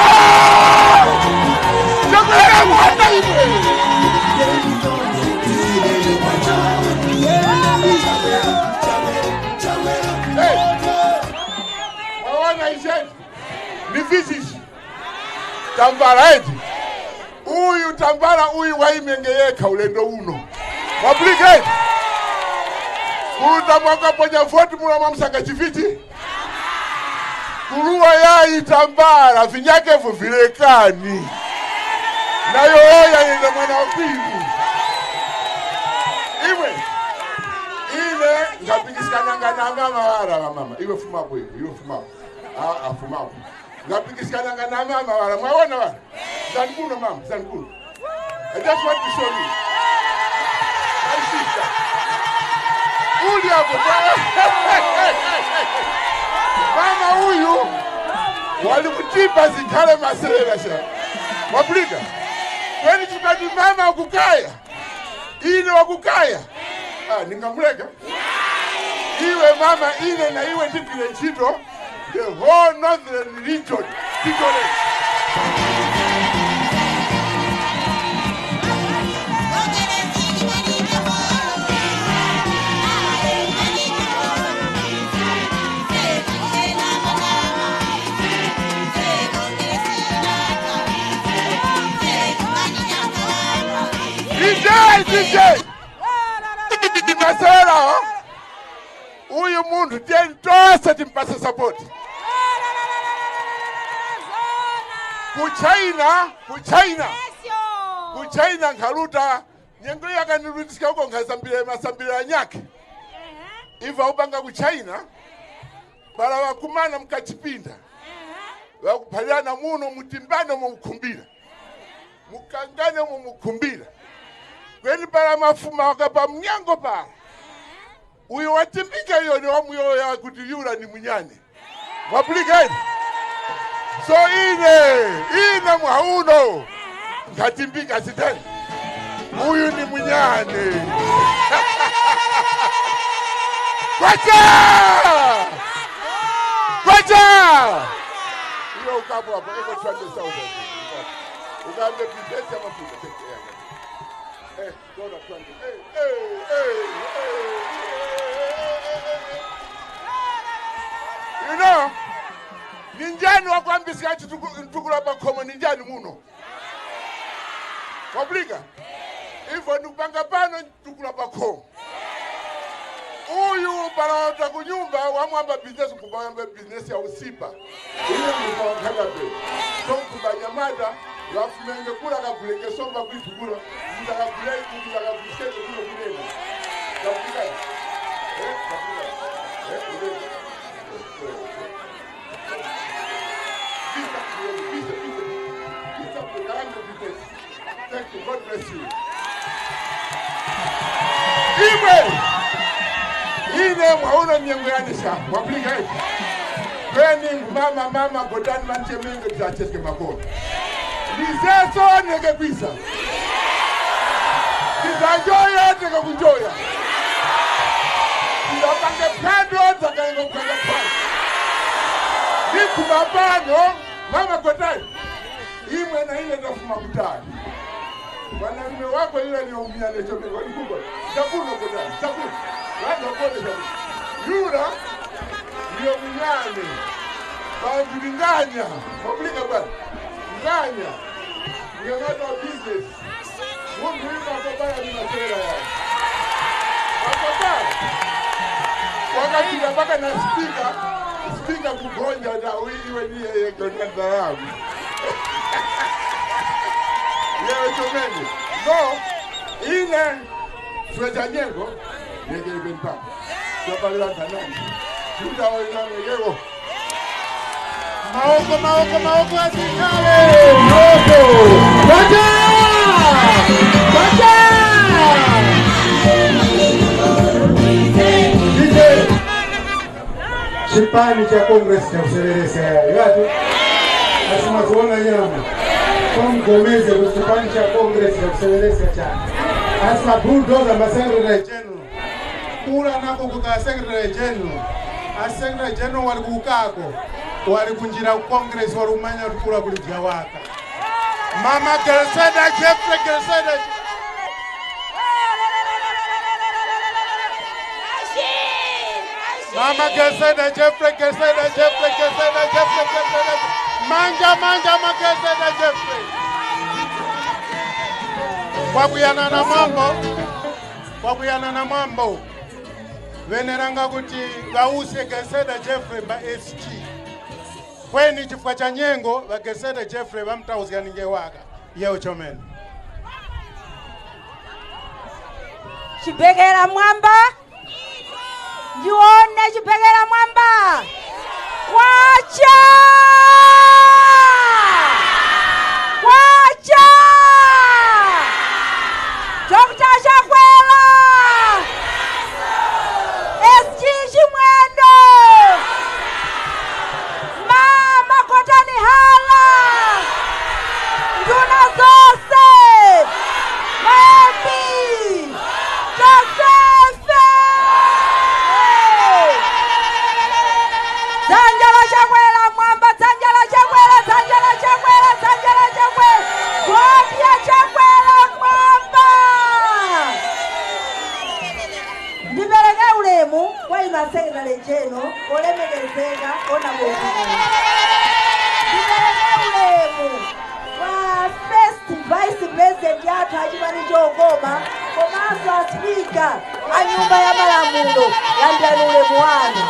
Chakwera moto iwe! Hey! Wawana isheni. Ni vizishi. Tambara eti. Uyu tambara uyu waimengeyeka ulendo uno. Wapulika eti. Kuruta mwaka ponya voti mula mamsanga chiviti. Kuruwa yai tambara vinyakevu vilekani. Nayo oya ina mwana wapivu. Iwe. Ile ngapikisikana na mama wala mama. Iwe fumapo iwe, iwe fumapo. Ah, fumapo. Ngapikisikana na mama wala mwaona wala. Zanikuno mama, zanikuno. I just want to show you. My sister. Uli hapo. Mama huyu walikutipa zikhale maselera sha. Wapulika. Kweni chipati mama wakukaya. Ine wakukaya. Ah, ningamuleka. Iwe mama ine na iwe ndipile ntchito. The whole northern region. Tikole. DJ! Ndimasera, uyu muntu tentose timpase support. Ku China nkhaluta nyengo yakanirutisa uko nkhasambira masambira anyake. Iva upanga ku China bala wakumana mukachipinda. Wakuphalana muno mutimbano mukhumbira. Mukangane mukhumbira. Kweni pala mafuma wakapa mnyango pala. Uyo watimbika iyo ni wamuyoya kuti yura ni munyane. Mwapulika ine. So ine mwauno. Ngatimbika sitani. Uyu ni munyane. Kwacha! Kwacha! Iyo ukapo hapo, eko 20,000. Ukambe pipesi ama pipesi. Hey, go to 20. Hey, hey, hey, hey. You know, ninjani wakwambisika chitukula pakhomo ninjani muno. Waplika? Ivo ndikupanga pano tukula pakhomo. Uyu palota kunyumba wamwamba business kubamba business ya usipa. Ile mukawakhala pe. Tonkubanyamata wafumenge kula kakuleke somba kuitukula. Mutakakuleke mutakakuleke kula kulele. Kapika. Eh, kapika. Eh, kulele. Thank you. God bless you. Iwe! Ine mwaona nyengo yanisha. Waplika hivi. Kweni mama mama godani manchemengo tiacheske makona. Nizeso neke kwisa. Nizanjoya neke kunjoya. Nizapange pendo zakaengo kupanga pando. Nikumapano mama godani. Imwe na ile ndafuma kutani. Mwanamume wako yule aliyeumia leo kwa mkubwa. Takuno godani, takuno. Wanda kode takuno. Yura ndio mnyane. Bangulinganya. Publika bwana. Nganya. Ndio ngata business. Mungu yuko akobaya ni matera yao. Akobaya. Wakati mpaka na speaker kugonja na iwe ni yeye kwa dharau. Leo chomeni. No, ile tuweja nyengo nege bempa. Tuwabalila kanani. Tuta wa ina negego. Maoko, maoko, maoko azikale. Maoko. Kwacha! Kwacha! DJ. Chipani cha Congress cha kuseveresa yatu. Asimaziona nyama. Komgomeze kuchipani cha Congress cha kuseveresa cha. Asima bulldozer ma secretary general. Kula nako kuka secretary general. A secretary general wali kukako. Wali kunjira ku Congress wali umanya kula kulijia waka. Mama Gelseda Jeffrey Gelseda. Mama Gelseda Jeffrey Gelseda Jeffrey Gelseda Jeffrey Gelseda. Manja manja Gelseda Jeffrey. Kwakuyana na mambo. Kwakuyana na mambo. Veneranga kuti vause Gelseda Jeffrey mba SG. Kweni chifukwa cha nyengo va Gelseda Jeffrey vamtauzika ninge waka. Yeo chomene. Chibekera mwamba. Ndione chibekera mwamba. Kwacha! Kwacha! Dr. Chakwera! SG Chimwendo! Mama Gotani Hala! Nduna zose! Mapi! Josefe! Dzanja la Chakwera mwamba, dzanja la Chakwera, dzanja la Chakwera, dzanja la Chakwera. Goti ya Chakwera mwamba. Ndipereke ulemu kwa inu asekretary general olemekezeka ona bovu. Ndipereke ulemu kwa first vice president yathu achipani chokoma komanso a speaker a nyumba ya malamulo landirani ulemu wanu.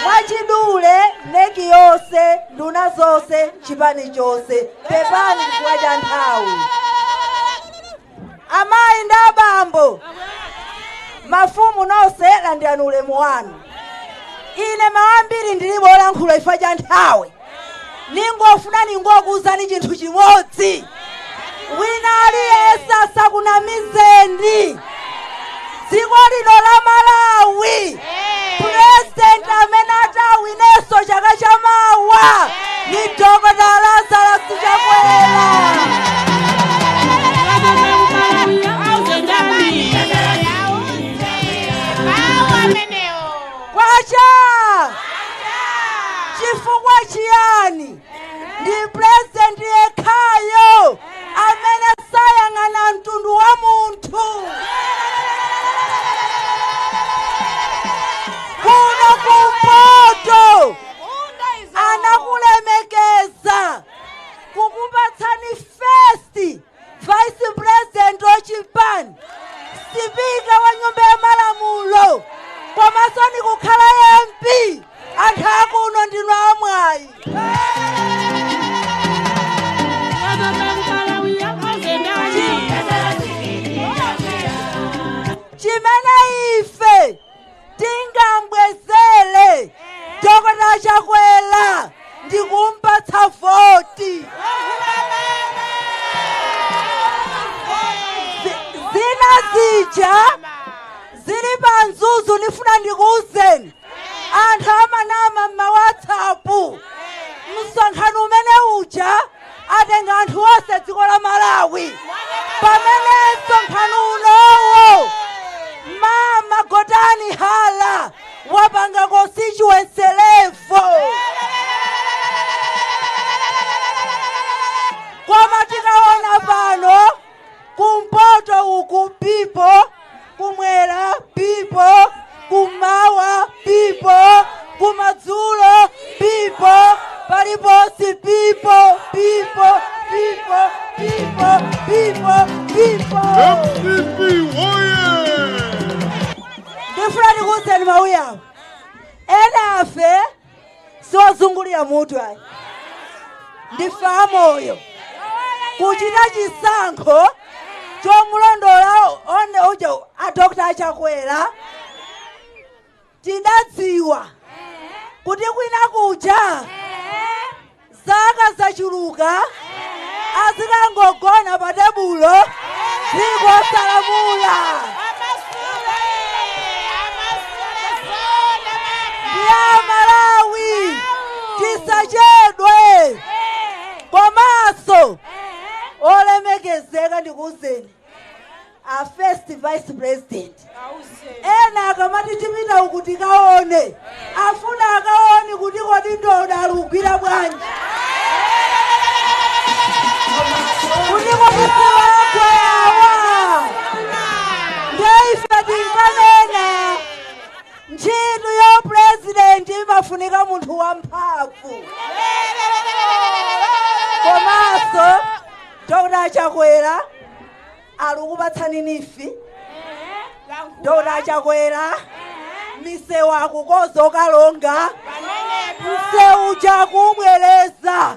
Mwachidule neki yonse nduna zonse chipani chonse pepani chifukwa cha nthawi. Amayi ndi abambo, mafumu nonse landirani ulemu wanu. Ine mawambiri ndilibe olankhula chifukwa cha nthawi. Ningofuna ningokuwuzani chinthu chimodzi. Wina aliyense asakunamizeni. Dziko lino la Malawi, President amene atawinenso chaka chamawa ni Dr. Lazarus Chakwera. Kwacha! Chifukwa chiyani? Ndi president yekhayo amene sayang'ana mtundu wa munthu. Kuno kumpoto anakulemekeza kukupatsani first vice president wachipani, sipika wa nyumba ya malamulo, komanso kukhala MP. Anthu akuno ndinu amwayi. Chimene ife tingambwezele Dr. Chakwera ndikumpatsa voti. Zina zija zili pa Mzuzu nifuna ndikuwuzeni. Anthu amanama ma WhatsApp. Msonkhano umene uja atenga anthu onse dziko la Malawi. Pamene msonkhano unowo Mama Gotani Hala wapanga constituency level. Koma tikaona pano kumpoto uku people, kumwera people, kumawa people, kumadzulo people, paliponse people, people, people, people, people, people. MCP woye! Ndifuna ndikuwuzeni mawuyawo. Ena afe siwazungulira mutu ayi. Ndife amoyo. Kuchita chisankho chomulondola one uja a Dr. Chakwera tidadziwa kuti kwina kuja Zaka zachuluka, azikangogona pa tebulo, dziko salamula. Ya Malawi, tisachedwe. Komanso olemekezeka, ndikuwuzeni a first vice president, ena akamati tipita uku tikaone, afuna akaone kuti kodi ndoda alikugwira bwanji, kuti kodi siwagwe awa. Ndeife tinkanena ntchito ya president imafunika munthu wamphamvu. Komanso Dr. Chakwera alikupatsani NEEF. Dr. Chakwera, misewu akukonza Kalonga, msewu jakubwereza.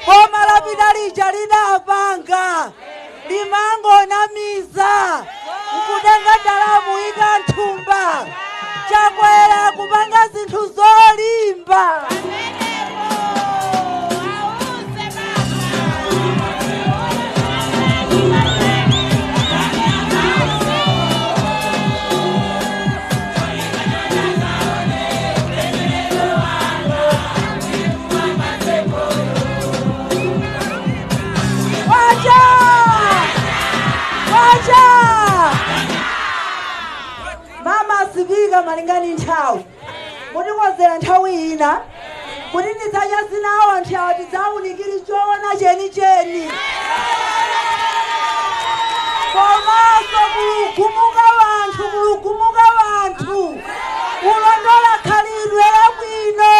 Boma lapita lija linapanga limangonamiza nkutenga ndalamu ika nthumba. Chakwera kupanga zinthu zolimba. Wacha! Wacha! Mama Sibika, malingani nthawi, mutikonzera nthawi ina kuti tidzachazinawo anthu awa, tidzawunikire choona chenicheni. Komanso kulugumuka wanthu, kulugumuka wanthu, kulondola khalidwe labwino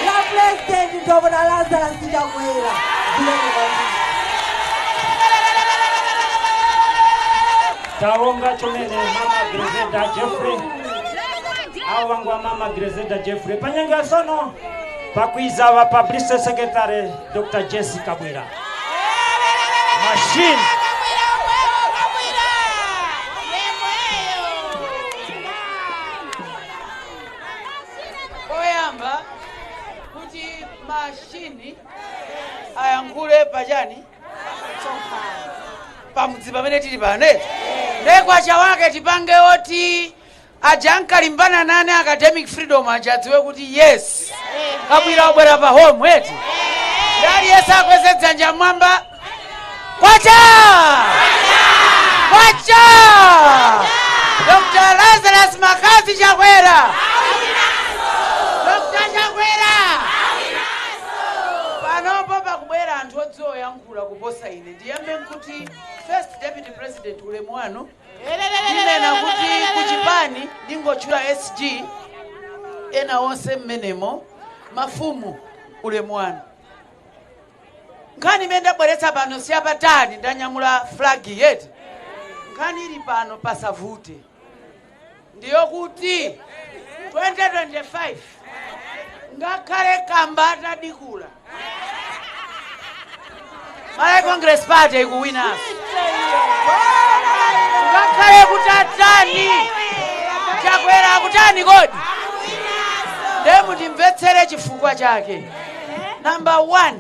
la President Dr. Lazarus Chakwera. Tawonga chomene mama Griselda Jeffrey, awo wangu wa mama Griselda Jeffrey. Panyengo ya sono pakwiza wa publicity secretary Dr. Jessica Bwira machine. Poyamba kuti mashini ayankhule pachani pamudzi pamene tili pano eti ndekwacha wake tipange oti aja ankalimbana nane academic freedom aja adziwe kuti yes, Kabwira ubwera pa home eti. Aliyense akweze dzanja mwamba. Kwacha, kwacha! Dr. Lazarus Makazi Chakwera, Dr. Chakwera. Panopo pakubwera anthu odziwa oyankhula kuposa ine. Ndiyambe nkuti first deputy president, ulemu wanu. Ndinena kuti kuchipani ndingotchula SG, ena onse mmenemo, mafumu, ulemu wanu. Nkhani imene ndabweretsa pano siyapatali, ndanyamula flag yeti. Nkhani ili pano pasavute ndiyo kuti 2025 ngakhale kamba atadikula, Malawi Congress Party ikuwinanso. Ngakhale kuti atani, Chakwera akutani kodi? Ndiye mutimvetsere chifukwa chake. Number 1,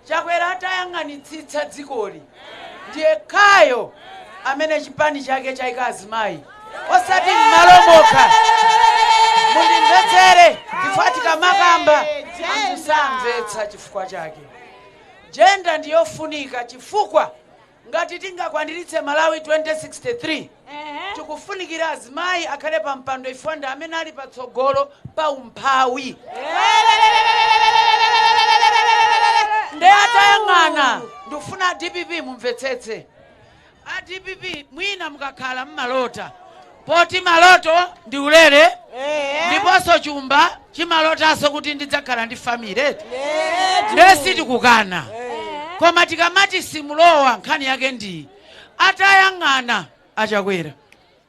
Chakwera atayang'anitsitsa dzikoli, ndiye khayo amene chipani chake chayika azimayi, osati m'malo mokha. Mundimvetsere chifukwa tikamakamba anthu samvetsa chifukwa chake. Gender ndiyofunika chifukwa ngati tingakwaniritse Malawi 2063, tikufunikira azimayi akhale pa mpando ifo ndi amene ali patsogolo pa umphawi. Nde atayang'ana, ndikufuna DPP mumvetsetse. A DPP, mwina mukakhala mmalota, poti maloto ndi ulere, ndiponso chumba chimalotanso kuti ndidzakhala ndi family eti. Nde sitikukana, koma tikamati simulowa, nkhani yake ndi atayang'ana aChakwera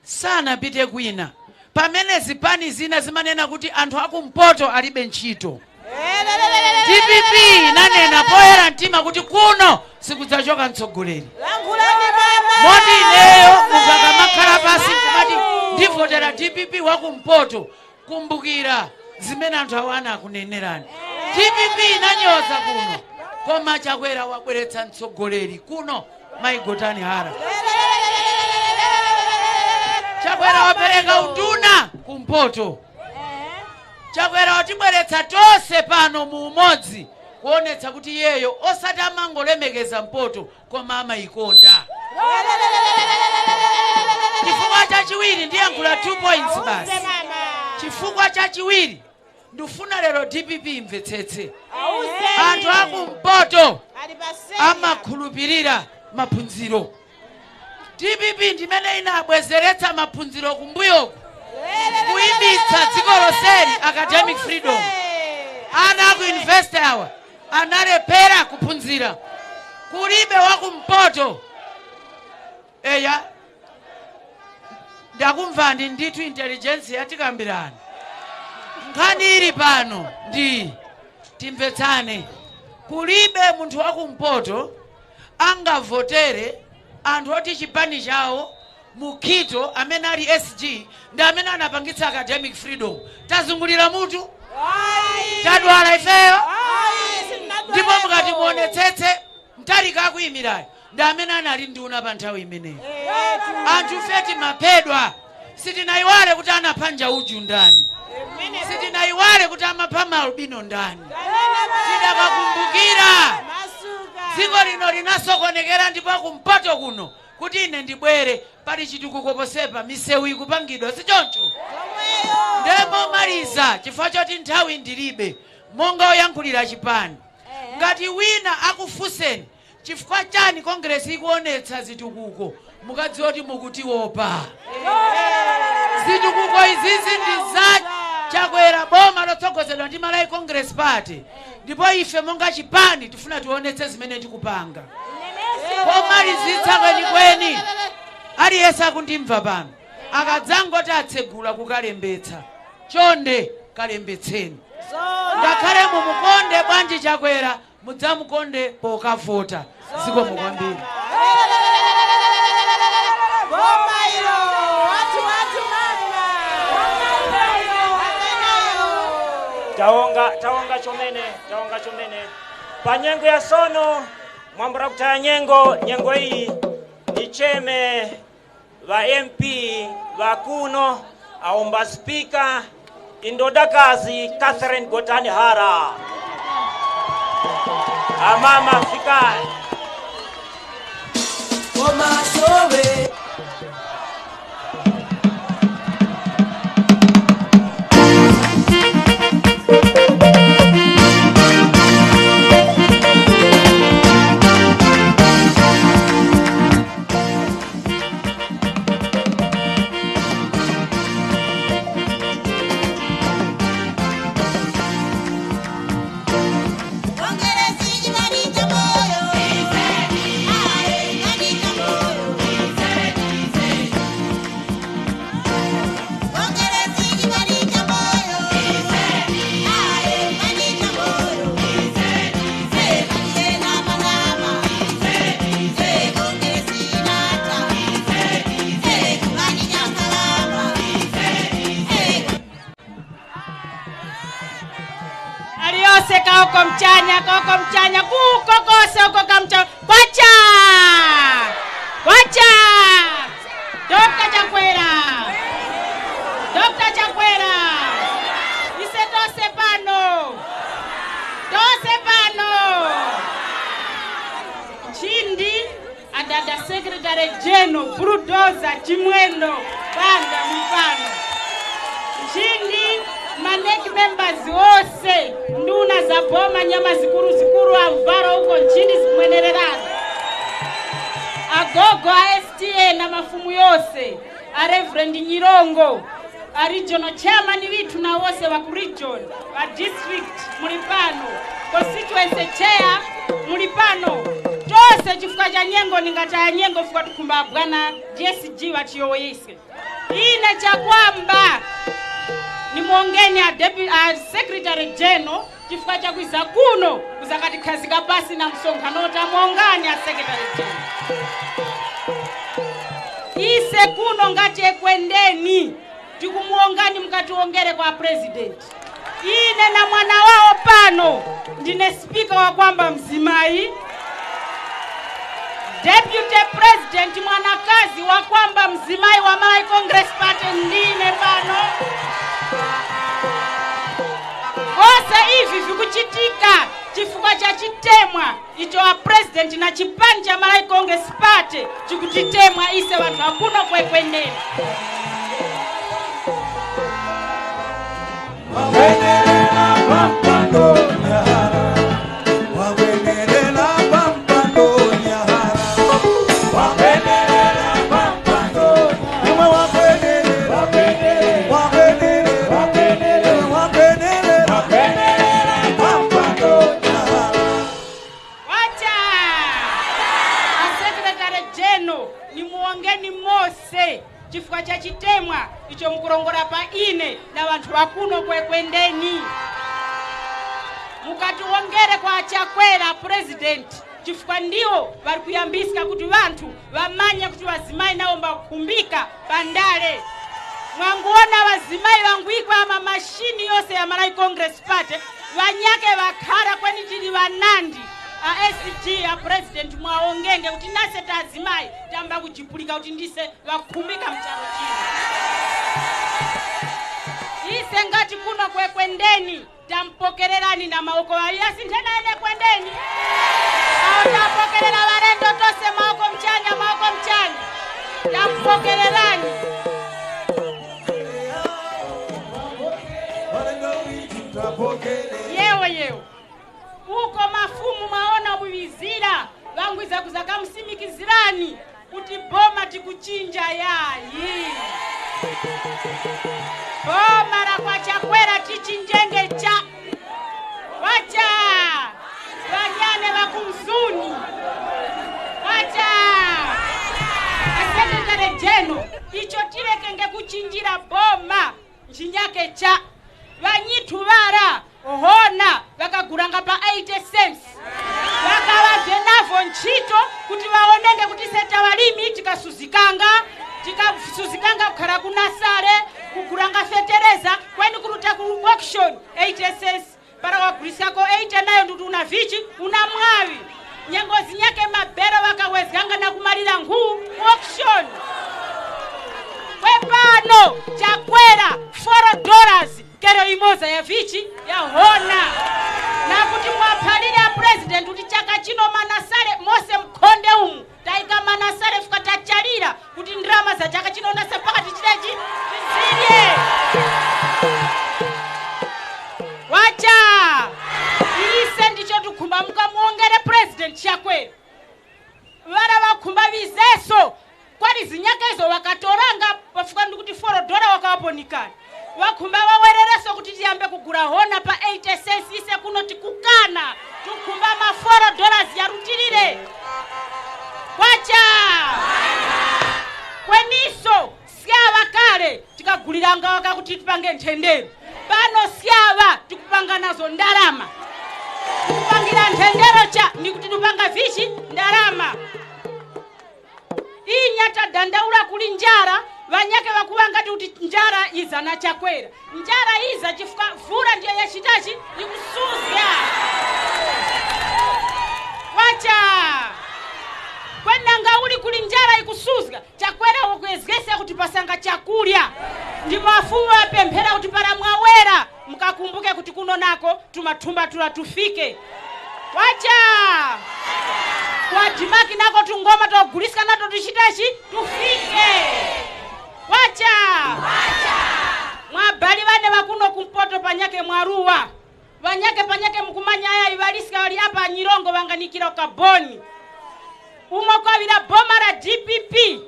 sanapite kwina pamene zipani zina zimanena kuti anthu akumpoto alibe ntchito. DPP inanena poyera mtima kuti kuno sikudzachoka mtsogoleri. Moti ineyo munthu akamakhala pasi nkumati ndivotera DPP wakumpoto, kumbukira zimene anthu awana akunenerani. DPP inanyoza kuno, koma Chakwera wabweretsa mtsogoleri kuno, Mai Gotani Hara. Chakwera wapereka unduna kumpoto. Chakwera watibweretsa tonse pano mu umodzi, kuonetsa kuti iyeyo osati amangolemekeza mpoto koma amayikonda. Chifukwa chachiwiri, ndiyankhula 2 points basi. Chifukwa chachiwiri, ndifuna lero DPP imvetsetse, anthu akumpoto amakhulupirira maphunziro. DPP ndimene inabwezeretsa maphunziro kumbuyoku, kuyimitsa dziko lonseli academic freedom. Ana aku university awa analephera kuphunzira, kulibe wakumpoto. Eya, ndakumvani ndithu, intelligence yatikambirani. Nkhani ili pano ndi timvetsane, kulibe munthu wakumpoto angavotere anthu oti chipani chawo Mukhito amene ali SG ndi amene anapangitsa academic freedom. Tazungulira mutu, tadwala ifeyo. Ndipo mukati muonetsetse, Mtalika akuyimirayo ndi amene anali nduna pa nthawi imeneyo. Anthu fe timaphedwa, sitinayiwale kuti anapha Njauju ndani, sitinayiwale kuti amapha maalubino ndani. Tidakakumbukira dziko lino linasokonekera. Ndipo kumpoto kuno, kuti ine ndibwere, pali chitukuko posepa, misewu ikupangidwa, sichoncho? Ndemomaliza, chifukwa choti nthawi ndilibe, monga oyankhulira chipani, ngati wina akufunseni chifukwa chani Kongresi ikuonetsa zitukuko, mukadziwa kuti mukutiopa. Zitukuko izizi ndi za Chakwera, boma lotsogozedwa ndi Malawi Congress Party, ndipo ife monga chipani tifuna tionetse zimene tikupanga. Pomalizitsa kwenikweni, aliyense akundimva pano, akadzangoti atsegula kukalembetsa, chonde kalembetseni. Ngakhale mumukonde bwanji Chakwera, mudzamukonde pokavota. Zikomo kwambiri. Boma ilo, watu watu mama. Taonga, taonga chomene, taonga chomene. Pa nyengo ya sono, mwambura kutaya nyengo, nyengo iyi nicheme va MP vakuno, aomba spika indodakazi Catherine Gotani Hara. Amama, fikani. Komasowe. Aliyonse kaoko mchanya, kaoko mchanya, kuko kose uko kamcha. Kwacha kwacha! Dr. Chakwera, Dr. Chakwera, ise tose pano, tose pano. Chindi adada secretary general Bulldozer Chimwendo Banda mupano. Chindi ma NEC members ose, nduna za boma, nyama zikuru zikuru, amvaro uko nchindi zikumwenererana, agogo a STA na mafumu yose, a Reverend Nyirongo, a regional chairman withu na wose wa ku region, wa district muli pano, constituency chair muli pano, tose. Chifukwa cha nyengo, ningataya nyengo chifukwa tikhumba bwana DSG watiyowoyise. Ine chakwamba nimwongeni a, deputy, a secretary general chifukwa chakwiza kuno kuzakatikhazika pasi na msonkhano. Tamwongani a secretary general. Ise kuno ngati Ekwendeni tikumuongani, mukationgere kwa president. Ine na mwana wawo pano ndine spika wa kwamba mzimayi, deputy president mwanakazi wa kwamba mzimayi wa Malawi Congress Party ndine pano. Kose ivi vikuchitika chifukwa cha chitemwa icho wa president na chipani cha Malawi Congress Party chikutitemwa ise wanthu akuno kwekwendeni. Wacha asekretary general nimuongeni mose chifukwa cha chitemwa icho mukulongora pa ine na wanthu wakuno kwekwendeni. Mukatiwongere kwa Chakwera president chifukwa ndiwo vari kuyambisika kuti vanthu vamanye kuti vazimai nawo mbakhumbika pandale. Mwanguona vazimai vanguikwa ama mashini yose ya Malawi Congress Party vanyake vakhara kweni tili vanandi a SG a president mwaongenge kuti nase tazimai tamba kujipulika kuti ndise vakhumbika mchalo chino. Ise ngati kuno kwekwendeni tampokererani na maoko asinthena ene kwendeni. Awo tampokerera varendo tose maoko mchanya maoko mchanya. Tampokererani. Yewe yewe. Uko mafumu maona bwizira vangwiza kuzaka msimikizirani kuti boma tikuchinja yayi. Boma la kwa Chakwera tichinjenge cha wacha vanyane vakumzuni wacha asekretary general icho tilekenge kuchinjira boma nchinyake cha vanyithu vara hona vakaguranga pa 80 cents vakavabve navo ntchito kuti vaonenge kuti seta valimi tikasuzikanga kukhala kunasale kuguranga fetereza kweni kuruta ku auction 80 cents para wagurisako 80 nayo ndikuti una vichi una mwawi nyengozi nyake mabero vakawezganga na kumalira nkhu auction. Kwepano Chakwera $4 kero imoza ya vichi ya hona. Na kuti mwaphalire a president kuti chaka chino manasale mose mkhonde umu taika manasale fuka tachalira kuti ndrama za chaka chino nase mpaka tichilechi tizidye. Wacha ise ndicho tikhumba mukamuongere president Chakwera vara vakhumba vizeso kwali zinyakezo wakatoranga pafuka ndikuti $4 wakawaponikana wakhumba wawerereso kuti tiyambe kugura hona pa 80 cents ise kuno tikukana tikhumba ma $4 yarutirire. Wacha kweniso syava kale tikaguliranga wakakuti tipange nthendero pano syava tikupanga nazo ndalama tikupangira nthendero cha ndikuti tipanga vichi ndalama. Inya tadandaula kuli njara vanyake vakuva ngati kuti njara iza na Chakwera njara iza chifukwa vura ndiyo yachitachi ikusuzya. Wacha kwenanga uli kuli njara ikusuzya Chakwera wokuezgesa kuti pasanga chakulya ndipo afumu apemphera kuti para mwawera mukakumbuke kuti kuno nako tumathumba tula tufike. Wacha kwa dimaki nako tungoma togulisika nato tichitachi tufike. Wacha mwabali vane vakuno kumpoto panyake mwaruwa vanyake panyake mukumanya aya ivalisika vali apa nyirongo vanganikira ukaboni umo kwavira boma la DPP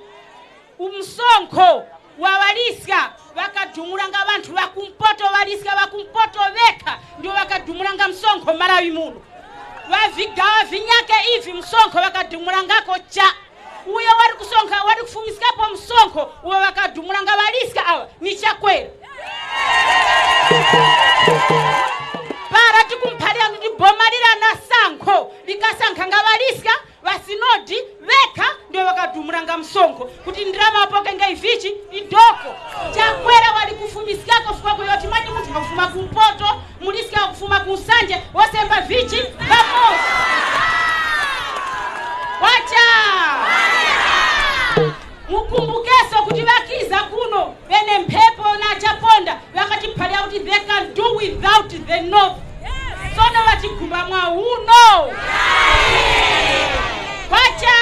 umsonkho wavalisika vakadhumulanga vanthu vakumpoto valisika vakumpoto vekha ndio vakadhumulanga msonkho Malawi muno vavigawa vinyake ivi msonkho vakadhumulangako cha uyo wari kusonkha wari kufumisikapo msonkho uwo vakadhumulanga valisika awa ni Chakwera. Para tikumphalira kuti boma lira na sankho likasankha nga valisika vasinodi vekha ndio wadumulanga msonkho kuti ndirama apokenge ivichi idoko. Chakwera wali kufumisikako fuka kuyoti manyi munthu akufuma kumpoto, mulisika akufuma kunsanje, wosemba vichi pamosi. Wacha! Mukumbukeso kuti vakiza kuno vene mphepo na Chaponda vakati mphalya kuti they can do without the north. Sono vatigumba mwa uno. Kwacha!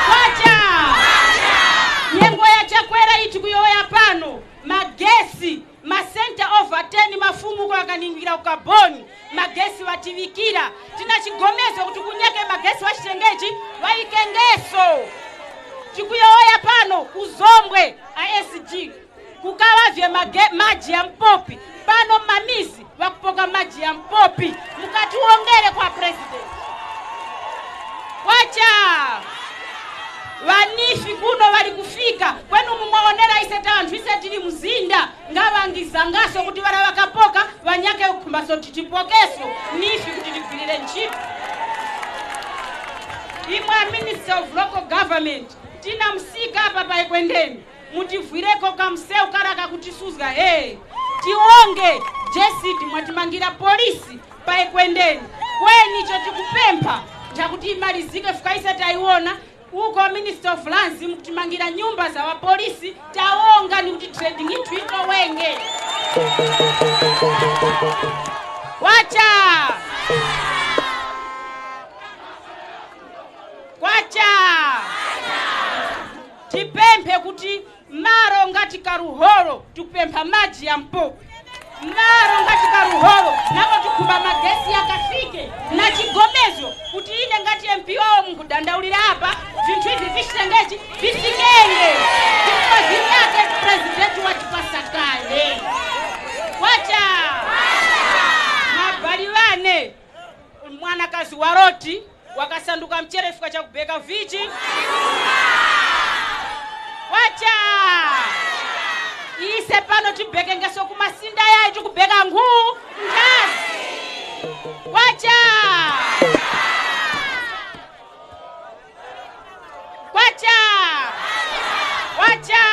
Kwacha! Nyengo ya Chakwera iti kuyoya pano magesi masenta over 10 mafumu kwa akaningira ukaboni magesi wativikira tina chigomezo kuti kunyeke magesi wachitengechi waikengeso. Tikuyoya pano kuzombwe ASG kukawavye maji ya mpopi pano mamizi wakupoka maji ya mpopi mukationgere kwa president. Wacha vanifi kuno vali kufika kwenu mumwaonera ise tanthu ise tili mzinda ngavangizangaso kuti vala vakapoka vanyake ukhumbaso titipokeso nifi kuti tigwirire ntchito. Imwe Minister of Local Government tina msika apa paekwendeni mutivwireko kamseu karaka kutisuzga hey. Tionge jesidi mwatimangira polisi paekwendeni kweni cho tikupempha chakuti imalizike fukaisa taiona uko Minister of Lands mukutimangira nyumba za wapolisi taonga ni kuti trading itu itowenge. Wacha! Kwacha! Tipemphe kuti maro ngati karuhoro tikupempha maji ya mpopi. Maro ngati karuhoro nako tikhumba magesi yakafike na chigomezo kuti ine ngati MP wawo mukudandaulira apa vinthu ivi vichitengechi visikenge chifukwa vinyake president watipasa kale. Wacha! Mabali vane mwanakazi wa Roti wakasanduka mchere fika cha kubeka vichi. Wacha! Ise pano tibeke ngeso kumasinda yayi tikubeka nguu ndazi. Wacha! Wacha! Wacha!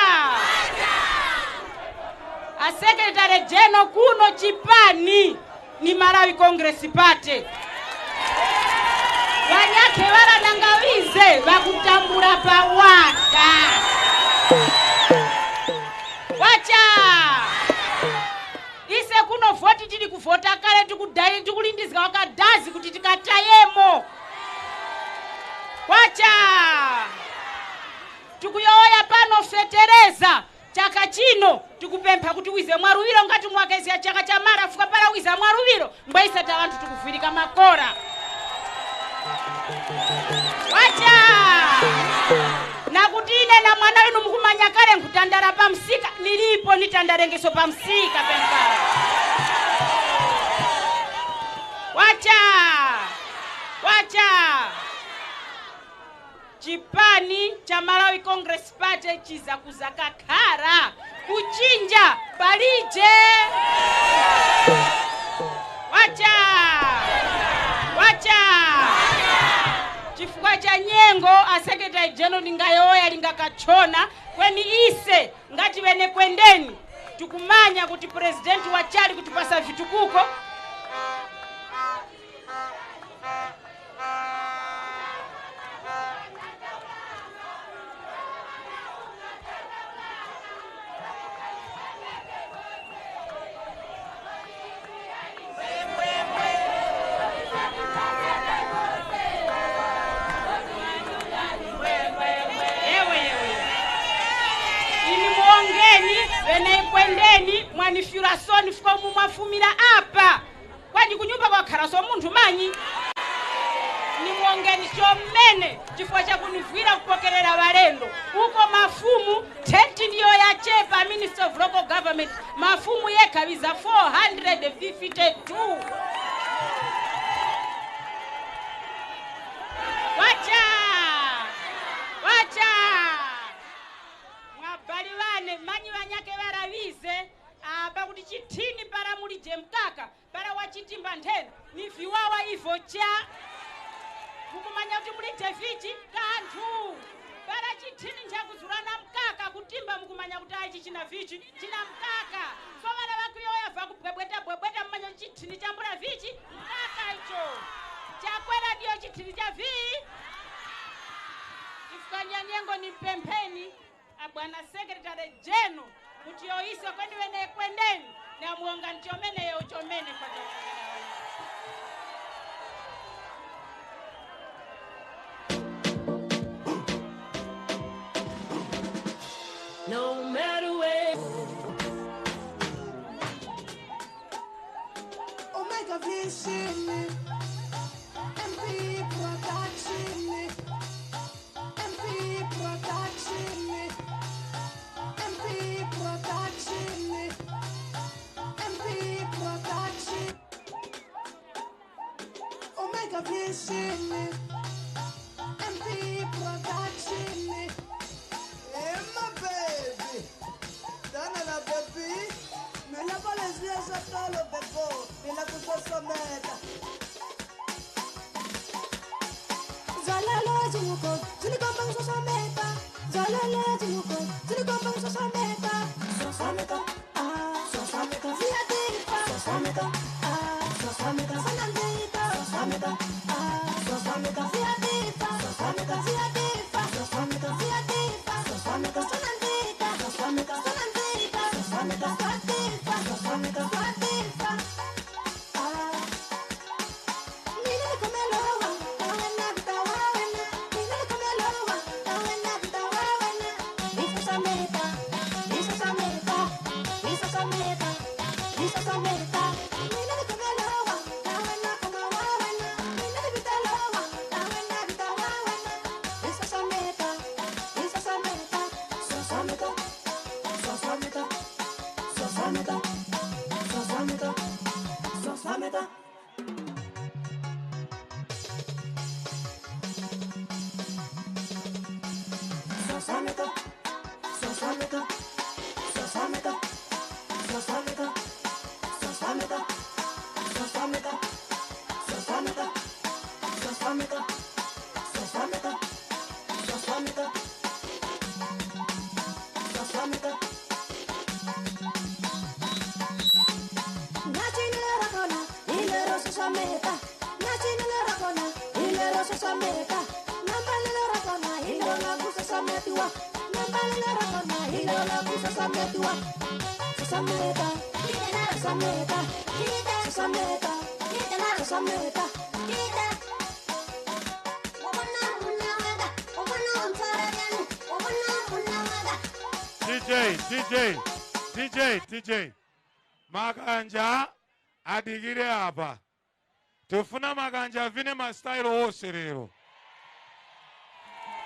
A Secretary General kuno chipani ni Malawi Congress Party. Vanyake varanangawize vakutambura pawaka. Wacha! Ise kuno voti tili kuvota kale tikudai tikulindizika wakadazi kuti tikatayemo. Wacha! Tikuyoya pano fetereza chaka chino tikupempha kuti wize mwaruwiro ngati mwakezi ya chaka cha mara fuka pala wiza mwaruwiro mbwaisa ta wanthu tikuvwirika makora. Wacha! Nakuti ine na mwana wenu mukumanya kale nkutandara pa msika nilipo nitandarengeso pa msika pempara. Wacha! Wacha! Chipani cha Malawi Congress Party chiza kuzaka kara kuchinja palije. Wacha! Wacha! Chifukwa cha nyengo a Secretary General lingayoya lingakachona kweni ise ngati wene kwendeni tukumanya kuti president wachali kutupasa vitukuko. Mwanifyura soni fuka mumwafumira apa kwani kunyumba kwakhala so munthu manyi nimuongeni chomene chifukwa chakunivwira kupokerera valendo uko mafumu tenti ndiyo yachepa. Minister of Local Government mafumu yekhaviza 452. Wacha! Wacha! Mwabali vane manyi vanyake varavize apa kuti chithini para mulije mkaka para wachitimba nthena ni viwawa ivo cha mukumanya kuti mulije vichi kanthu. Chithini nchakuzulana mkaka kutimba mukumanya kuti aichi china vichi china mkaka. So vana vakuyoya va kubwebweta bwebweta mmanya chithini chambura vichi mkaka icho. Chakwera ndiyo chithini cha vii. Chifukanya nyengo ni mpempeni abwana secretary general kuti yoiso kwani wene kwendeni na muonga nchomene yo chomene kwa chakagana wani. No matter where. Omega Vision, MP Production, MP Production, MP Production, MP Production. Omega Vision, MP Production. Emma baby, dana la baby, me la palestra solo bebo, me la kusosometa. Zalala zinuko, zinuko bang sosometa. Zalala zinuko, zinuko bang sosometa. Sosometa, ah, sosometa. Ziatirpa, sosometa, ah, sosometa. Sanandita, sosometa, ah, sosometa. Ziatirpa, sosometa, ziatirpa, sosometa, ziatirpa, sosometa. Sanandita, sosometa, sanandita, sosometa. Ziatirpa, sosometa, ziatirpa. Ah, mira come lo va. DJ Makanja adigire apa tufuna Makanja vine mastailo ose lero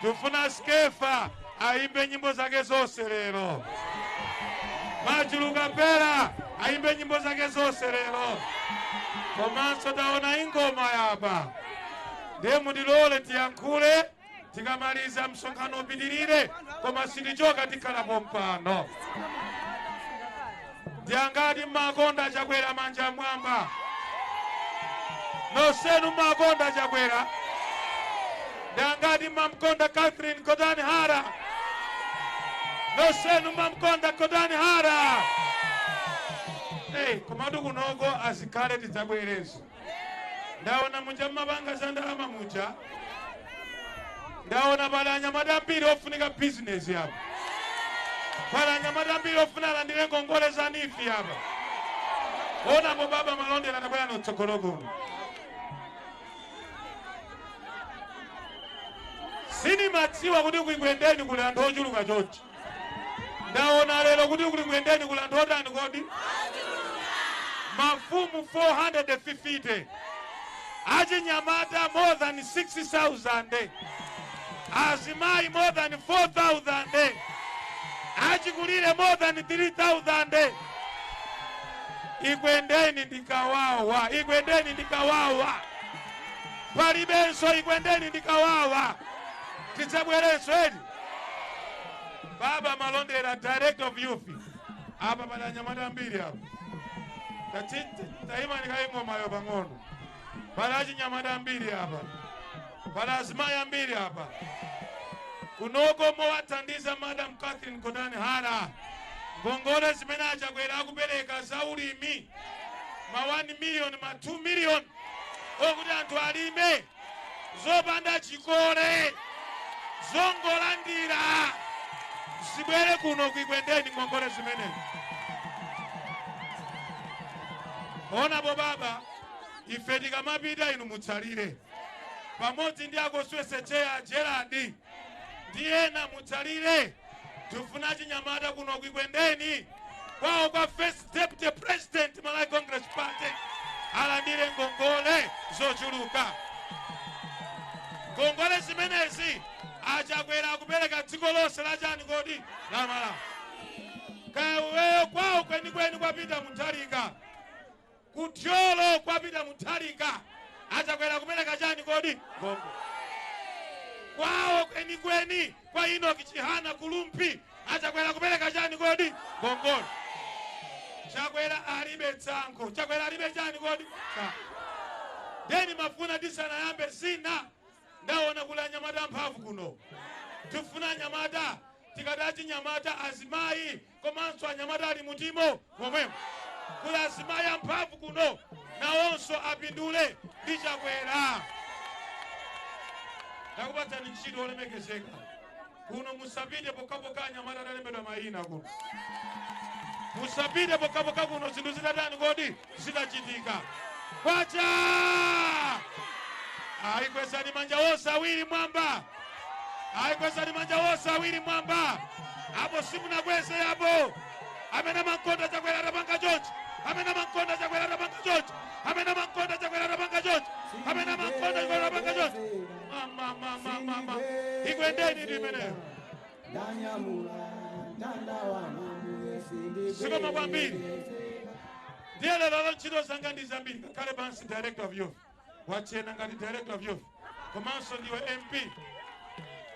tufuna Skefa aimbe nyimbo zake zose lero Majuluka Pera aimbe nyimbo zake zose lero komanso taona ingoma yapa ndiye mundilole tiyankhule tikamaliza msonkhano upitirire koma sindichoka tikhalapo mpano. Ndiangati mmakonda Chakwera manja mwamba. Nosenu mmakonda Chakwera. Ndiangati mmamkonda Catherine Gotani Hara. Nosenu mmamkonda Gotani Hara. Hey, komatu kunoko azikhale tidzabwerezo. Ndaona muja mmapanga za ndalama muja. Ndaona pali anyamata ambiri ofunika bizinesi apa. Pali anyamata ambiri ofuna alandire ngongole za nifi apa. Onapo baba malondera atabwera notsogolo kuno. Sinimadziwa kuti kuikwendeni kuli anthu ochuluka chonchi. Ndaona lero kuti kuikwendeni kuli anthu otani kodi? Mafumu 450. Achinyamata more than 6,000. Azimai more than 4,000. Achikulire more than 3,000. Ikwendeni ndikawawa, ikwendeni ndikawawa. Palibenso ikwendeni ndikawawa. Tidzabwerenso edi. Baba Malondera, director of youth. Apa pali anyamata ambiri apa. Taima ndikaing'omayo pang'ono. Pali achinyamata ambiri apa. Pali azimayi ambiri apa. Kunoko mowathandiza Madam Catherine Gotani Hara, ngongole zimene achakwera akupereka za ulimi ma 1 million ma 2 million okuti anthu alime zopanda chikole zongolandira zibwere kuno kuikwendeni ngongole zimenezi. Onapo baba, ife tikamapita inu mutsalire pamodzi ndi akoswese cheya Gerard ndi ena mutsalire. Tifuna chinyamata kuno kuikwendeni kwawo kwa first deputy president Malawi Congress Party alandire ngongole zochuluka. Ngongole zimenezi achakwera akupereka dziko lonse la chani kodi la Malawi. Kaweyo kwawo kwenikweni kwapita Mutharika, kutyolo kwapita Mutharika, achakwera kupereka chani kodi ngongole. Kwawo kwenikweni kwa Enoch Chihana kulumpi achakwera kupereka chani kodi ngongole. Chakwera alibe tsankho, chakwera alibe chani kodi. Deni mafuna tisanayambe zina ndaona kula anyamata mphamvu kuno. Tifuna anyamata, tikati anyamata azimayi komanso anyamata ali mutimo momwemo. Kula azimayi amphamvu kuno nawonso apindule ndi chakwera. Ndakupatsani ntchito olemekezeka kuno, musapite pokapoka anyamata atalembedwa mayina kuno. Musapite pokapoka kuno, zinthu zitatani kodi zitachitika. Kwacha! Ayikwezani manja wonse awiri mwamba, ayikwezani manja wonse awiri mwamba. Apo simunakweze apo. Amene mankonda chakwera atapanga chonchi, amene mankonda chakwera atapanga chonchi, amene mankonda chakwera atapanga chonchi, amene mankonda chakwera atapanga chonchi. Mama mama mama, ikwendeni ndi imeneyo. Sikoma kwambiri. Ndiye lero ntchito zanga ndi zambiri. Ngakhale pansi director of youth wachena ngati director of youth komanso ndiwe MP.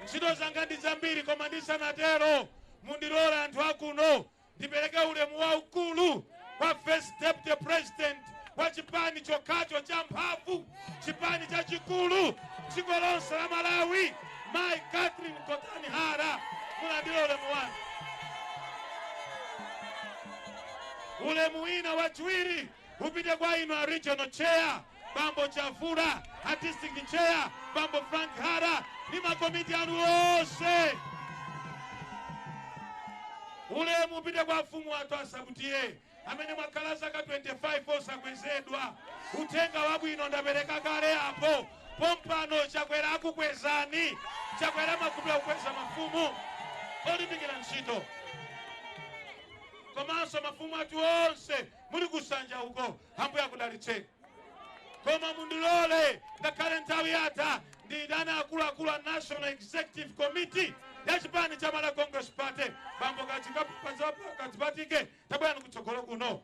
Ntchito zanga ndi zambiri, koma ndisanatero mundilola anthu akuno ndipereke ulemu waukulu kwa first deputy president wa chipani chokhacho cha mphamvu, chipani chachikulu dziko lonse la Malawi, Mai Catherine Gotani Hara. Mulandire ulemu wanu. Ulemu wina wachiwiri upite kwa inu a regional chair Bambo Chavura, a district chair Bambo Frank Hara ndi makomiti anu onse. Ulemu upite kwa mfumu wathu asabutiye amene mwakhala zaka 25 osakwezedwa. Uthenga wabwino ndapereka kale apo. Pompano chakwera akukwezani, chakwera makupira kukweza mafumu olimbikira ntchito. Komanso mafumu athu onse muli kusanja uko, Ambuye akudalitseni. Koma mundilole ngakhale nthawi yatha ndiyitane akuluakulu a National Executive Committee ya chipani cha Malawi Congress Party. Bambo Kadzipatike, tabwerani kutsogolo kuno,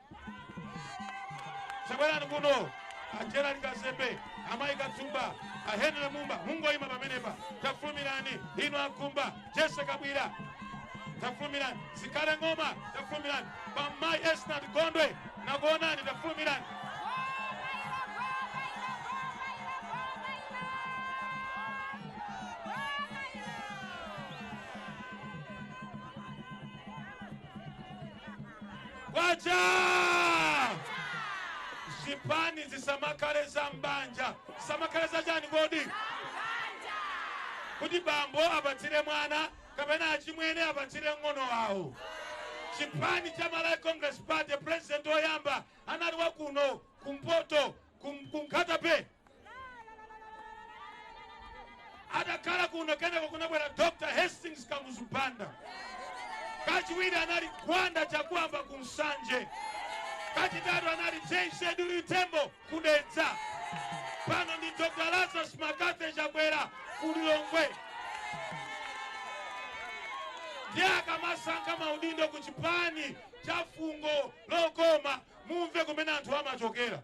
tabwerani kuno. A Gerald Kazembe, Amayi Katsumba, a Henry Mumba, mungoyima pamenepa. Tafulumirani inu Akumba, Jesse Kabwira, tafulumirani. Zikhale Ng'oma, tafulumirani. Pamayi Esnat Gondwe, nakuonani, tafulumirani. Kwacha! Zipani zisamakhale za mbanja, zisamakhale za chani kodi? Kuti bambo apatsire mwana kapena achimwene apatsire ng'ono wawo. Chipani cha Malawi Congress Party, president woyamba anali wa kuno kumpoto kunkhata pe. Adakhala kuno kenako kunabwera Dr. Hastings Kamuzu Banda. Kachiwiri anali Gwanda Chakwamba kumsanje. Kachitatu anali J.C. Tembo kudedza. Pano ndi Dr. Lazarus McCarthy Chakwera kulilongwe. Ndiye akamasankha maudindo ku chipani cha fungo lokoma, mumve kumene anthu amachokera.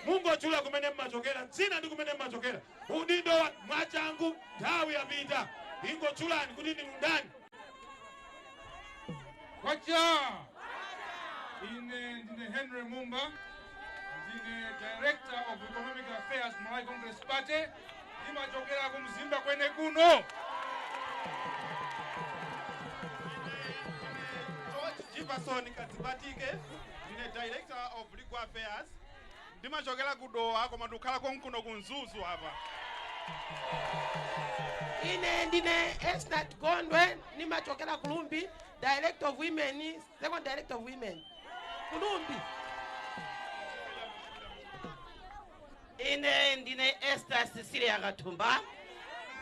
Mungochula kumene mmachokera, dzina ndi kumene mmachokera. Udindo wa mwachangu nthawi yapita. Ingochulani kuti ndinu ndani. Kwacha! Ine ndine Henry Mumba, ndine Director of Economic Affairs Malawi Congress Party, ndimachokera ku Mzimba kwene kuno. Johnson Kadzipatike, ndine Director of Legal Affairs. Ndimachokera ku Dowa koma ndikukhala konkuno ku Mzuzu apa. Ine ndine Esnat Gondwe, nimachokera Kulumbi, Director of Women, Second Director of Women. Kulumbi. Ine ndine Esther Cecilia Kathumba.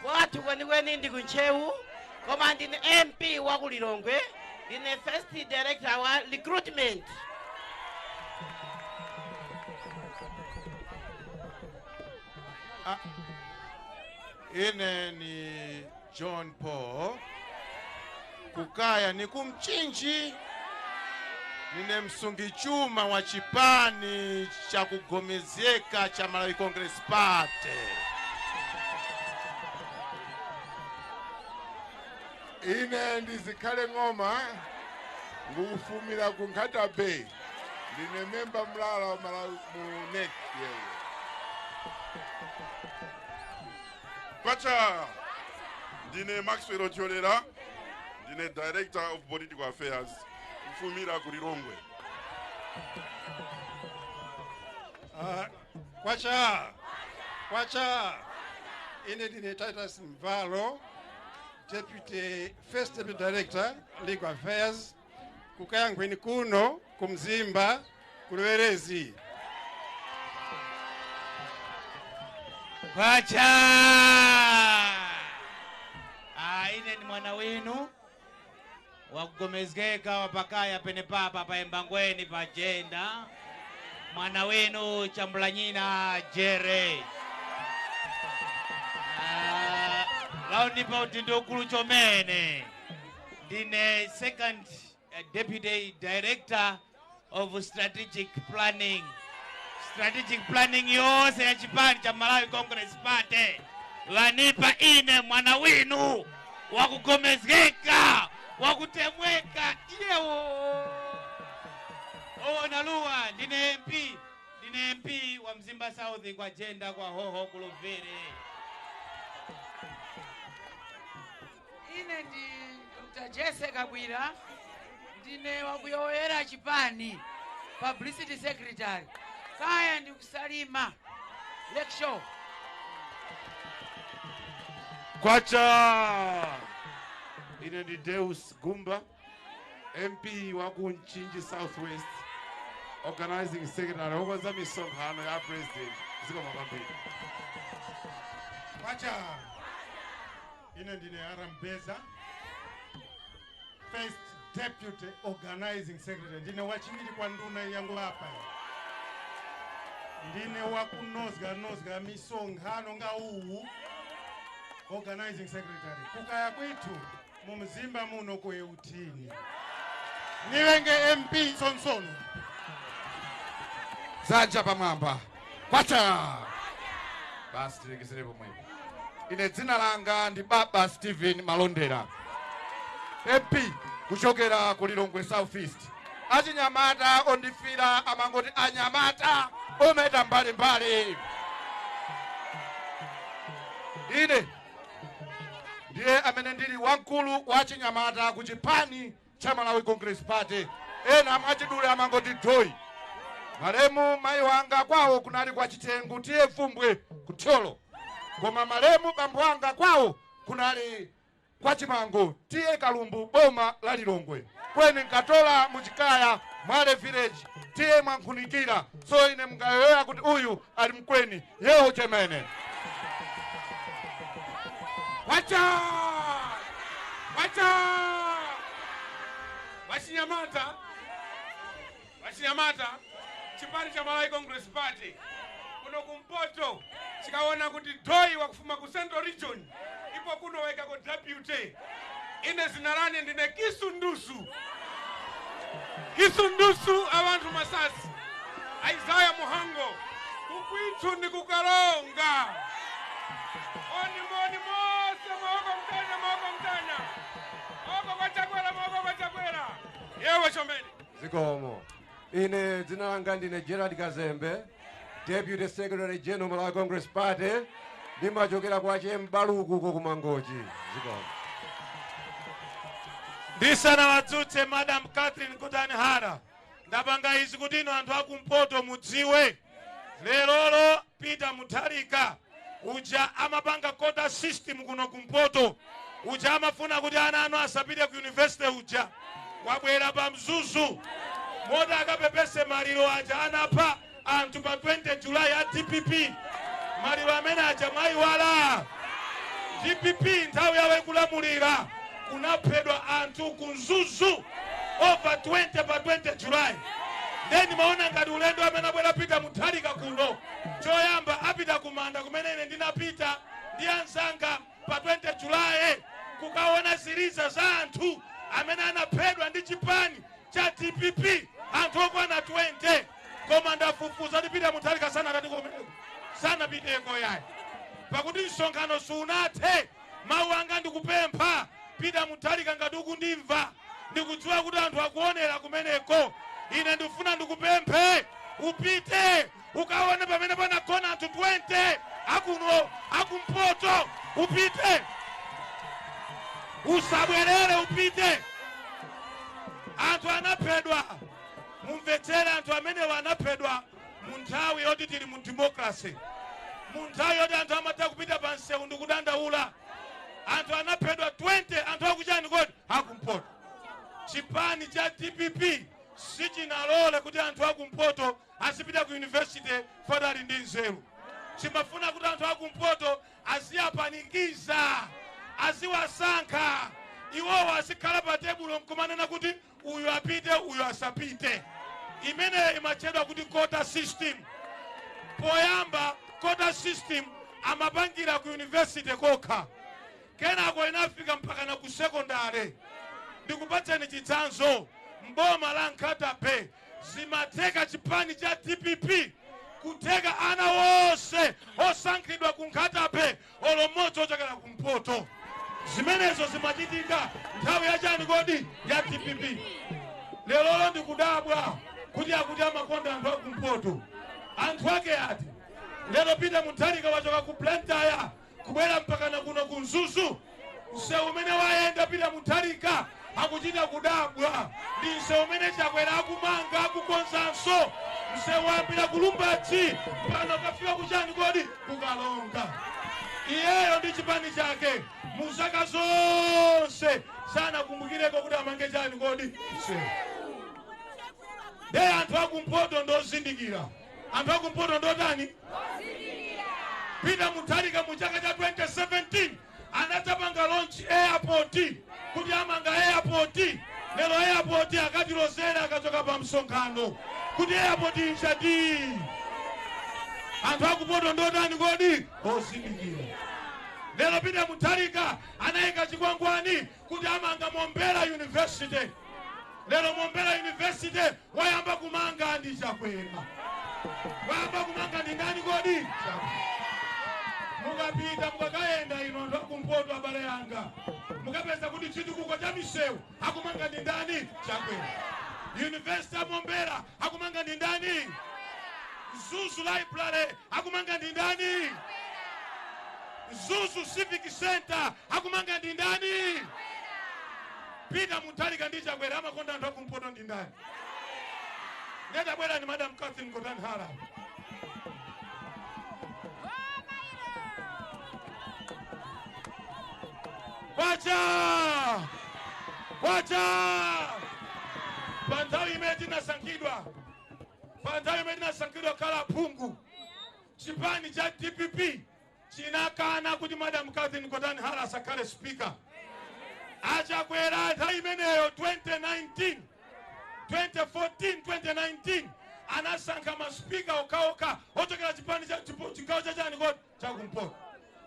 Kwathu kwenikweni ndi kuNtcheu, koma ndine MP wa ku Lilongwe, ndine First Director wa Recruitment. Ine ni John Paul, kukaya ni kumchinji, nine msungichuma wa chipani cha kugomezeka cha Malawi Congress Party. Ine ndizikhale ng'oma ngikufumira ku Nkhata Bay, ndine memba mlala wa Malawi mu NEC yeye. Kwacha, ndine Maxwell Ocholera, ndine Director of Political Affairs, kufumira ku Lilongwe. Kwacha, kwacha, ine ndine Titus Mvalo, Deputy First Deputy Director, Legal Affairs, kukayangweni kuno, kumzimba, kuluwerezi. Kwacha! Ine ni mwana wenu wakugomezgeka wapakaya pene papa pa Embangweni pa jenda, mwana wenu Chambulanyina Jere. Launipa utindo ukulu chomene, ndine Second Deputy Director of Strategic Planning. Strategic planning yose ya chipani cha Malawi Congress Party vanipa ine mwana winu wakugomezgeka wakutemweka iyewo owonaluwa. Ndine MP, ndine MP wa Mzimba South kwa jenda kwa hoho kuluvere. Ine ndi Dr. Jesse Kabwira, ndine wakuyoyera chipani, Publicity Secretary. Kaya ndi kusalima Lakeshore. Kwacha! Ine ndi Deus Gumba, MP wa ku Mchinji Southwest, Organizing Secretary wokonza misonkhano ya President. Zikomo kwambiri. Kwacha! Ine ndine Arambeza, First Deputy Organizing Secretary. Ndine wachiwiri kwa nduna yangu apa. Ndine wakunozga nozga misonkhano nga uwu, Organizing Secretary. Kukaya kwitu mumzimba muno kueutini. Niwenge MP sonsono. Zanja pamwamba. Kwacha! Basi tilekezere pomwepo. Ine dzina langa ndi Baba Steven Malondera, MP kuchokera ku Lilongwe South East. Achinyamata ondifira amangoti anyamata ometa mbalimbali. Ine ndiye amene ndili wamkulu wa chinyamata ku chipani cha Malawi Congress Party. Ena mwachidule amangoti doi. Malemu mayi wanga kwawo kunali kwa Chitengu tiye Fumbwe kuthyolo. Koma malemu bambo wanga kwawo kunali kwa Chimango tiye Kalumbu boma la Lilongwe. Kweni nkatola muchikaya Mwale village tiye mwankhunikira. So ine mngayoya kuti uyu ali mkweni yeho chemene. Wacha! Wacha! Wachinyamata! Wachinyamata! Chipani cha Malawi Congress Party kuno kumpoto chikaona kuti doi wakufuma ku Central Region ipo kuno weka ko deputy. Ine zina lane ndine Kisundusu. Kisundusu abantu masasi Isaiah Muhango kukwithu ndi kukalonga. Oni moni mose maoko mtanya maoko mtanya. Maoko kwa Chakwera maoko kwa Chakwera. Yewe chomeni. Zikomo. Ine dzina langa ndine Gerard Kazembe, Deputy Secretary General Malawi Congress Party, ndimachokera kwa Chembaluku ko kumangochi. Zikomo. Ndisanawadzutse Madam Catherine Gotani Hara, ndapanga izi kuti inu anthu akumpoto mudziwe. Lerolo Peter Mutharika uja amapanga quota system kuno kumpoto, uja amafuna kuti ana anu asapite ku university, uja wabwera pa Mzuzu moti akapepese maliro aja anapha anthu pa 20 July a DPP. Maliro amene aja mwayiwala. DPP nthawi yawo ikulamulira kunaphedwa anthu ku Mzuzu over 20 pa 20 July. Then maona ngati ulendo amene abwera Peter Mutharika kuno, choyamba apita kumanda kumene ine ndinapita ndi anzanga pa 20 July kukaona ziliza za anthu amene anaphedwa ndi chipani cha DPP, anthu okwana 20. Koma ndafufuza kuti Peter Mutharika sanatati kumeneko, sanapiteko yayi, pakuti msonkhano sunathe. Mawu anga ndikupempha Peter Mutharika, ngati ukundimva, ndikudziwa kuti anthu akuonera kumeneko, ine ndifuna ndikupemphe upite ukaone pamene panagona anthu 20 akuno akumpoto. Upite, usabwerere, upite. Anthu anaphedwa, mumvetsere, anthu amenewa anaphedwa mu nthawi yoti tili mu democracy, mu nthawi yoti anthu amatha kupita pa msewu ndi kudandaula. Anthu anaphedwa 20, anthu akuchani kodi? Akumpoto. Chipani cha DPP sichinalole kuti anthu akumpoto azipita ku university fadali ndi nzeru. Chimafuna kuti anthu akumpoto aziyapanikiza, aziwasankha iwowo, azikhala pa tebulo nkumanena kuti uyu apite, uyu asapite. Imeneyo imatchedwa kuti quota system. Poyamba quota system amapangira ku university kokha, kenako inafika mpaka na ku sekondari. Ndikupatseni chitsanzo, mboma la Nkhata Bay zimatheka chipani cha DPP kutheka ana wonse osankhidwa ku Nkhata Bay olo mmodzi ochokera kumpoto. Zimenezo zimachitika nthawi yachani kodi? Ya DPP. Lerolo ndikudabwa kuti akuti amakonda anthu akumpoto, anthu ake ati? Lero Peter Mutharika wachoka ku Blantyre kubwera mpakana kuno ku Mzuzu. Msewu umene wayenda Peter Mutharika akuchita kudabwa, ndi msewu umene Chakwera akumanga, akukonzanso. Msewu wayambira ku Lumbadzi pano kafika kuchani kodi? Kukalonga. Iyeyo ndi chipani chake mu zaka zonse sanakumbukireko kuti amange chani kodi? Msewu. Ndiye anthu akumpoto ndozindikira, anthu akumpoto ndotani? Peter Mutharika mu chaka cha 2017 anadzapanga launch airport, kuti amanga airport. Lero airport akatilozera akachoka pa msonkhano kuti airport inchati. Anthu akumpoto ndotani kodi? Ozindikira. Lero Peter Mutharika anayika chikwangwani kuti amanga Mombera University. Lero Mombera University wayamba kumanga ndi Chakwera. Wayamba kumanga ndi ndani kodi? Chakwera. Mukapita mukakayenda ino anthu akumpoto, abale anga, mukapeza kuti chitukuko cha misewu akumanga ndi ndani? Chakwera. University ya Mombera akumanga ndi ndani? Mzuzu Library akumanga ndi ndani? Mzuzu Civic Center akumanga ndi ndani? Peter Mutharika ndi Chakwera amakonda anthu akumpoto ndi ndani? Ndedabwera ni Madam Catherine Gotani Hara. Kwacha, kwacha! Pa nthawi imene tinasankhidwa khala phungu, chipani cha DPP chinakana kuti Madam Catherine Gotani Hara asakhale speaker. Achakwera nthawi imeneyo 2019, 2014, 2019 anasankha maspika okhaokha ochokera chipani cha chigawo chachani kodi? Chakumpoto.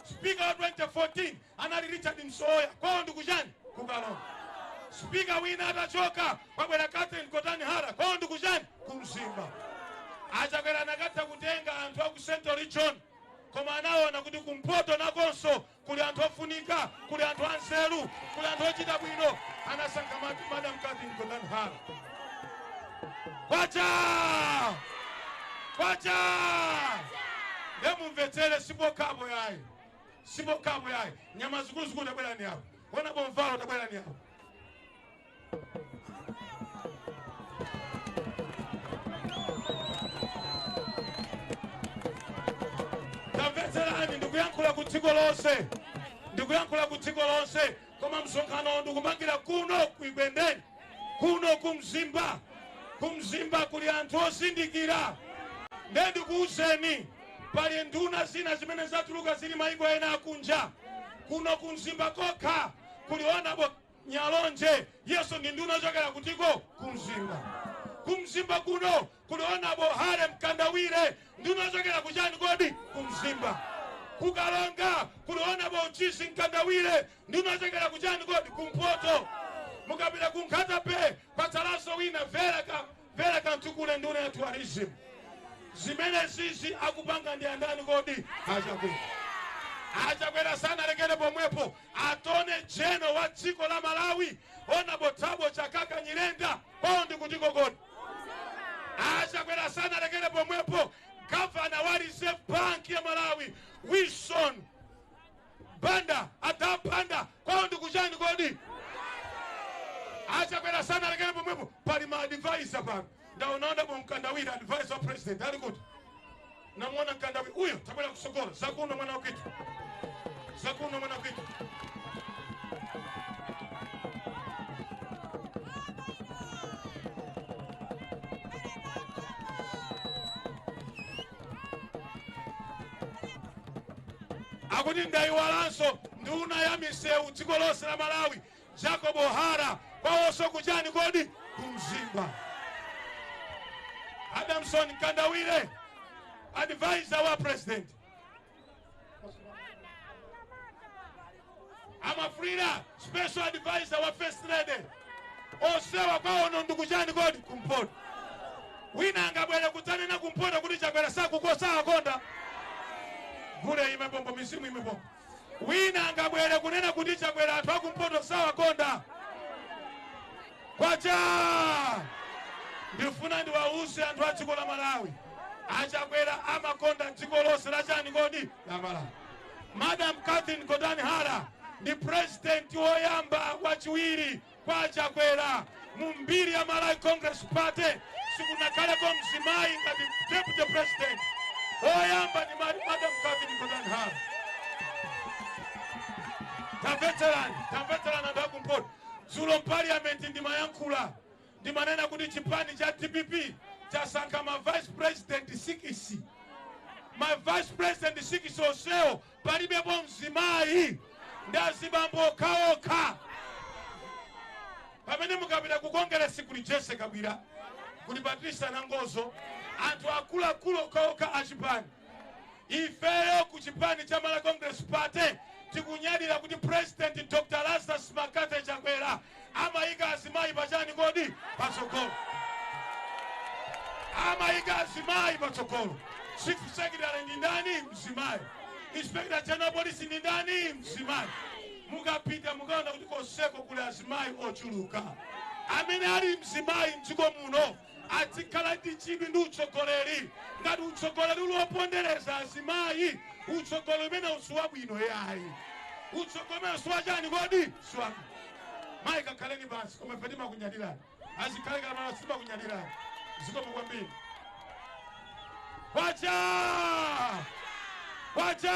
Spika wa 2014 anali Richard Msoya, kwawo ndikuchani? Kukalonga. Spika wina atachoka kwabwera Catherine Gotani Hara, kwawo ndikuchani? Kumzimba. Achakwera anakatha kutenga anthu aku Central Region, koma anaona kuti kumpoto nakonso kuli anthu ofunika, kuli anthu anzeru, kuli anthu ochita bwino. Anasankha Madam Catherine Gotani Hara. Kwacha, kwacha! Ndemumvetsere, sipokhapo yayi, sipokhapo yayi. Nyama zikuluzikulu tabwerani apo. Honorable Mvalo, tabwerani apo. Tamvetserani, ndikuyankhula ku dziko lonse, ndikuyankhula ku dziko lonse, koma msonkhano ndikumangira kuno ku Ekwendeni, kuno ku Mzimba. Ku Mzimba kuli anthu ozindikira. Ndiye ndikuwuzeni, pali nduna zina zimene zatuluka zili mayiko ena akunja. Kuno ku Mzimba kokha kuli Honorable Nyalonje, yeso ndi nduna yochokera kutiko ku Mzimba. Ku Mzimba kuno kuli Honorable Hale Mkandawire, nduna yochokera kuchani kodi? Ku Mzimba. Kukalonga kuli Honorable Chisi Mkandawire, nduna yochokera kuchani kodi? Kumpoto. Mukapita ku Nkhata-Bay kwatsalanso wina Vera Kantukule, nduna ya tourism. Zimene zizi akupanga ndi andani kodi? Achakwera. Achakwera sana lekere pomwepo. Attorney General wa dziko la Malawi Honorable Thabo Chakaka Nyirenda, kwawo ndi kutiko kodi? Achakwera sana lekere pomwepo. Governor wa Reserve Bank ya Malawi Wilson Banda, Adam Banda, kwawo ndi kuchani kodi? Achakwera sana lekere pomwepo. Pali ma advisor pano. Ndaonaona bo Mkandawire, advisor wa president ali kuti? Namuona Mkandawire huyo, tabwera kusokola zakuno mwana wakitu, zakuno mwana wakitu. Akuti ndaiwalanso nduna ya misewu dziko lonse la Malawi Jacob Hara, kwawonso kuchani kodi? Ku Mzimba. Adamson Mkandawire, advisor wa president. Amafrida, special advisor wa first lady. Osewa kwawo ndikuchani kodi? Kumpoto. Wina angabwere kudzanena kumpoto kuti Chakwera sakukosa akonda. Gule imepombo, mizimu imepombo. Wina angabwere kunena kuti Chakwera anthu akumpoto sawakonda. Kwacha! Ndifuna ndiwauze anthu a dziko la Malawi, Achakwera amakonda dziko lonse la chani kodi? La Malawi. Madam Catherine Gotani Hara ndi president woyamba wachiwiri kwa Achakwera mu mbiri ya Malawi Congress Party. Sikunakhaleko mzimayi ngati deputy president woyamba ndi Madam Catherine Gotani Hara. Tamvetserani, tamvetserani anthu akumpoto. Dzulo parliament ndimayankhula, ndimanena kuti chipani cha DPP chasankha ma vice president 6. Ma vice president 6 onsewo palibepo mzimayi, ndi azibambo okhaokha. Pamene mukapita ku Congress kuli Jesse Kabwila, kuli Patricia Nangozo, anthu akuluakulu okhaokha a chipani. Ifeyo ku chipani cha Malawi Congress Party tikunyadira kuti President Dr. Lazarus McCarthy Chakwera amayika azimayi pachani kodi? Patsogolo. Amayika azimayi patsogolo. Chief Secretary ndi ndani? Mzimayi. Inspector General Police ndi ndani? Mzimayi. Mukapita mukaona kuti konseko kuli azimayi ochuluka. Amene ali mzimayi mdziko muno azikhala ndi chidwi ndi utsogoleri. Ngati utsogoleri uli wopondereza azimayi, utsogoleri umene usiwabwino yayi. Utsogoleri umene usiwachani kodi? Siwabwino. Mayi kakhaleni pansi, koma ife timakunyadirani. Azikhale kana timakunyadirani. Zikomo kwambiri. Kwacha! Kwacha!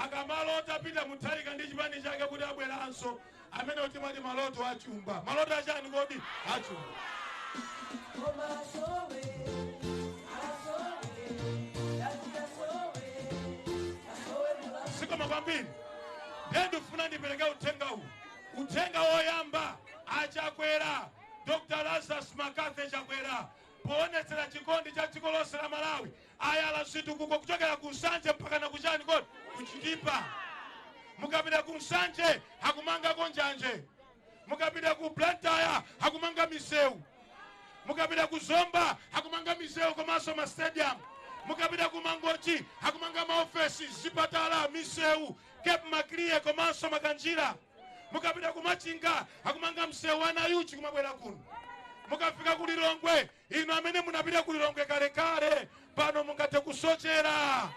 Akamalota Peter Mutharika ndi chipani chake kuti abweranso, amene timati maloto achumba. Maloto achani kodi? Achumba. Zikomo kwambiri. Ndiye ndifuna ndipereke uthenga uwu. Uthenga woyamba, Achakwera Dr. Lazarus McCarthy Chakwera poonetsera chikondi cha dziko lonse la Malawi ayala zitukuko kuchokera ku Nsanje mpaka na kuchani kodi? Kuchitipa. Mukapita ku Nsanje akumangako njanje, mukapita ku Blantyre akumanga misewu, mukapita ku Zomba akumanga misewu komanso ma stadium, mukapita ku Mangochi akumanga maofesi, zipatala, misewu, Cape Maclear komanso Makanjira, mukapita ku Machinga akumanga msewu wa Nayuchi kumabwera kuno. Mukafika ku Lilongwe, inu amene munapita ku Lilongwe kalekale, pano mungathe kusochera.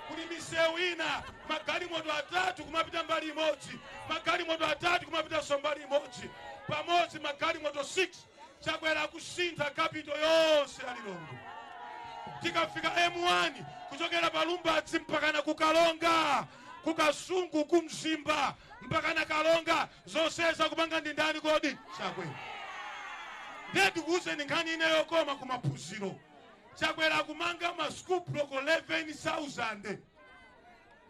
Kuli misewu ina magalimoto atatu kumapita mbali imodzi, magalimoto atatu kumapita mbali imodzi, pamodzi magalimoto 6. Chakwera kusintha capital yonse ya Lilongwe. Tikafika M1 kuchokera pa Lumbadzi mpaka kukalonga, kukasungu, kumzimba mpaka na Kalonga, zonseza kupanga ndi ndani kodi? Chakwera. Ndiye tikuwuzeni nkhani ine yokoma kumaphunziro. Chakwera kumanga ma school block 11,000.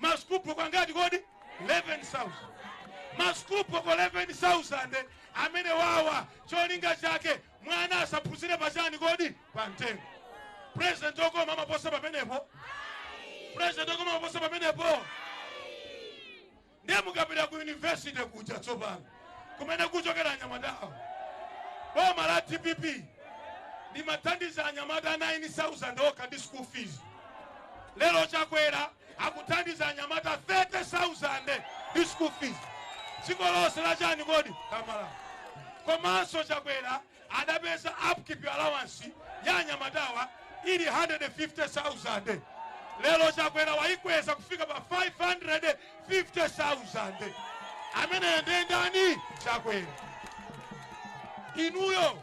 Ma school block angati kodi? 11,000. Ma school block 11,000 amene wawa cholinga chake mwana asaphunzire pachani kodi? Pa mtengo. President okoma amaposa pamenepo. President okoma amaposa pamenepo. Ndiye mukapita ku university kuja tsopano kumene kuchokera anyamatawo, boma la DPP limathandiza anyamata 9,000 okha ndi school fees. Lero Chakwera akuthandiza anyamata 30,000 ndi school fees dziko lonse la chani kodi? Kamala. Komanso Chakwera adapeza upkeep allowance ya anyamatawa ili 150,000. Lero Chakwera wayikweza kufika pa 550,000. Amene ndiye ndani? Chakwera. Inuyo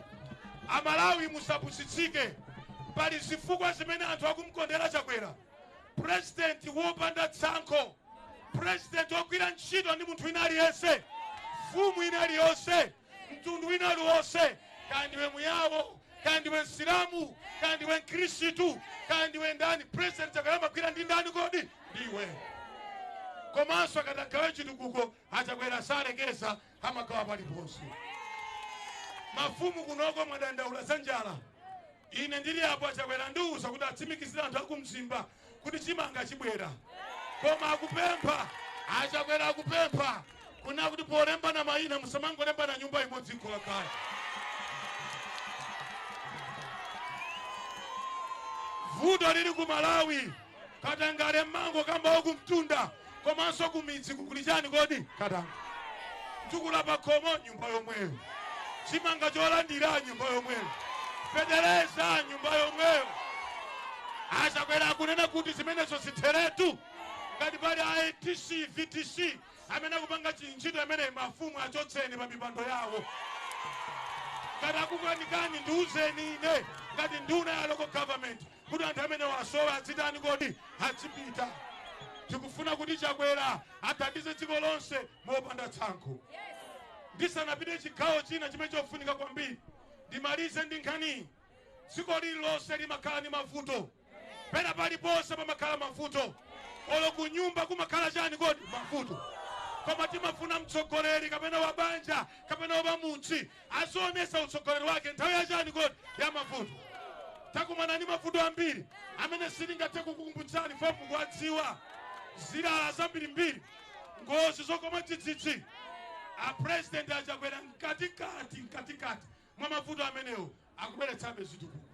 Amalawi musapusitsike, pali zifukwa zimene anthu akumkondera Chakwera. President wopanda tsankho, president wogwira ntchito ndi munthu wina aliyense, mfumu ina iliyonse, mtundu wina uliwonse, kaya ndiwe Muyawo, kaya ndiwe Msilamu, kaya ndiwe Mkhristu, kaya ndiwe ndani, President Chakwera amagwira ndi ndani kodi? Ndiwe. Komanso akatagawe chitukuko, aChakwera salekeza, amagawa paliponse. Mafumu kunoko mwadandaula za njala. Ine ndili apo, aChakwera ndiuza kuti atsimikizire anthu akumzimba kuti chimanga chibwera. Koma akupempha, aChakwera akupempha kuna kuti polembana mayina musamangolembana nyumba imodzi nkholakaya. Vuto lili ku Malawi, katangale mmango kamba kumtunda komanso kumidzi kuli chani kodi? Katanga. Mtukula pakhomo nyumba yomweyo, chimanga cholandira nyumba yomweyo, fetereza nyumba yomweyo. AChakwera akunena kuti zimenezo zitheretu. Ngati pali ATC, VTC amene akupanga ntchito imene, mafumu achotseni pa mipando yawo. Ngati akukanikani, ndiuzeni ine ngati nduna ya local government kuti anthu amene wasowa adzitani kodi? Adzipita. Tikufuna kuti Chakwera athandize dziko lonse mopanda tsankho. Ndisanapite chigawo china chimene chofunika kwambiri, ndimalize ndi nkhaniyi. Dziko lililonse limakhala ndi mavuto, pena paliponse pamakhala mavuto, olo ku nyumba kumakhala chani kodi? Mavuto. Koma timafuna mtsogoleri kapena wa banja kapena wa pamudzi azionesa utsogoleri wake nthawi yachani kodi? Ya mavuto. Takumana ndi mavuto ambiri amene sitingathe kukukumbutsani fo mukuwadziwa, zilala zambirimbiri, ngozi zokoma dzidzidzi. A President aChakwera mkatikati mkatikati mwa mavuto amenewo akubweretsabe zitukuko,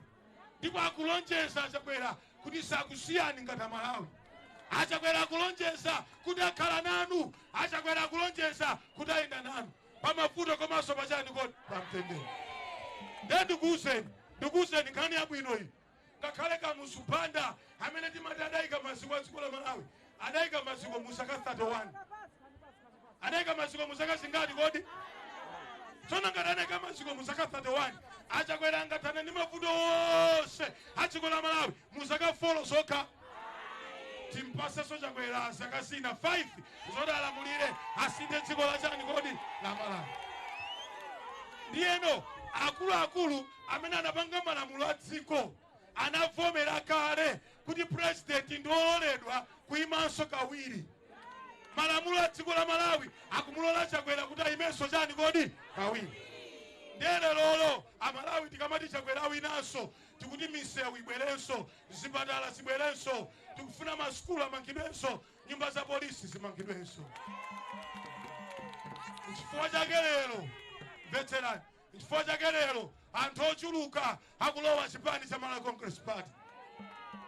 ndipo akulonjeza aChakwera kuti sakusiyani ngati Amalawi. AChakwera akulonjeza kuti akhala nanu. AChakwera akulonjeza kuti ayenda nanu pamavuto komanso pachani kodi? Pamtendere. Ndiye ndikuwuzeni nkhani yabwino iyi. Ngakhale Kamuzu Banda amene timati adayika maziko a dziko la Malawi, adayika maziko mu zaka 31. Adayika maziko mu zaka zingati kodi? Tsono ngati adayika maziko mu zaka 31, aChakwera angathane ndi mavuto onse a dziko la Malawi mu zaka 4 zokha? Timpasenso Chakwera zaka zina 5 zoti alamulire, asinthe dziko la chani kodi? La Malawi. Ndiyeno akuluakulu amene anapanga malamulo a dziko anavomera kale kuti president ndi ololedwa kuyimanso kawiri. Malamulo a dziko la Malawi akumulola Chakwera kuti ayimenso chani kodi? Kawiri. Ndiye lero Amalawi tikamati Chakwera awinanso, tikuti misewu ibwerenso, zipatala zibwerenso, tikufuna masukulu amangidwenso, nyumba za polisi zimangidwenso. Nchifukwa chake lero, mvetserani, nchifukwa chake lero anthu ochuluka akulowa chipani cha Malawi Congress Party.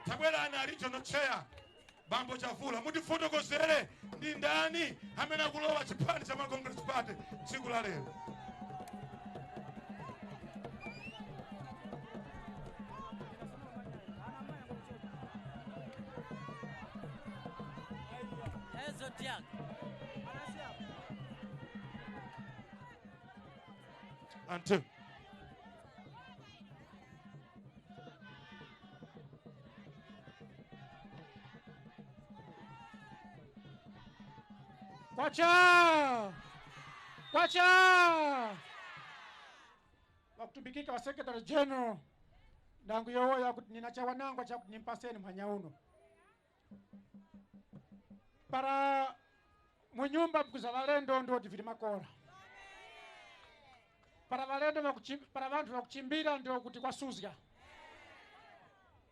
Tabwerani a regional chair Bambo Chavula, mutifotokozere ndi ndani amene akulowa chipani cha Malawi Congress Party tsiku la lero. and 2. Kwacha! Kwacha! Wakutumbikika wa Secretary General ndangu yowoya kuti nina chawanangwa chakuti nimpaseni mwanya uno. Para munyumba mkuza valendo ndo tivili makola. Para valendo para vantu vakuchimbira ndio kuti kwa Suzya.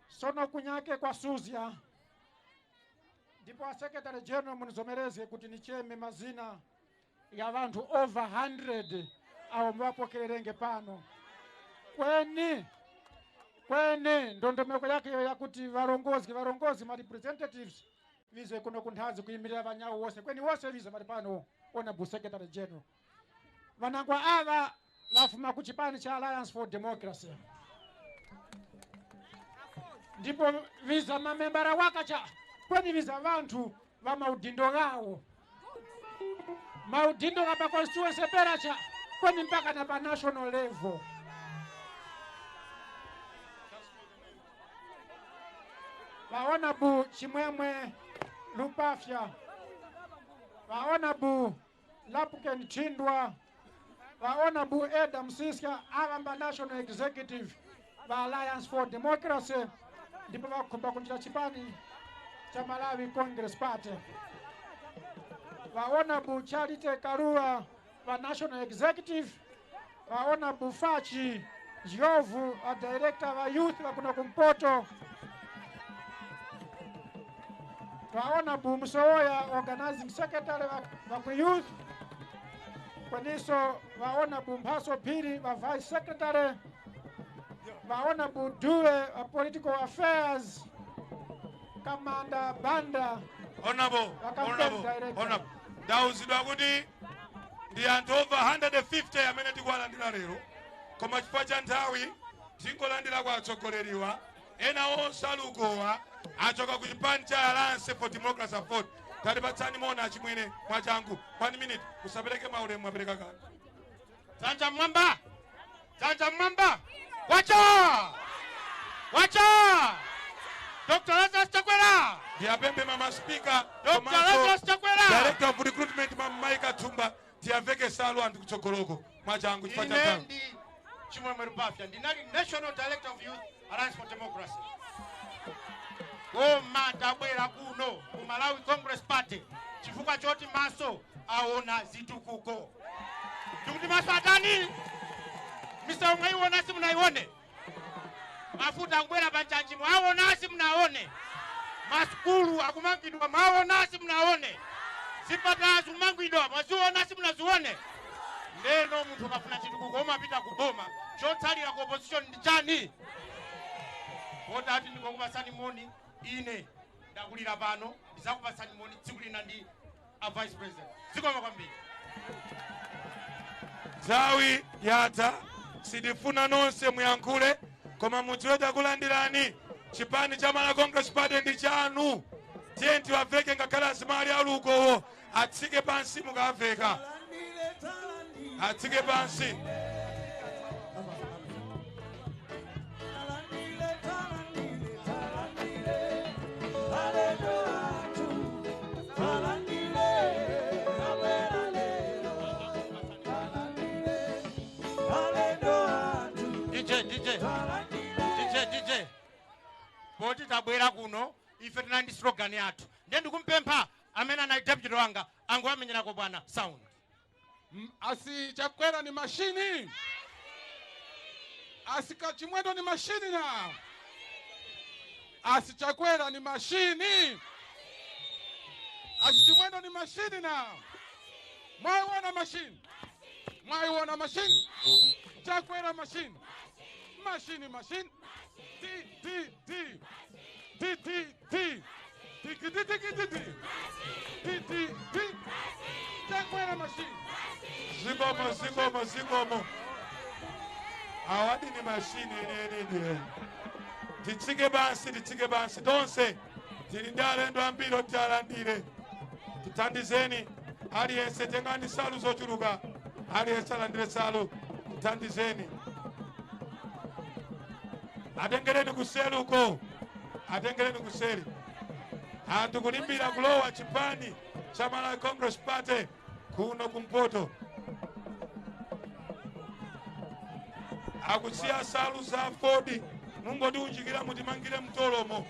Sono kunyake kwa Suzya. Ndipo wa Secretary General munizomereze kuti nicheme mazina ya vantu over 100 awo mwapokererenge pano. Kweni ndondomeko yake yakuti varongozi ma representatives vize kuno kunthazi kuyimirira vanyawo wose kweni wose vize vari pano Honorable Secretary General. Vanangwa ava vafuma ku chipani cha Alliance for Democracy. Ndipo viza mamembara wakacha kweni viza vantu va maudindo gawo. Maudindo ga pa constituency peracha kweni mpaka na pa national level. Vaonabu Chimwemwe Lupafya, vaonabu Lapuken Chindwa, vaonabu Eda Msiska, avamba National Executive va Alliance for Democracy, ndipo vakukhumba kunjira chipani cha Malawi Congress Party. Vaonabu Charite Karua va National Executive, vaonabu Fachi Jiovu va Director va Youth va kuno kumpoto. Vaonabu Msowoya Organizing Secretary wa ku Youth. Kweniso vaonabu Mphaso Phiri va Vice Secretary. Vaonabu Due wa Political Affairs. Kamanda Banda. Honorable. Ndauzidwa kuti ndi anthu over 150 amene tikuwalandira lero, koma chifukwa cha nthawi tingolandira kwa atsogoleriwa ena onse alukowa achoka ku chipani cha Alliance for Democracy Afford. Tatipatsani mona achimwene mwachangu 1 minute, musapereke maulemu apereka kale. Dzanja mwamba! Dzanja mwamba! Wacha! Wacha! Dr. Lazarus Chakwera! Ndiyapembe mama speaker, Dr. Lazarus Chakwera! Director of Recruitment mama Mike Thumba, tiyaveke salu anthu kutsogoloko mwachangu chifukwa cha Ine nthawi. ndi Chimwemwe Lupafya, ndinali National Director of Youth Alliance for Democracy. Koma tabwera kuno ku Malawi Congress Party chifukwa choti maso aona zitukuko. Ndikuti maso atani? Mr. Mwaiona si mnaione? Mafuta akubwera panchanji mwaona si mnaone? Masukulu akumangidwa mwaona si mnaone? Zipatala zikumangidwa mwaziona si mnazione? Lero munthu akafuna chitukuko umapita kuboma, chotsalira ku opposition ndi chani? Kota ati ndikokupasani moni ine ndakulira pano, ndizakupasani moni tsiku lina ndi a vice president. Zikoma kwambiri. Nthawi yatha, sindifuna nonse muyankhule, koma mudziwe takulandirani. Chipani cha Malawi Congress Party ndi chanu. Tiye tiwaveke ngakhale azimali alukowo atsike pansi mukaveka. Atsike pansi. DJ. Poti tabwera kuno ife tinali ndi slogan yathu. Ndiye ndikumpempha amene anali deputy wanga angoamenyerako bwana sound. Asi Chakwera ni mashini. Asi Kachimwendo ni mashini na. Asi Chakwera ni mashini. Asi Chimwendo ni mashini na. Mwaiona mashini. Mwaiona mashini. Chakwera mashini. Mashini mashini. T T T T T T T T T T T T T T Chakwera mashini. Zikomo zikomo zikomo. Awadi ni mashini ene. Titsike bansi tonse. Tili ndi alendo ambiri otialandire. Tithandizeni aliyense tengani salu zochuluka. Aliyense alandire salu. Thandizeni. Atengereni kuseri uko. Atengereni kuseri. Anthu kulimbira kulowa chipani cha Malawi Congress Party kuno kumpoto. Akusiya salu za Ford mungotiunjikira mutimangire mtolomo.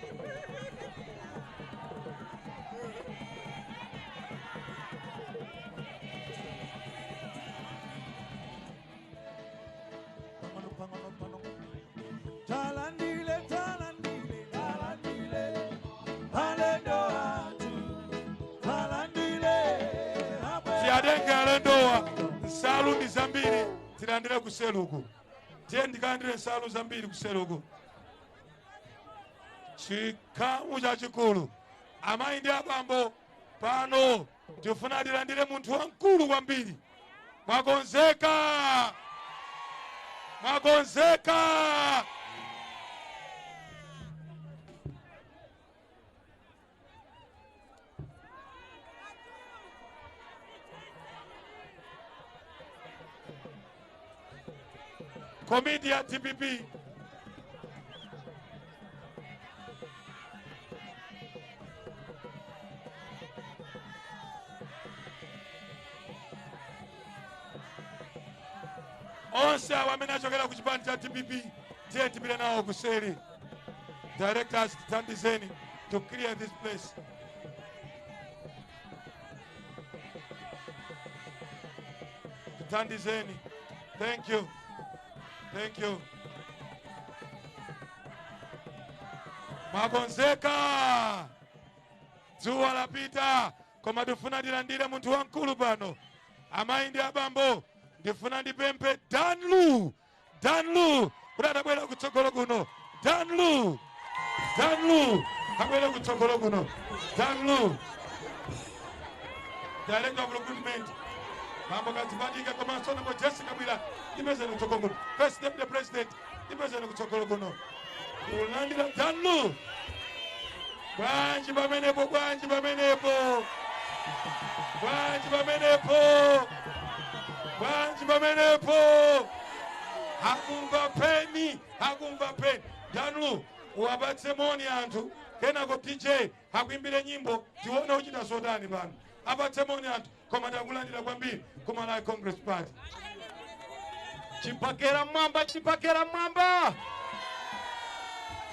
Talandile, talandile, talandile, alendo atu, talandile. Tiyadenge alendowa nsalu ndi zambiri tilandire kuseluku. Tiye ndikalandire nsalu zambiri kuseluku. Chikamu chachikulu amayi ndi abambo pano tifuna tilandire munthu wamkulu kwambiri. Mwakonzeka, mwakonzeka. Komiti ya TPP onse awo amene achokera ku chipani cha TPP tiye tipite nawo kuseri. Directors, thandizeni to clear this place. Thandizeni. Thank you. Thank you. Mwakonzeka. Dzuwa lapita koma ndifuna tilandire munthu wamkulu pano. Amayi ndi abambo ndifuna ndipemphe Danlu. Danlu kuti atabwera kutsogolo kuno. Danlu. Danlu abwera kutsogolo kuno. Danlu. Director of Recruitment. Mambo kadzipatika komanso ndipo Jessica Bwila ndipezeni kutsogolo kuno. First Deputy President ndipezeni kutsogolo kuno. Kulandira Danlu. Bwanji pamenepo, bwanji pamenepo. Bwanji pamenepo. Bwanji pamenepo. Akumva peni, akumva peni. Danlu uwapatse moni anthu kenako DJ akuimbire nyimbo tione uchita zotani pano. Apatse moni anthu koma takulandira kwambiri ku Malawi Congress Party. Chipakera mwamba, chipakera mwamba.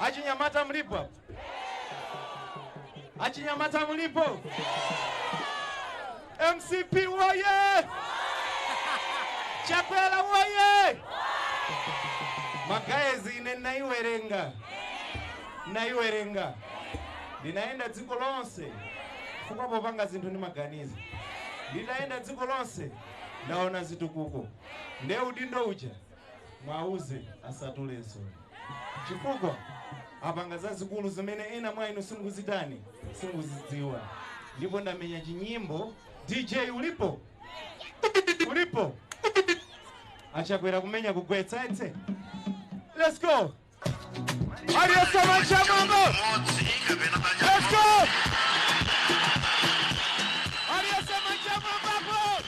Achinyamata mlipo hapo? Achinyamata mlipo? MCP woye! Chakwera woye! Magaezi ine naiwerenga. Naiwerenga. Ndinaenda dziko lonse. Chifukwa popanga zinthu ndimaganiza. Ndinaenda dziko lonse ndaona zitukuko. Nde udindo uja mwauze asatulenso. Chifukwa apanga zazikulu zimene ena mwa inu simukuzitani, simukuzidziwa. Ndipo ndamenya chinyimbo. DJ ulipo? Ulipo? Achakwera kumenya kugwetsa etse. Let's go. Aliyesema mambo. Let's go. Aliyesema mambo.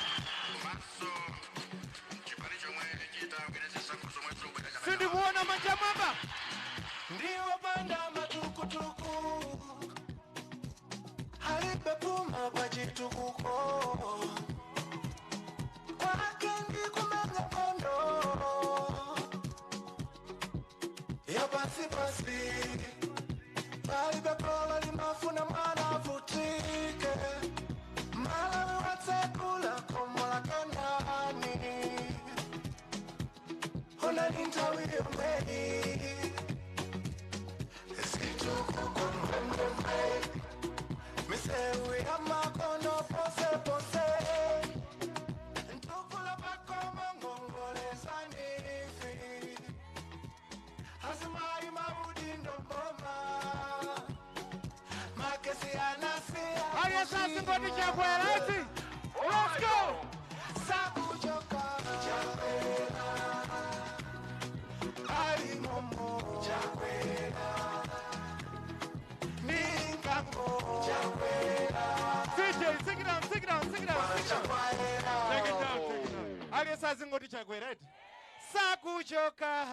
Sindikuona majamamba. Ndiyo banda matukutuku. Halipe puma kwa chitukuko. Kwake ndikumenya kondo. Ya pasi pasi. Palibe pola limafuna mwana avutike. Malawi watsekula komola kendani. Ona nintawi yomweni. Situkuko mwemwe. Misewi ya makono pose pose. Ntukula pako mongongole sanifi. Hasimai mabudi ndomboma. Makesi anasia. Aliyesasi ngoni Chakwera eti. Let's go. Sakuchoka Chakwera. Ali momo Chakwera. Ningango Chakwera. DJ, sing it down, sing it down, sing it down, sing it down. Chakwera. Take it down, take it down. Aliyesasi ngoni Chakwera eti. Sakuchoka.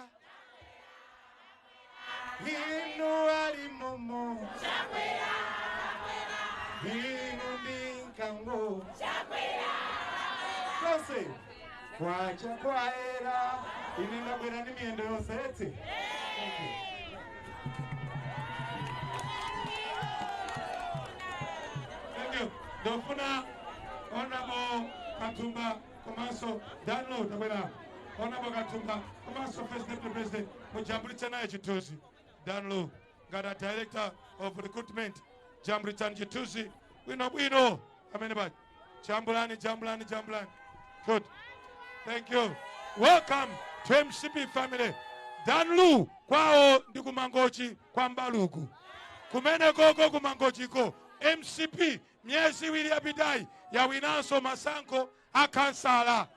Inu ali momo. Inu ndi nkango. Kose. Kwacha kwaera. Ine ndabwera ndi miyendo yonse eti. Thank you. Thank you. Ndofuna Honorable Katumba komanso Danlo tabwera. Honorable Katumba komanso First Deputy President mujambulitse naye chithunzi. Danlo ngati Director of Recruitment jambulitsani chithunzi bwino bwino amene paja. Jambulani, jambulani, jambulani. Good. Thank you. Welcome to MCP family. Danlu kwawo ndi kumangochi kwa Mbaluku. Kumene koko kumangochiko MCP miyezi iwiri yapitayi yawinanso masankho a kansala.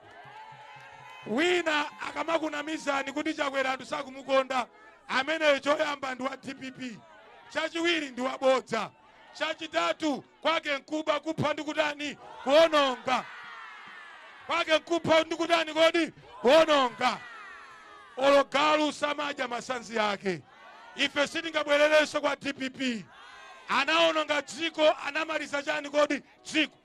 Wina akamakunamizani kuti Chakwera anthu sakumukonda, ameneyo choyamba ndi wa DPP, chachiwiri ndi wabodza, chachitatu kwake nkuba, kupha ndi kutani, kuononga. Kwake nkupha ndi kutani kodi, kuononga. Ologalu samadya masanzi ake. Ife sitingabwererenso kwa DPP. Anaononga dziko, anamaliza chani kodi dziko.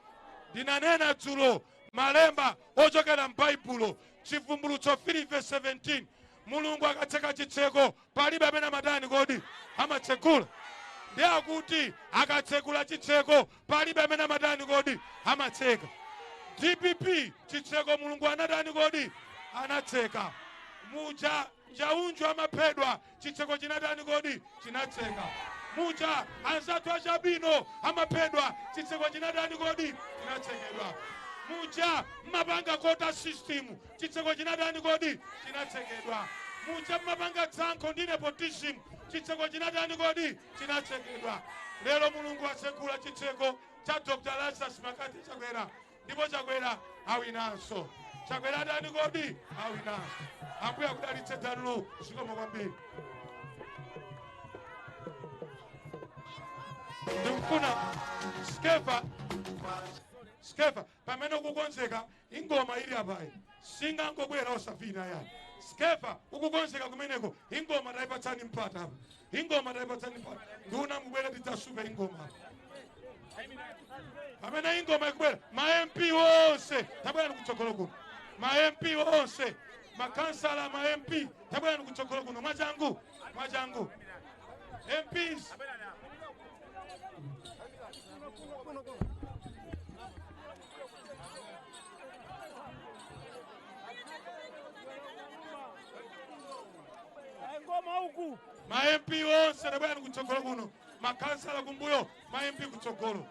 Ndinanena dzulo malemba ochokera m'Baibulo, Chivumbulutso 3:17, Mulungu akatseka chitseko palibe amene amatani kodi amatsekula. Ndi akuti akatsekula chitseko palibe amene amatani kodi amatseka. DPP chitseko Mulungu anatani kodi anatseka. Muja njaunju amaphedwa, chitseko chinatani kodi chinatseka. Muja anzathu achabino amaphedwa, chitseko chinatani kodi chinatsekedwa. Muja mmapanga quota system, chitseko chinatani kodi chinatsekedwa. Muja mmapanga tsankho ndi nepotism, chitseko chinatani kodi chinatsekedwa. Lero Mulungu atsekula chitseko cha Dr. Lazarus McCarthy Chakwera, ndipo Chakwera awinanso. Chakwera atani kodi awinanso. Ambuye akudalitse Danlu, zikomo kwambiri. Ndikufuna Skefa, Skefa pamene ukukonzeka ingoma ili apayi singangobwera osafina yani. Skefa ukukonzeka kumeneko ingoma tayipatsani mpata apa, ingoma tayipatsani mpata. Nduna mubwere tidzasupe ingoma apa. Pamene ingoma ikubwera ma MP wonse tabwerani kutsogolo kuno, ma MP wonse, makansala, ma MP tabwerani kutsogolo kuno mwachangu, mwachangu. MPs ma MP wonse tabwerani kutsogolo kuno, makansala kumbuyo, ma MP kutsogolo.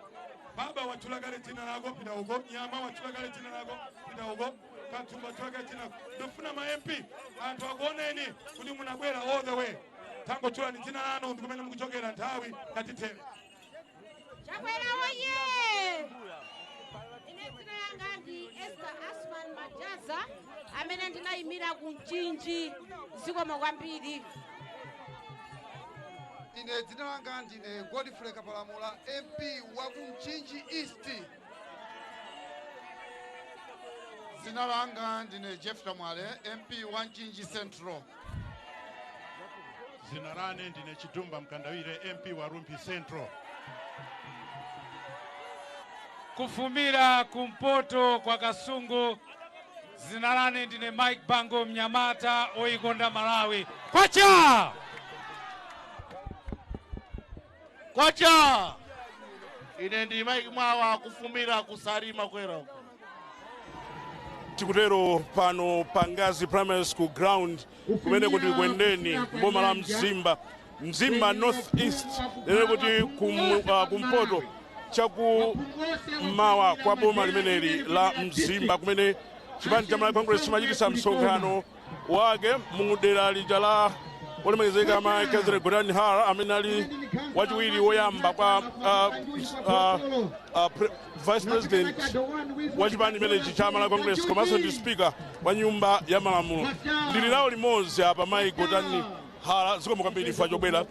Baba watchula kale dzina lako, pita uko. Nyama watchula kale dzina lako, pita uko. Katumba watchula kale dzina lako. Ndifuna ma MP anthu akuoneni kuti munabwera all the way. Tangotchulani dzina lanu ndi kumene mukuchokera, nthawi katithere. Chakwera woye! Ine dzina langa ndi Esther Asman Majaza amene ndinayimira ku Mchinji. Zikomo kwambiri. Ine dzina langa ndine Godfrey Kapalamula, MP wa ku Mchinji East. Dzina langa ndine Jeffrey Mwale, MP wa Mchinji Central. Dzina lane ndine Chidumba Mkandawire, MP wa Rumphi Central. Kufumira kumpoto kwa Kasungu, dzina lane ndine Mike Bango, mnyamata oyikonda Malawi. Kwacha! Kwacha! Ine ndi Mike Mwawa, kufumira kusalima kwera uko. Tikutero pano pa Ngazi Primary School ground kumene kuti Kwendeni mboma la Mzimba, Mzimba North East, lero kuti kumpoto chakummawa kwa boma limeneli la Mzimba, kumene chipani cha Malawi Congress chimachitisa msonkhano wake mu dera lija la olemekezeka Mai Catherine Gotani Hara, amene ali wachiwiri woyamba kwa vice president wa chipani chimenechi cha Malawi Congress, komanso ndi speaker wa nyumba ya malamulo. Ndili nawo limodzi apa Mai Gotani Hara, zikomo kwambiri chifukwa chobwera.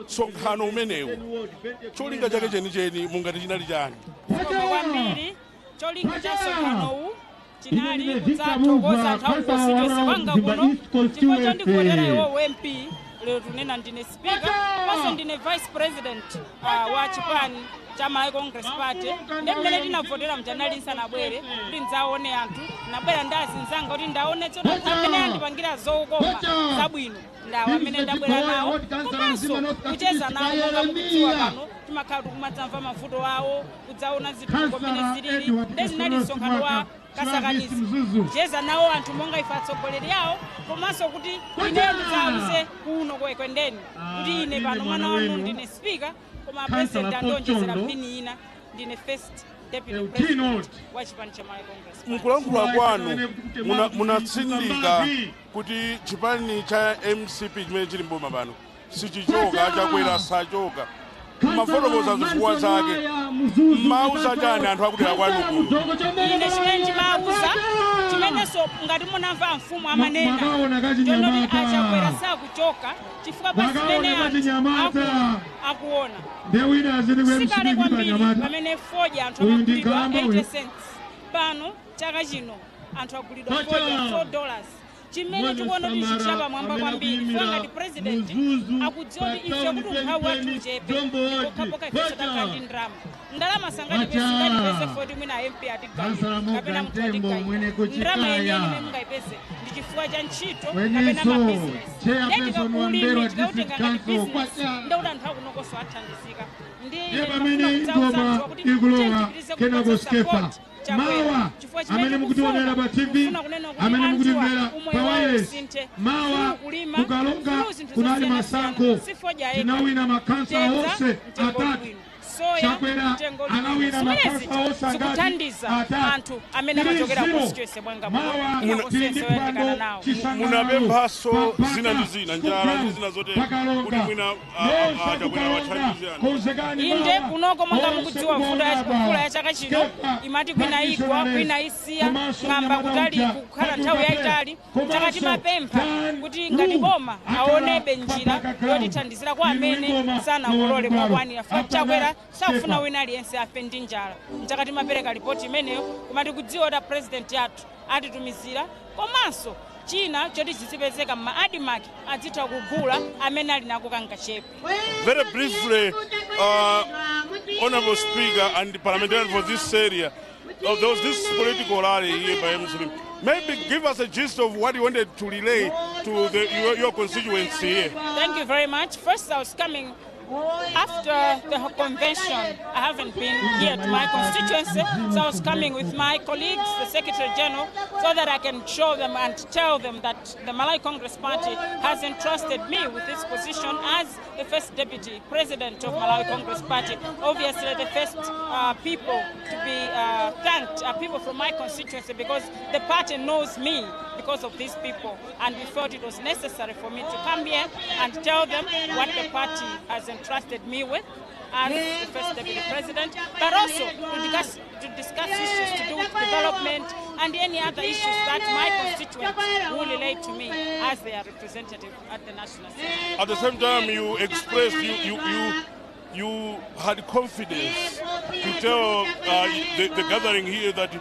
Msonkhano umenewu cholinga chake chenicheni mungati chinali chani? Zikomo kwambiri. Cholinga cha msonkhanowu Tinali kudzathokoza anthu aku constituency kwanga kuno chifukwa chondivotera iwowo MP. Lero tunena ndine speaker, komanso ndine vice president wa chipani cha Malawi Congress Party. Ndi mmene tinavotera mjanali nsanabwere kuti ndidzaone anthu, nabwera ndi azinzanga kuti ndaone tsono anthu amene andipangira zokoma zabwino, ndawo amene ndabwera nawo, komanso kucheza nawo. Monga mukudziwa, pano timakhala tikumadzamva mavuto awo, kudzaona zitukuko mmene zilili. Ndi zinali msonkhano wa kasakanizi, kucheza nawo anthu monga ife atsogoleri awo, komanso kuti ineyo ndidzawuze kuno ku Ekwendeni kuti ine pano mwana wanu ndine speaker, koma president andionjezera pini ina, ndine first deputy president wa chipani cha Malawi Congress. Mkulankhula kwanu munatsindika kuti chipani cha MCP chimene chili mboma pano sichichoka, Chakwera sachoka. Mafotokoza zifukwa zake. Mauza chani anthu akudera kwanu kuno? Ine chimene ndimauza, chimenenso ngati munamva mfumu amanena, ndionoti aChakwera sakuchoka chifukwa pa zimene anthu akuona. Sikale kwambiri pamene fodya anthu amagulidwa 80 cents, pano chaka chino anthu agulidwa fodya $4, chimene tikuona kuti chinthu chapamwamba kwambiri. Fika ngati president akudziwa kuti ife kuti umphawi wathu uchepe, pokhapokha ifenso takhala ndi ndalama. Ndalama sangatipeze 40, mwina MP atigawira kapena munthu atigawira. Ndalama yeniyeni imene mungayipeze ndi chifukwa cha ntchito kapena mabizinesi. Ndetikakulimi tikautenga ngati bizinesi, ndekuti anthu akunokonso athandizika. Ndi Ndiye pamene ingoma ikulowa, kenako Skefa. Mawa amene mukutionera pa TV, amene mukutimvera pa wireless, mawa kuKalonga kunali masankho, tinawina makhansala onse atatu. Chakwera anawina makhansala onse angati? Zikuthandiza Atatu. anthu amene amachokera 3-0. constituency mwanga. Mawa tili ndi phwando chisangalalo Munapemphaso pa zina ndi zina, njala ndi zina zotere, kuti mwina aChakwera wathandize anthu. Konzekani. Inde, Mawa kunoko monga onse mukudziwa, mvula ya kuona mvula ya chaka chino Skefa, imati kwina igwa, kwina isiya, komanso ng'amba mnyamata kutali uja, kukhala nthawi yayitali. Komanso Chaka timapempha Dan kuti ngati Lu boma akhala aonebe njira pa background. yotithandizira kwa Inu amene ingoma sanakolole lowa mokwanira. mkwalo. Chakwera sakufuna Skefa. wina aliyense afe ndi njala. Mchaka timapereka ripoti imeneyo, koma tikudziwa kuti president athu atitumizira, komanso china choti zizipezeka mma ADMARC, adzitha kugula amene ali nako kangachepe. Very briefly, Honorable Speaker and the parliamentarian for this area, there was this political rally here by MCP. Maybe give us a gist of what you wanted to relay to your constituency here. Thank you very much. First, I was coming after the convention. I haven't been here to my constituency, so I was coming with my colleagues, the Secretary General, so that I can show them and tell them that the Malawi Congress Party has entrusted me with this position as the first Deputy President of Malawi Congress Party. Obviously, the first people to be thanked are people from my constituency, because the party knows me because of these people, and we felt it was necessary for me to come here and tell them what the party has entrusted me with as the first Deputy President, but also to discuss issues to do with development and any other issues that my constituents will relate to me as their representative at the National Assembly. At the same time, you expressed you had confidence to tell the gathering here that you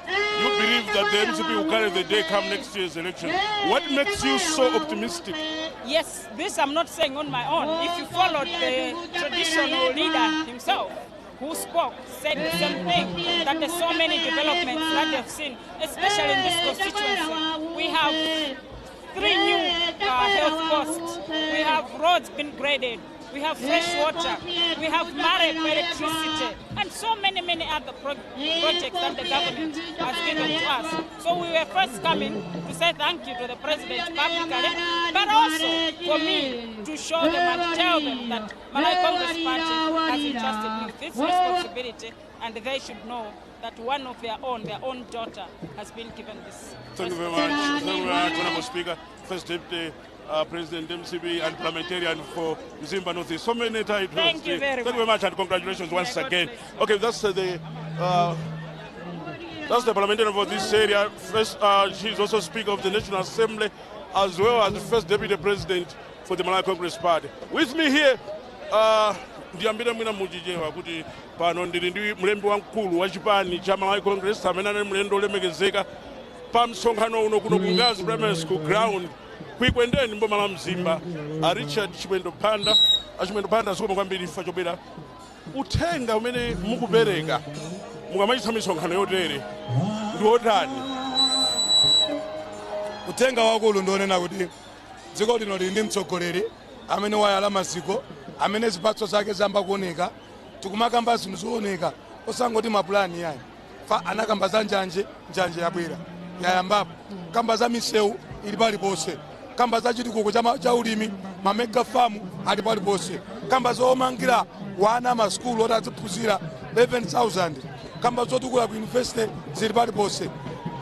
believe that the MCP will carry the day come next year's election. What makes you so optimistic? Yes, this I'm not saying on my own. If you followed the traditional leader himself, who spoke, said the same thing, that there's so many developments that they've seen, especially in this constituency. We have three new health posts. We have roads been graded. We have fresh water. We have MAREP electricity, and so many, many other projects that the government has given to us. So we were first coming to say thank you to the president publicly, but also for me to show them and tell them that Malawi Congress Party has entrusted me with this responsibility, and they should know that one of their own daughter, has been given this. Thank you very much. Thank you very much, Honorable Speaker, First Deputy President MCP and parliamentarian for Mzimba North East. So many titles. Thank you very Thank you very much and congratulations once again. Okay, that's the parliamentarian for this area. First, she's also Speaker of the National Assembly, as well as the First Deputy President for the Malawi Congress Party. With me here, ndiyambire mwina muchichewa kuti pano ndili ndi mlembi wamkulu wa chipani cha Malawi Congress amene anali mlendo olemekezeka. Pa msonkhano uno kuno ku Ngazi Primary School ground kuikwendeni mboma la Mzimba, a Richard Chimwendo Banda. A Chimwendo Banda, zikomo kwambiri chifukwa chobwera. Uthenga umene mukupereka mukamachitsa misonkhano yotere ndi wotani? Uthenga wakulu ndionena kuti dziko lino lili ndi mtsogoleri amene wayala maziko, amene zipatso zake zamba kuoneka. Tikumakamba zinthu zooneka, osangoti mapulani yayi. Fa anakamba za njanje, njanje yabwera, yayambapo. Kamba za misewu, ili paliponse. Kamba za chitukuko cha ulimi, ma mega farm ali paliponse. Kamba zomangira wana masukulu oti aziphunzira 11,000, kamba zotukula ku university, zili paliponse.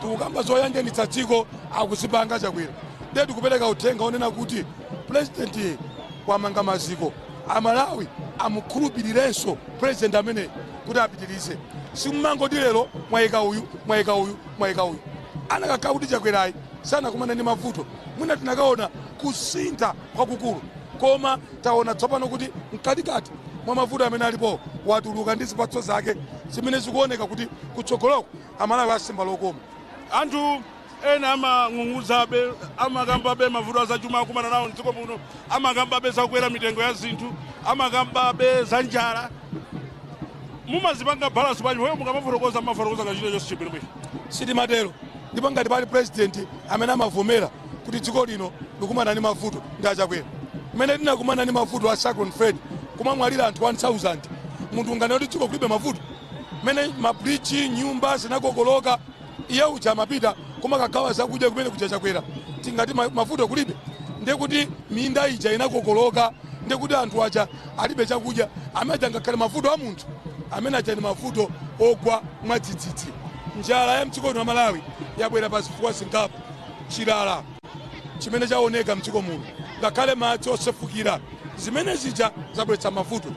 Tikukamba zoyanjanitsa dziko, akuzipanga Chakwera. Ndiye tikupereka uthenga onena kuti president wamanga maziko, Amalawi amukhulupirirenso president amene kuti apitirize. Simumangoti lero mwayika uyu, mwayika uyu, mwayika uyu. Anakakhala kuti Chakwerayi sanakumana ndi mavuto, mwina tinakaona kusintha kwakukulu, koma taona tsopano kuti mkatikati mwa mavuto amene alipo watuluka ndi zipatso zake zimene zikuoneka kuti kutsogoloko Amalawi asimba lokoma. Anthu ena amang'ung'udzabe, amakambabe mavuto azachuma akumana nawo mdziko muno, amakambabe zakukwera mitengo ya zinthu, amakambabe za njala. Mumazipanga balance bwanji? Wewe mukamafotokoza, mumafotokoza ngachito chonse chibwinobwino. Sitimatero, ndipo ngati pali president amene amavomera kuti dziko lino likumana ndi mavuto, ndi aChakwera. Mmene tinakumana ndi mavuto a Cyclone Freddy, kumamwalira anthu 1000, munthu unganene kuti dziko kulibe mavuto? Mmene mabridge, nyumba zinakokoloka, iye uja amapita kumakagawa zakudya kumene kuja Chakwera. Tingati mavuto kulibe? Ndekuti minda ija inakokoloka, ndekuti anthu aja alibe chakudya. Amene aja ngakhale mavuto a munthu amene aja ni mavuto ogwa mwadzidzidzi. Njala ya mdziko lino la Malawi yabwera pa zifukwa zingapo: chilala chimene chaoneka mdziko muno, ngakhale madzi osefukira, zimene zija zabweretsa mavuto.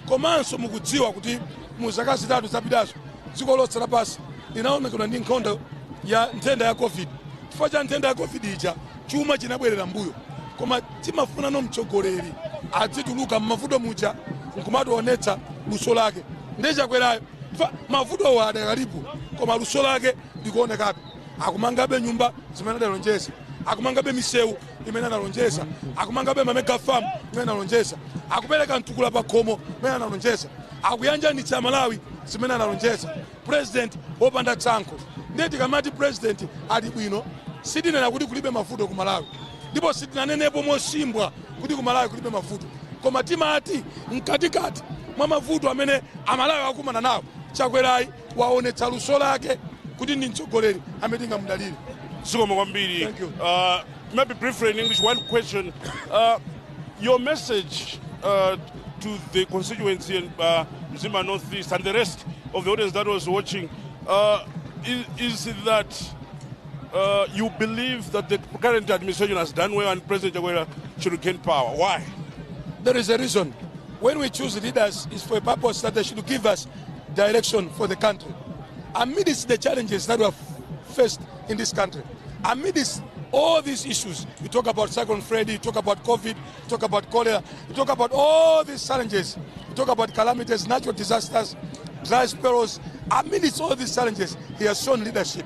Komanso mukudziwa kuti mu zaka 3 zapitazo dziko lonse lapansi linaonekedwa ndi nkhondo ya nthenda ya COVID. Chifukwa cha nthenda ya COVID ija, chuma chinabwerera mbuyo. Koma timafunano mtsogoleri adzituluka mmavuto muja nkumationetsa luso lake. Ndiye Chakwerayo, mavutowo adakalipo, koma luso lake likuonekabe. Akumangabe nyumba zimene adalonjeza, akumangabe misewu imene analonjeza, akumangabe ma mega farm imene analonjeza, akupereka mtukula pa khomo imene analonjeza, akuyanjanitsa Malawi zimene analonjeza. President wopanda tsankho. Ndiye tikamati president ali bwino, sitinena kuti kulibe mavuto ku Malawi, ndipo sitinanenepo mosimbwa kuti ku Malawi kulibe mavuto, koma timati mkatikati mwa mavuto amene Amalawi akumana nawo, Chakwerayi waonetsa luso lake kuti ndi mtsogoleri amene tingamudalire. Zikomo kwambiri. Maybe briefly in English, one question. Your message to the constituency in Mzimba Northeast and the rest of the audience that was watching is that you believe that the current administration has done well and President Chakwera should gain power. Why? There is a reason. When we choose leaders, it's for a purpose that they should give us direction for the country. Amidst the challenges that we have faced in this country, amidst all these issues, you talk about Cyclone Freddy, you talk about COVID, you talk about cholera, you talk about all these challenges, you talk about calamities, natural disasters, dry spells. Amidst all these challenges, he has shown leadership.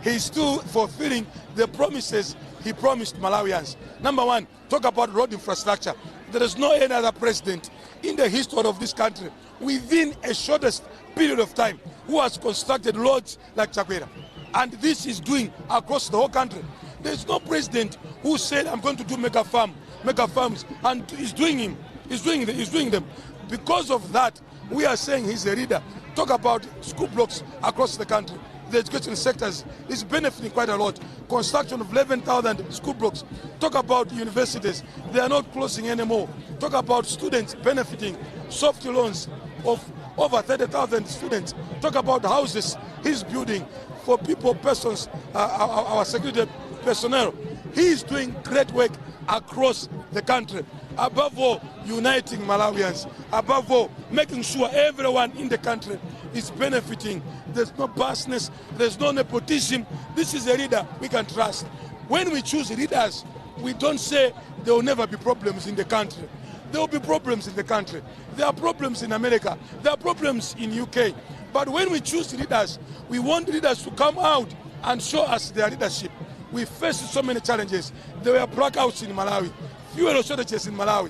He is still fulfilling the promises he promised Malawians. Number one, talk about road infrastructure. There is no any other president in the history of this country within a shortest period of time who has constructed roads like Chakwera. And this is doing across the whole country. There's no president who said, "I'm going to do mega farms," and he's doing him. He's doing them. Because of that, we are saying he's a leader. Talk about school blocks across the country. The education sectors is benefiting quite a lot. Construction of 11,000 school blocks. Talk about universities. They are not closing anymore. Talk about students benefiting soft loans of over 30,000 students. Talk about houses he's building for people, persons, our security personnel. He is doing great work across the country. Above all, uniting Malawians. Above all, making sure everyone in the country is benefiting. There's no biasness, there's no nepotism. This is a leader we can trust. When we choose leaders, we don't say there will never be problems in the country. There will be problems in the country. There are problems in America. There are problems in UK. But when we choose leaders, we want leaders to come out and show us their leadership. We faced so many challenges. There were blackouts in Malawi, fuel shortages in Malawi,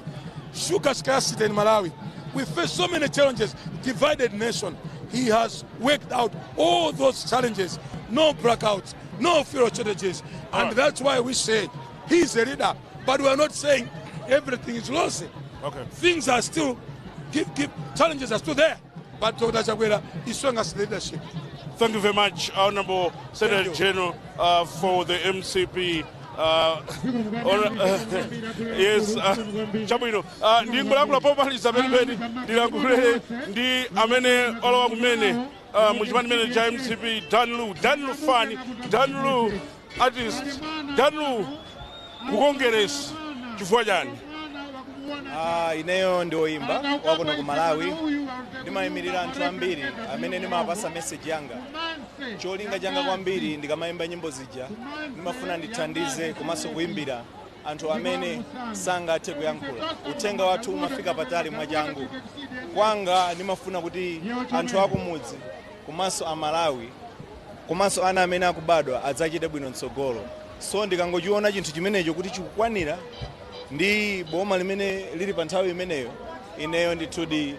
sugar scarcity in Malawi. We faced so many challenges, divided nation. He has worked out all those challenges. No blackouts, no fuel shortages. And that's why we say he's a leader. But we are not saying everything is rosy. Things are still, challenges are still there. But Dr. Chakwera is showing us leadership. Thank you very much, Honorable Secretary General for the MCP. Yes, chabwino. Ndingolankhula pomaliza penipeni, ndilankhule ndi amene olowa kumene mu chipani chimene cha MCP, Danlu, Danlu Fani, Danlu artist, Danlu ku Congress chifukwa chani? Ah, ineyo ndi woyimba wakuno ku Malawi. Ndimayimirira anthu ambiri amene ndimapasa message yanga. Cholinga changa kwambiri, ndikamayimba nyimbo zija, ndimafuna ndithandize komanso kuyimbira anthu amene sangathe kuyankhula. Uthenga wathu umafika patali mwachangu. Kwanga ndimafuna kuti anthu akumudzi komanso Amalawi komanso ana amene akubadwa adzachite bwino mtsogolo. So ndikangochiona chinthu chimenecho kuti chikukwanira ndi boma limene lili pa nthawi imeneyo, ineyo ndithudi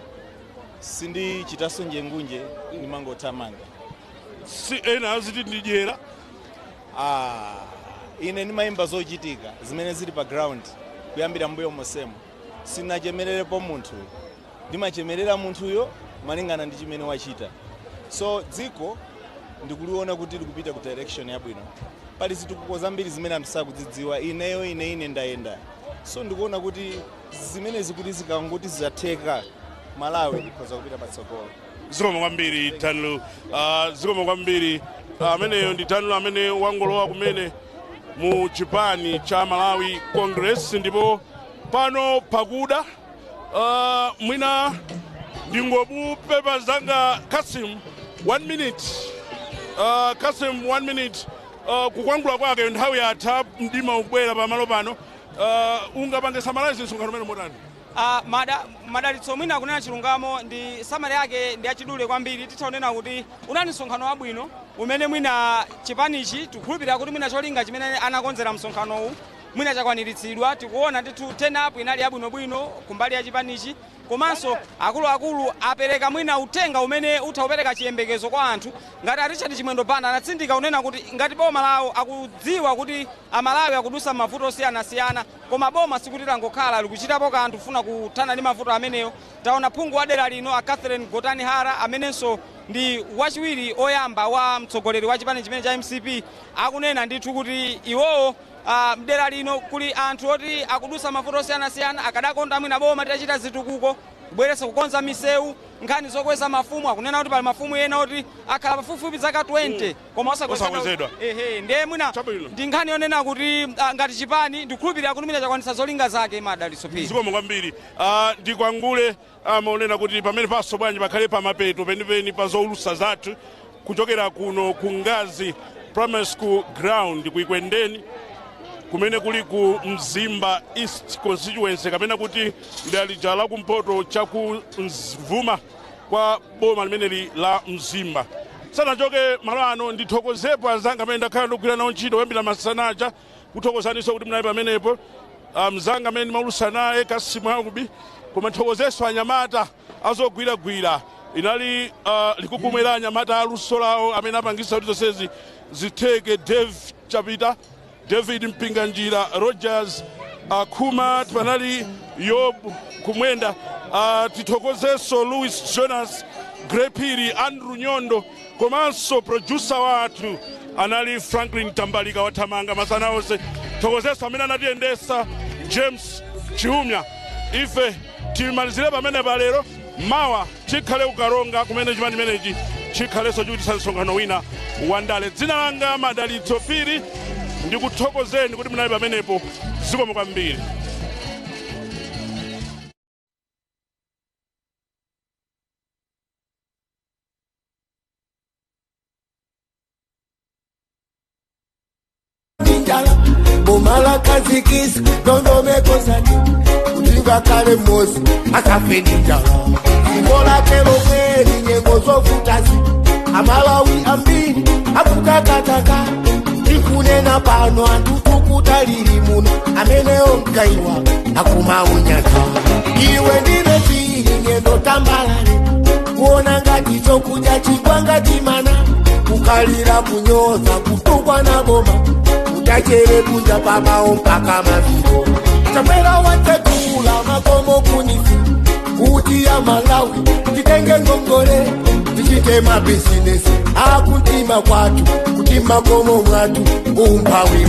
sindichitanso njengunje, ndimangothamanga. Si ena aziti ndidyera? Ah, ine ndimayimba zochitika zimene zili pa ground kuyambira mbuyo mosemo. Sinachemererepo munthu, ndimachemerera munthuyo malingana ndi chimene wachita. So dziko ndikuliona kuti likupita ku direction yabwino. Pali zitukuko zambiri zimene anthu sakudzidziwa. Ineyo ine ndayenda, so ndikuona kuti zimene zikuti zikangoti zatheka, Malawi ikhoza kupita patsogolo. Zikomo kwambiri, Danlu. Zikomo kwambiri. Ameneyo ndi Danlu amene wangolowa kumene mu chipani cha Malawi Congress. Ndipo pano pakuda, mwina ndingobupepa zanga Kasim, one minute. Kasim, one minute. Kukwangula kwake, nthawi yatha, mdima ukubwera pamalo pano. Ungapange summarize msonkhano umene motani? Madalitso, mwina kunena chilungamo ndi summary yake ndi achidule kwambiri. Tithaonena kuti unali msonkhano wabwino umene mwina chipanichi tikukhulupirira kuti mwina cholinga chimene anakonzera msonkhanowu mwina chakwaniritsidwa. Tikuona ndithu turn up inali yabwinobwino kumbali ya chipanichi, komanso akuluakulu apereka mwina uthenga umene utha kupereka chiyembekezo kwa anthu. Ngati a Richard Chimwendo Banda anatsindika kunena kuti ngati boma lawo akudziwa kuti Amalawi akudusa mavuto osiyanasiyana, koma boma sikuti langokhala, likuchitapo kanthu kufuna kuthana ndi mavuto ameneyo. Taona phungu wa dera lino a Catherine Gotani Hara, amenenso ndi wachiwiri oyamba wa mtsogoleri wa chipani chimene cha MCP, akunena ndithu kuti iwowo mdera lino kuli anthu oti akudusa mavuto osiyanasiyana, akadakonda mwina boma titachita zitukuko, kubweretsa kukonza misewu. Nkhani zokweza mafumu, akunena kuti pali mafumu ena oti akhala pafupifupi zaka 20 koma osakwezedwa. Ehe, ndiye mwina ndi nkhani yonena kuti ngati chipani ndikukhulupirira kuti mwina chakwanitsa zolinga zake, Madalitso Phiri. Zikomo kwambiri. Ndikwangule amaonena kuti pamene paso bwanji pakhale pamapeto penipeni pa zoulusa zathu kuchokera kuno ku Ngazi Primary School ground ku Ikwendeni, kumene kuli ku Mzimba East Constituency, kapena kuti ndalija la kumpoto chaku Mvuma kwa boma limeneli la Mzimba. Sanachoke malo ano, ndithokozepo anzanga amene ndakhala ndikugwira nawo ntchito kuyambira masanacha, kuthokozaninso kuti munali pamenepo, mzanga amene ndimaulusa naye Kasimu Akubi, koma nthokozenso anyamata azogwiragwira. Inali likukumwera anyamata aluso lawo amene apangisa kuti zonsezi zitheke: Dave Chapita, David Mpinganjira, Rogers Khuma, panali Yob Kumwenda. Tithokozenso Louis Jonas Grepiri, Andrew Nyondo, komanso producer wathu anali Franklin Tambalika, wathamanga masana onse. Thokozenso amene anatiyendesa, James Chiumya. Ife timalizire pamene palero. Mawa tikhale kuKaronga, kumene chipani chimenechi chikhalenso chikuchititsa msonkhano wina wandale. Dzina langa Madalitso Phiri, ndikuthokozeni kuti munali pamenepo. Zikomo kwambiri. Njala mumalakazikisa ndondomekozani kuti ngakhale mmozi asafe ndi njala. Dziko lake lomweli, nyengo zovutazi, Amalawi ambiri. Akutakataka tikunena pano anthu tukutaliri muno amenewo mkaiwa akumaunyaka. Iwe ndine chili ngendo tambalale kuona ngati chokudya chigwa ngati mana kukalira kunyoza kutukwa na boma utachere kunja pamawo mpaka mafiko. Chakwera watekula makomo kunisi kuti ya Malawi titenge ngongole tichite mabizinesi akuntima kwathu kuti makomo mwathu umphawi.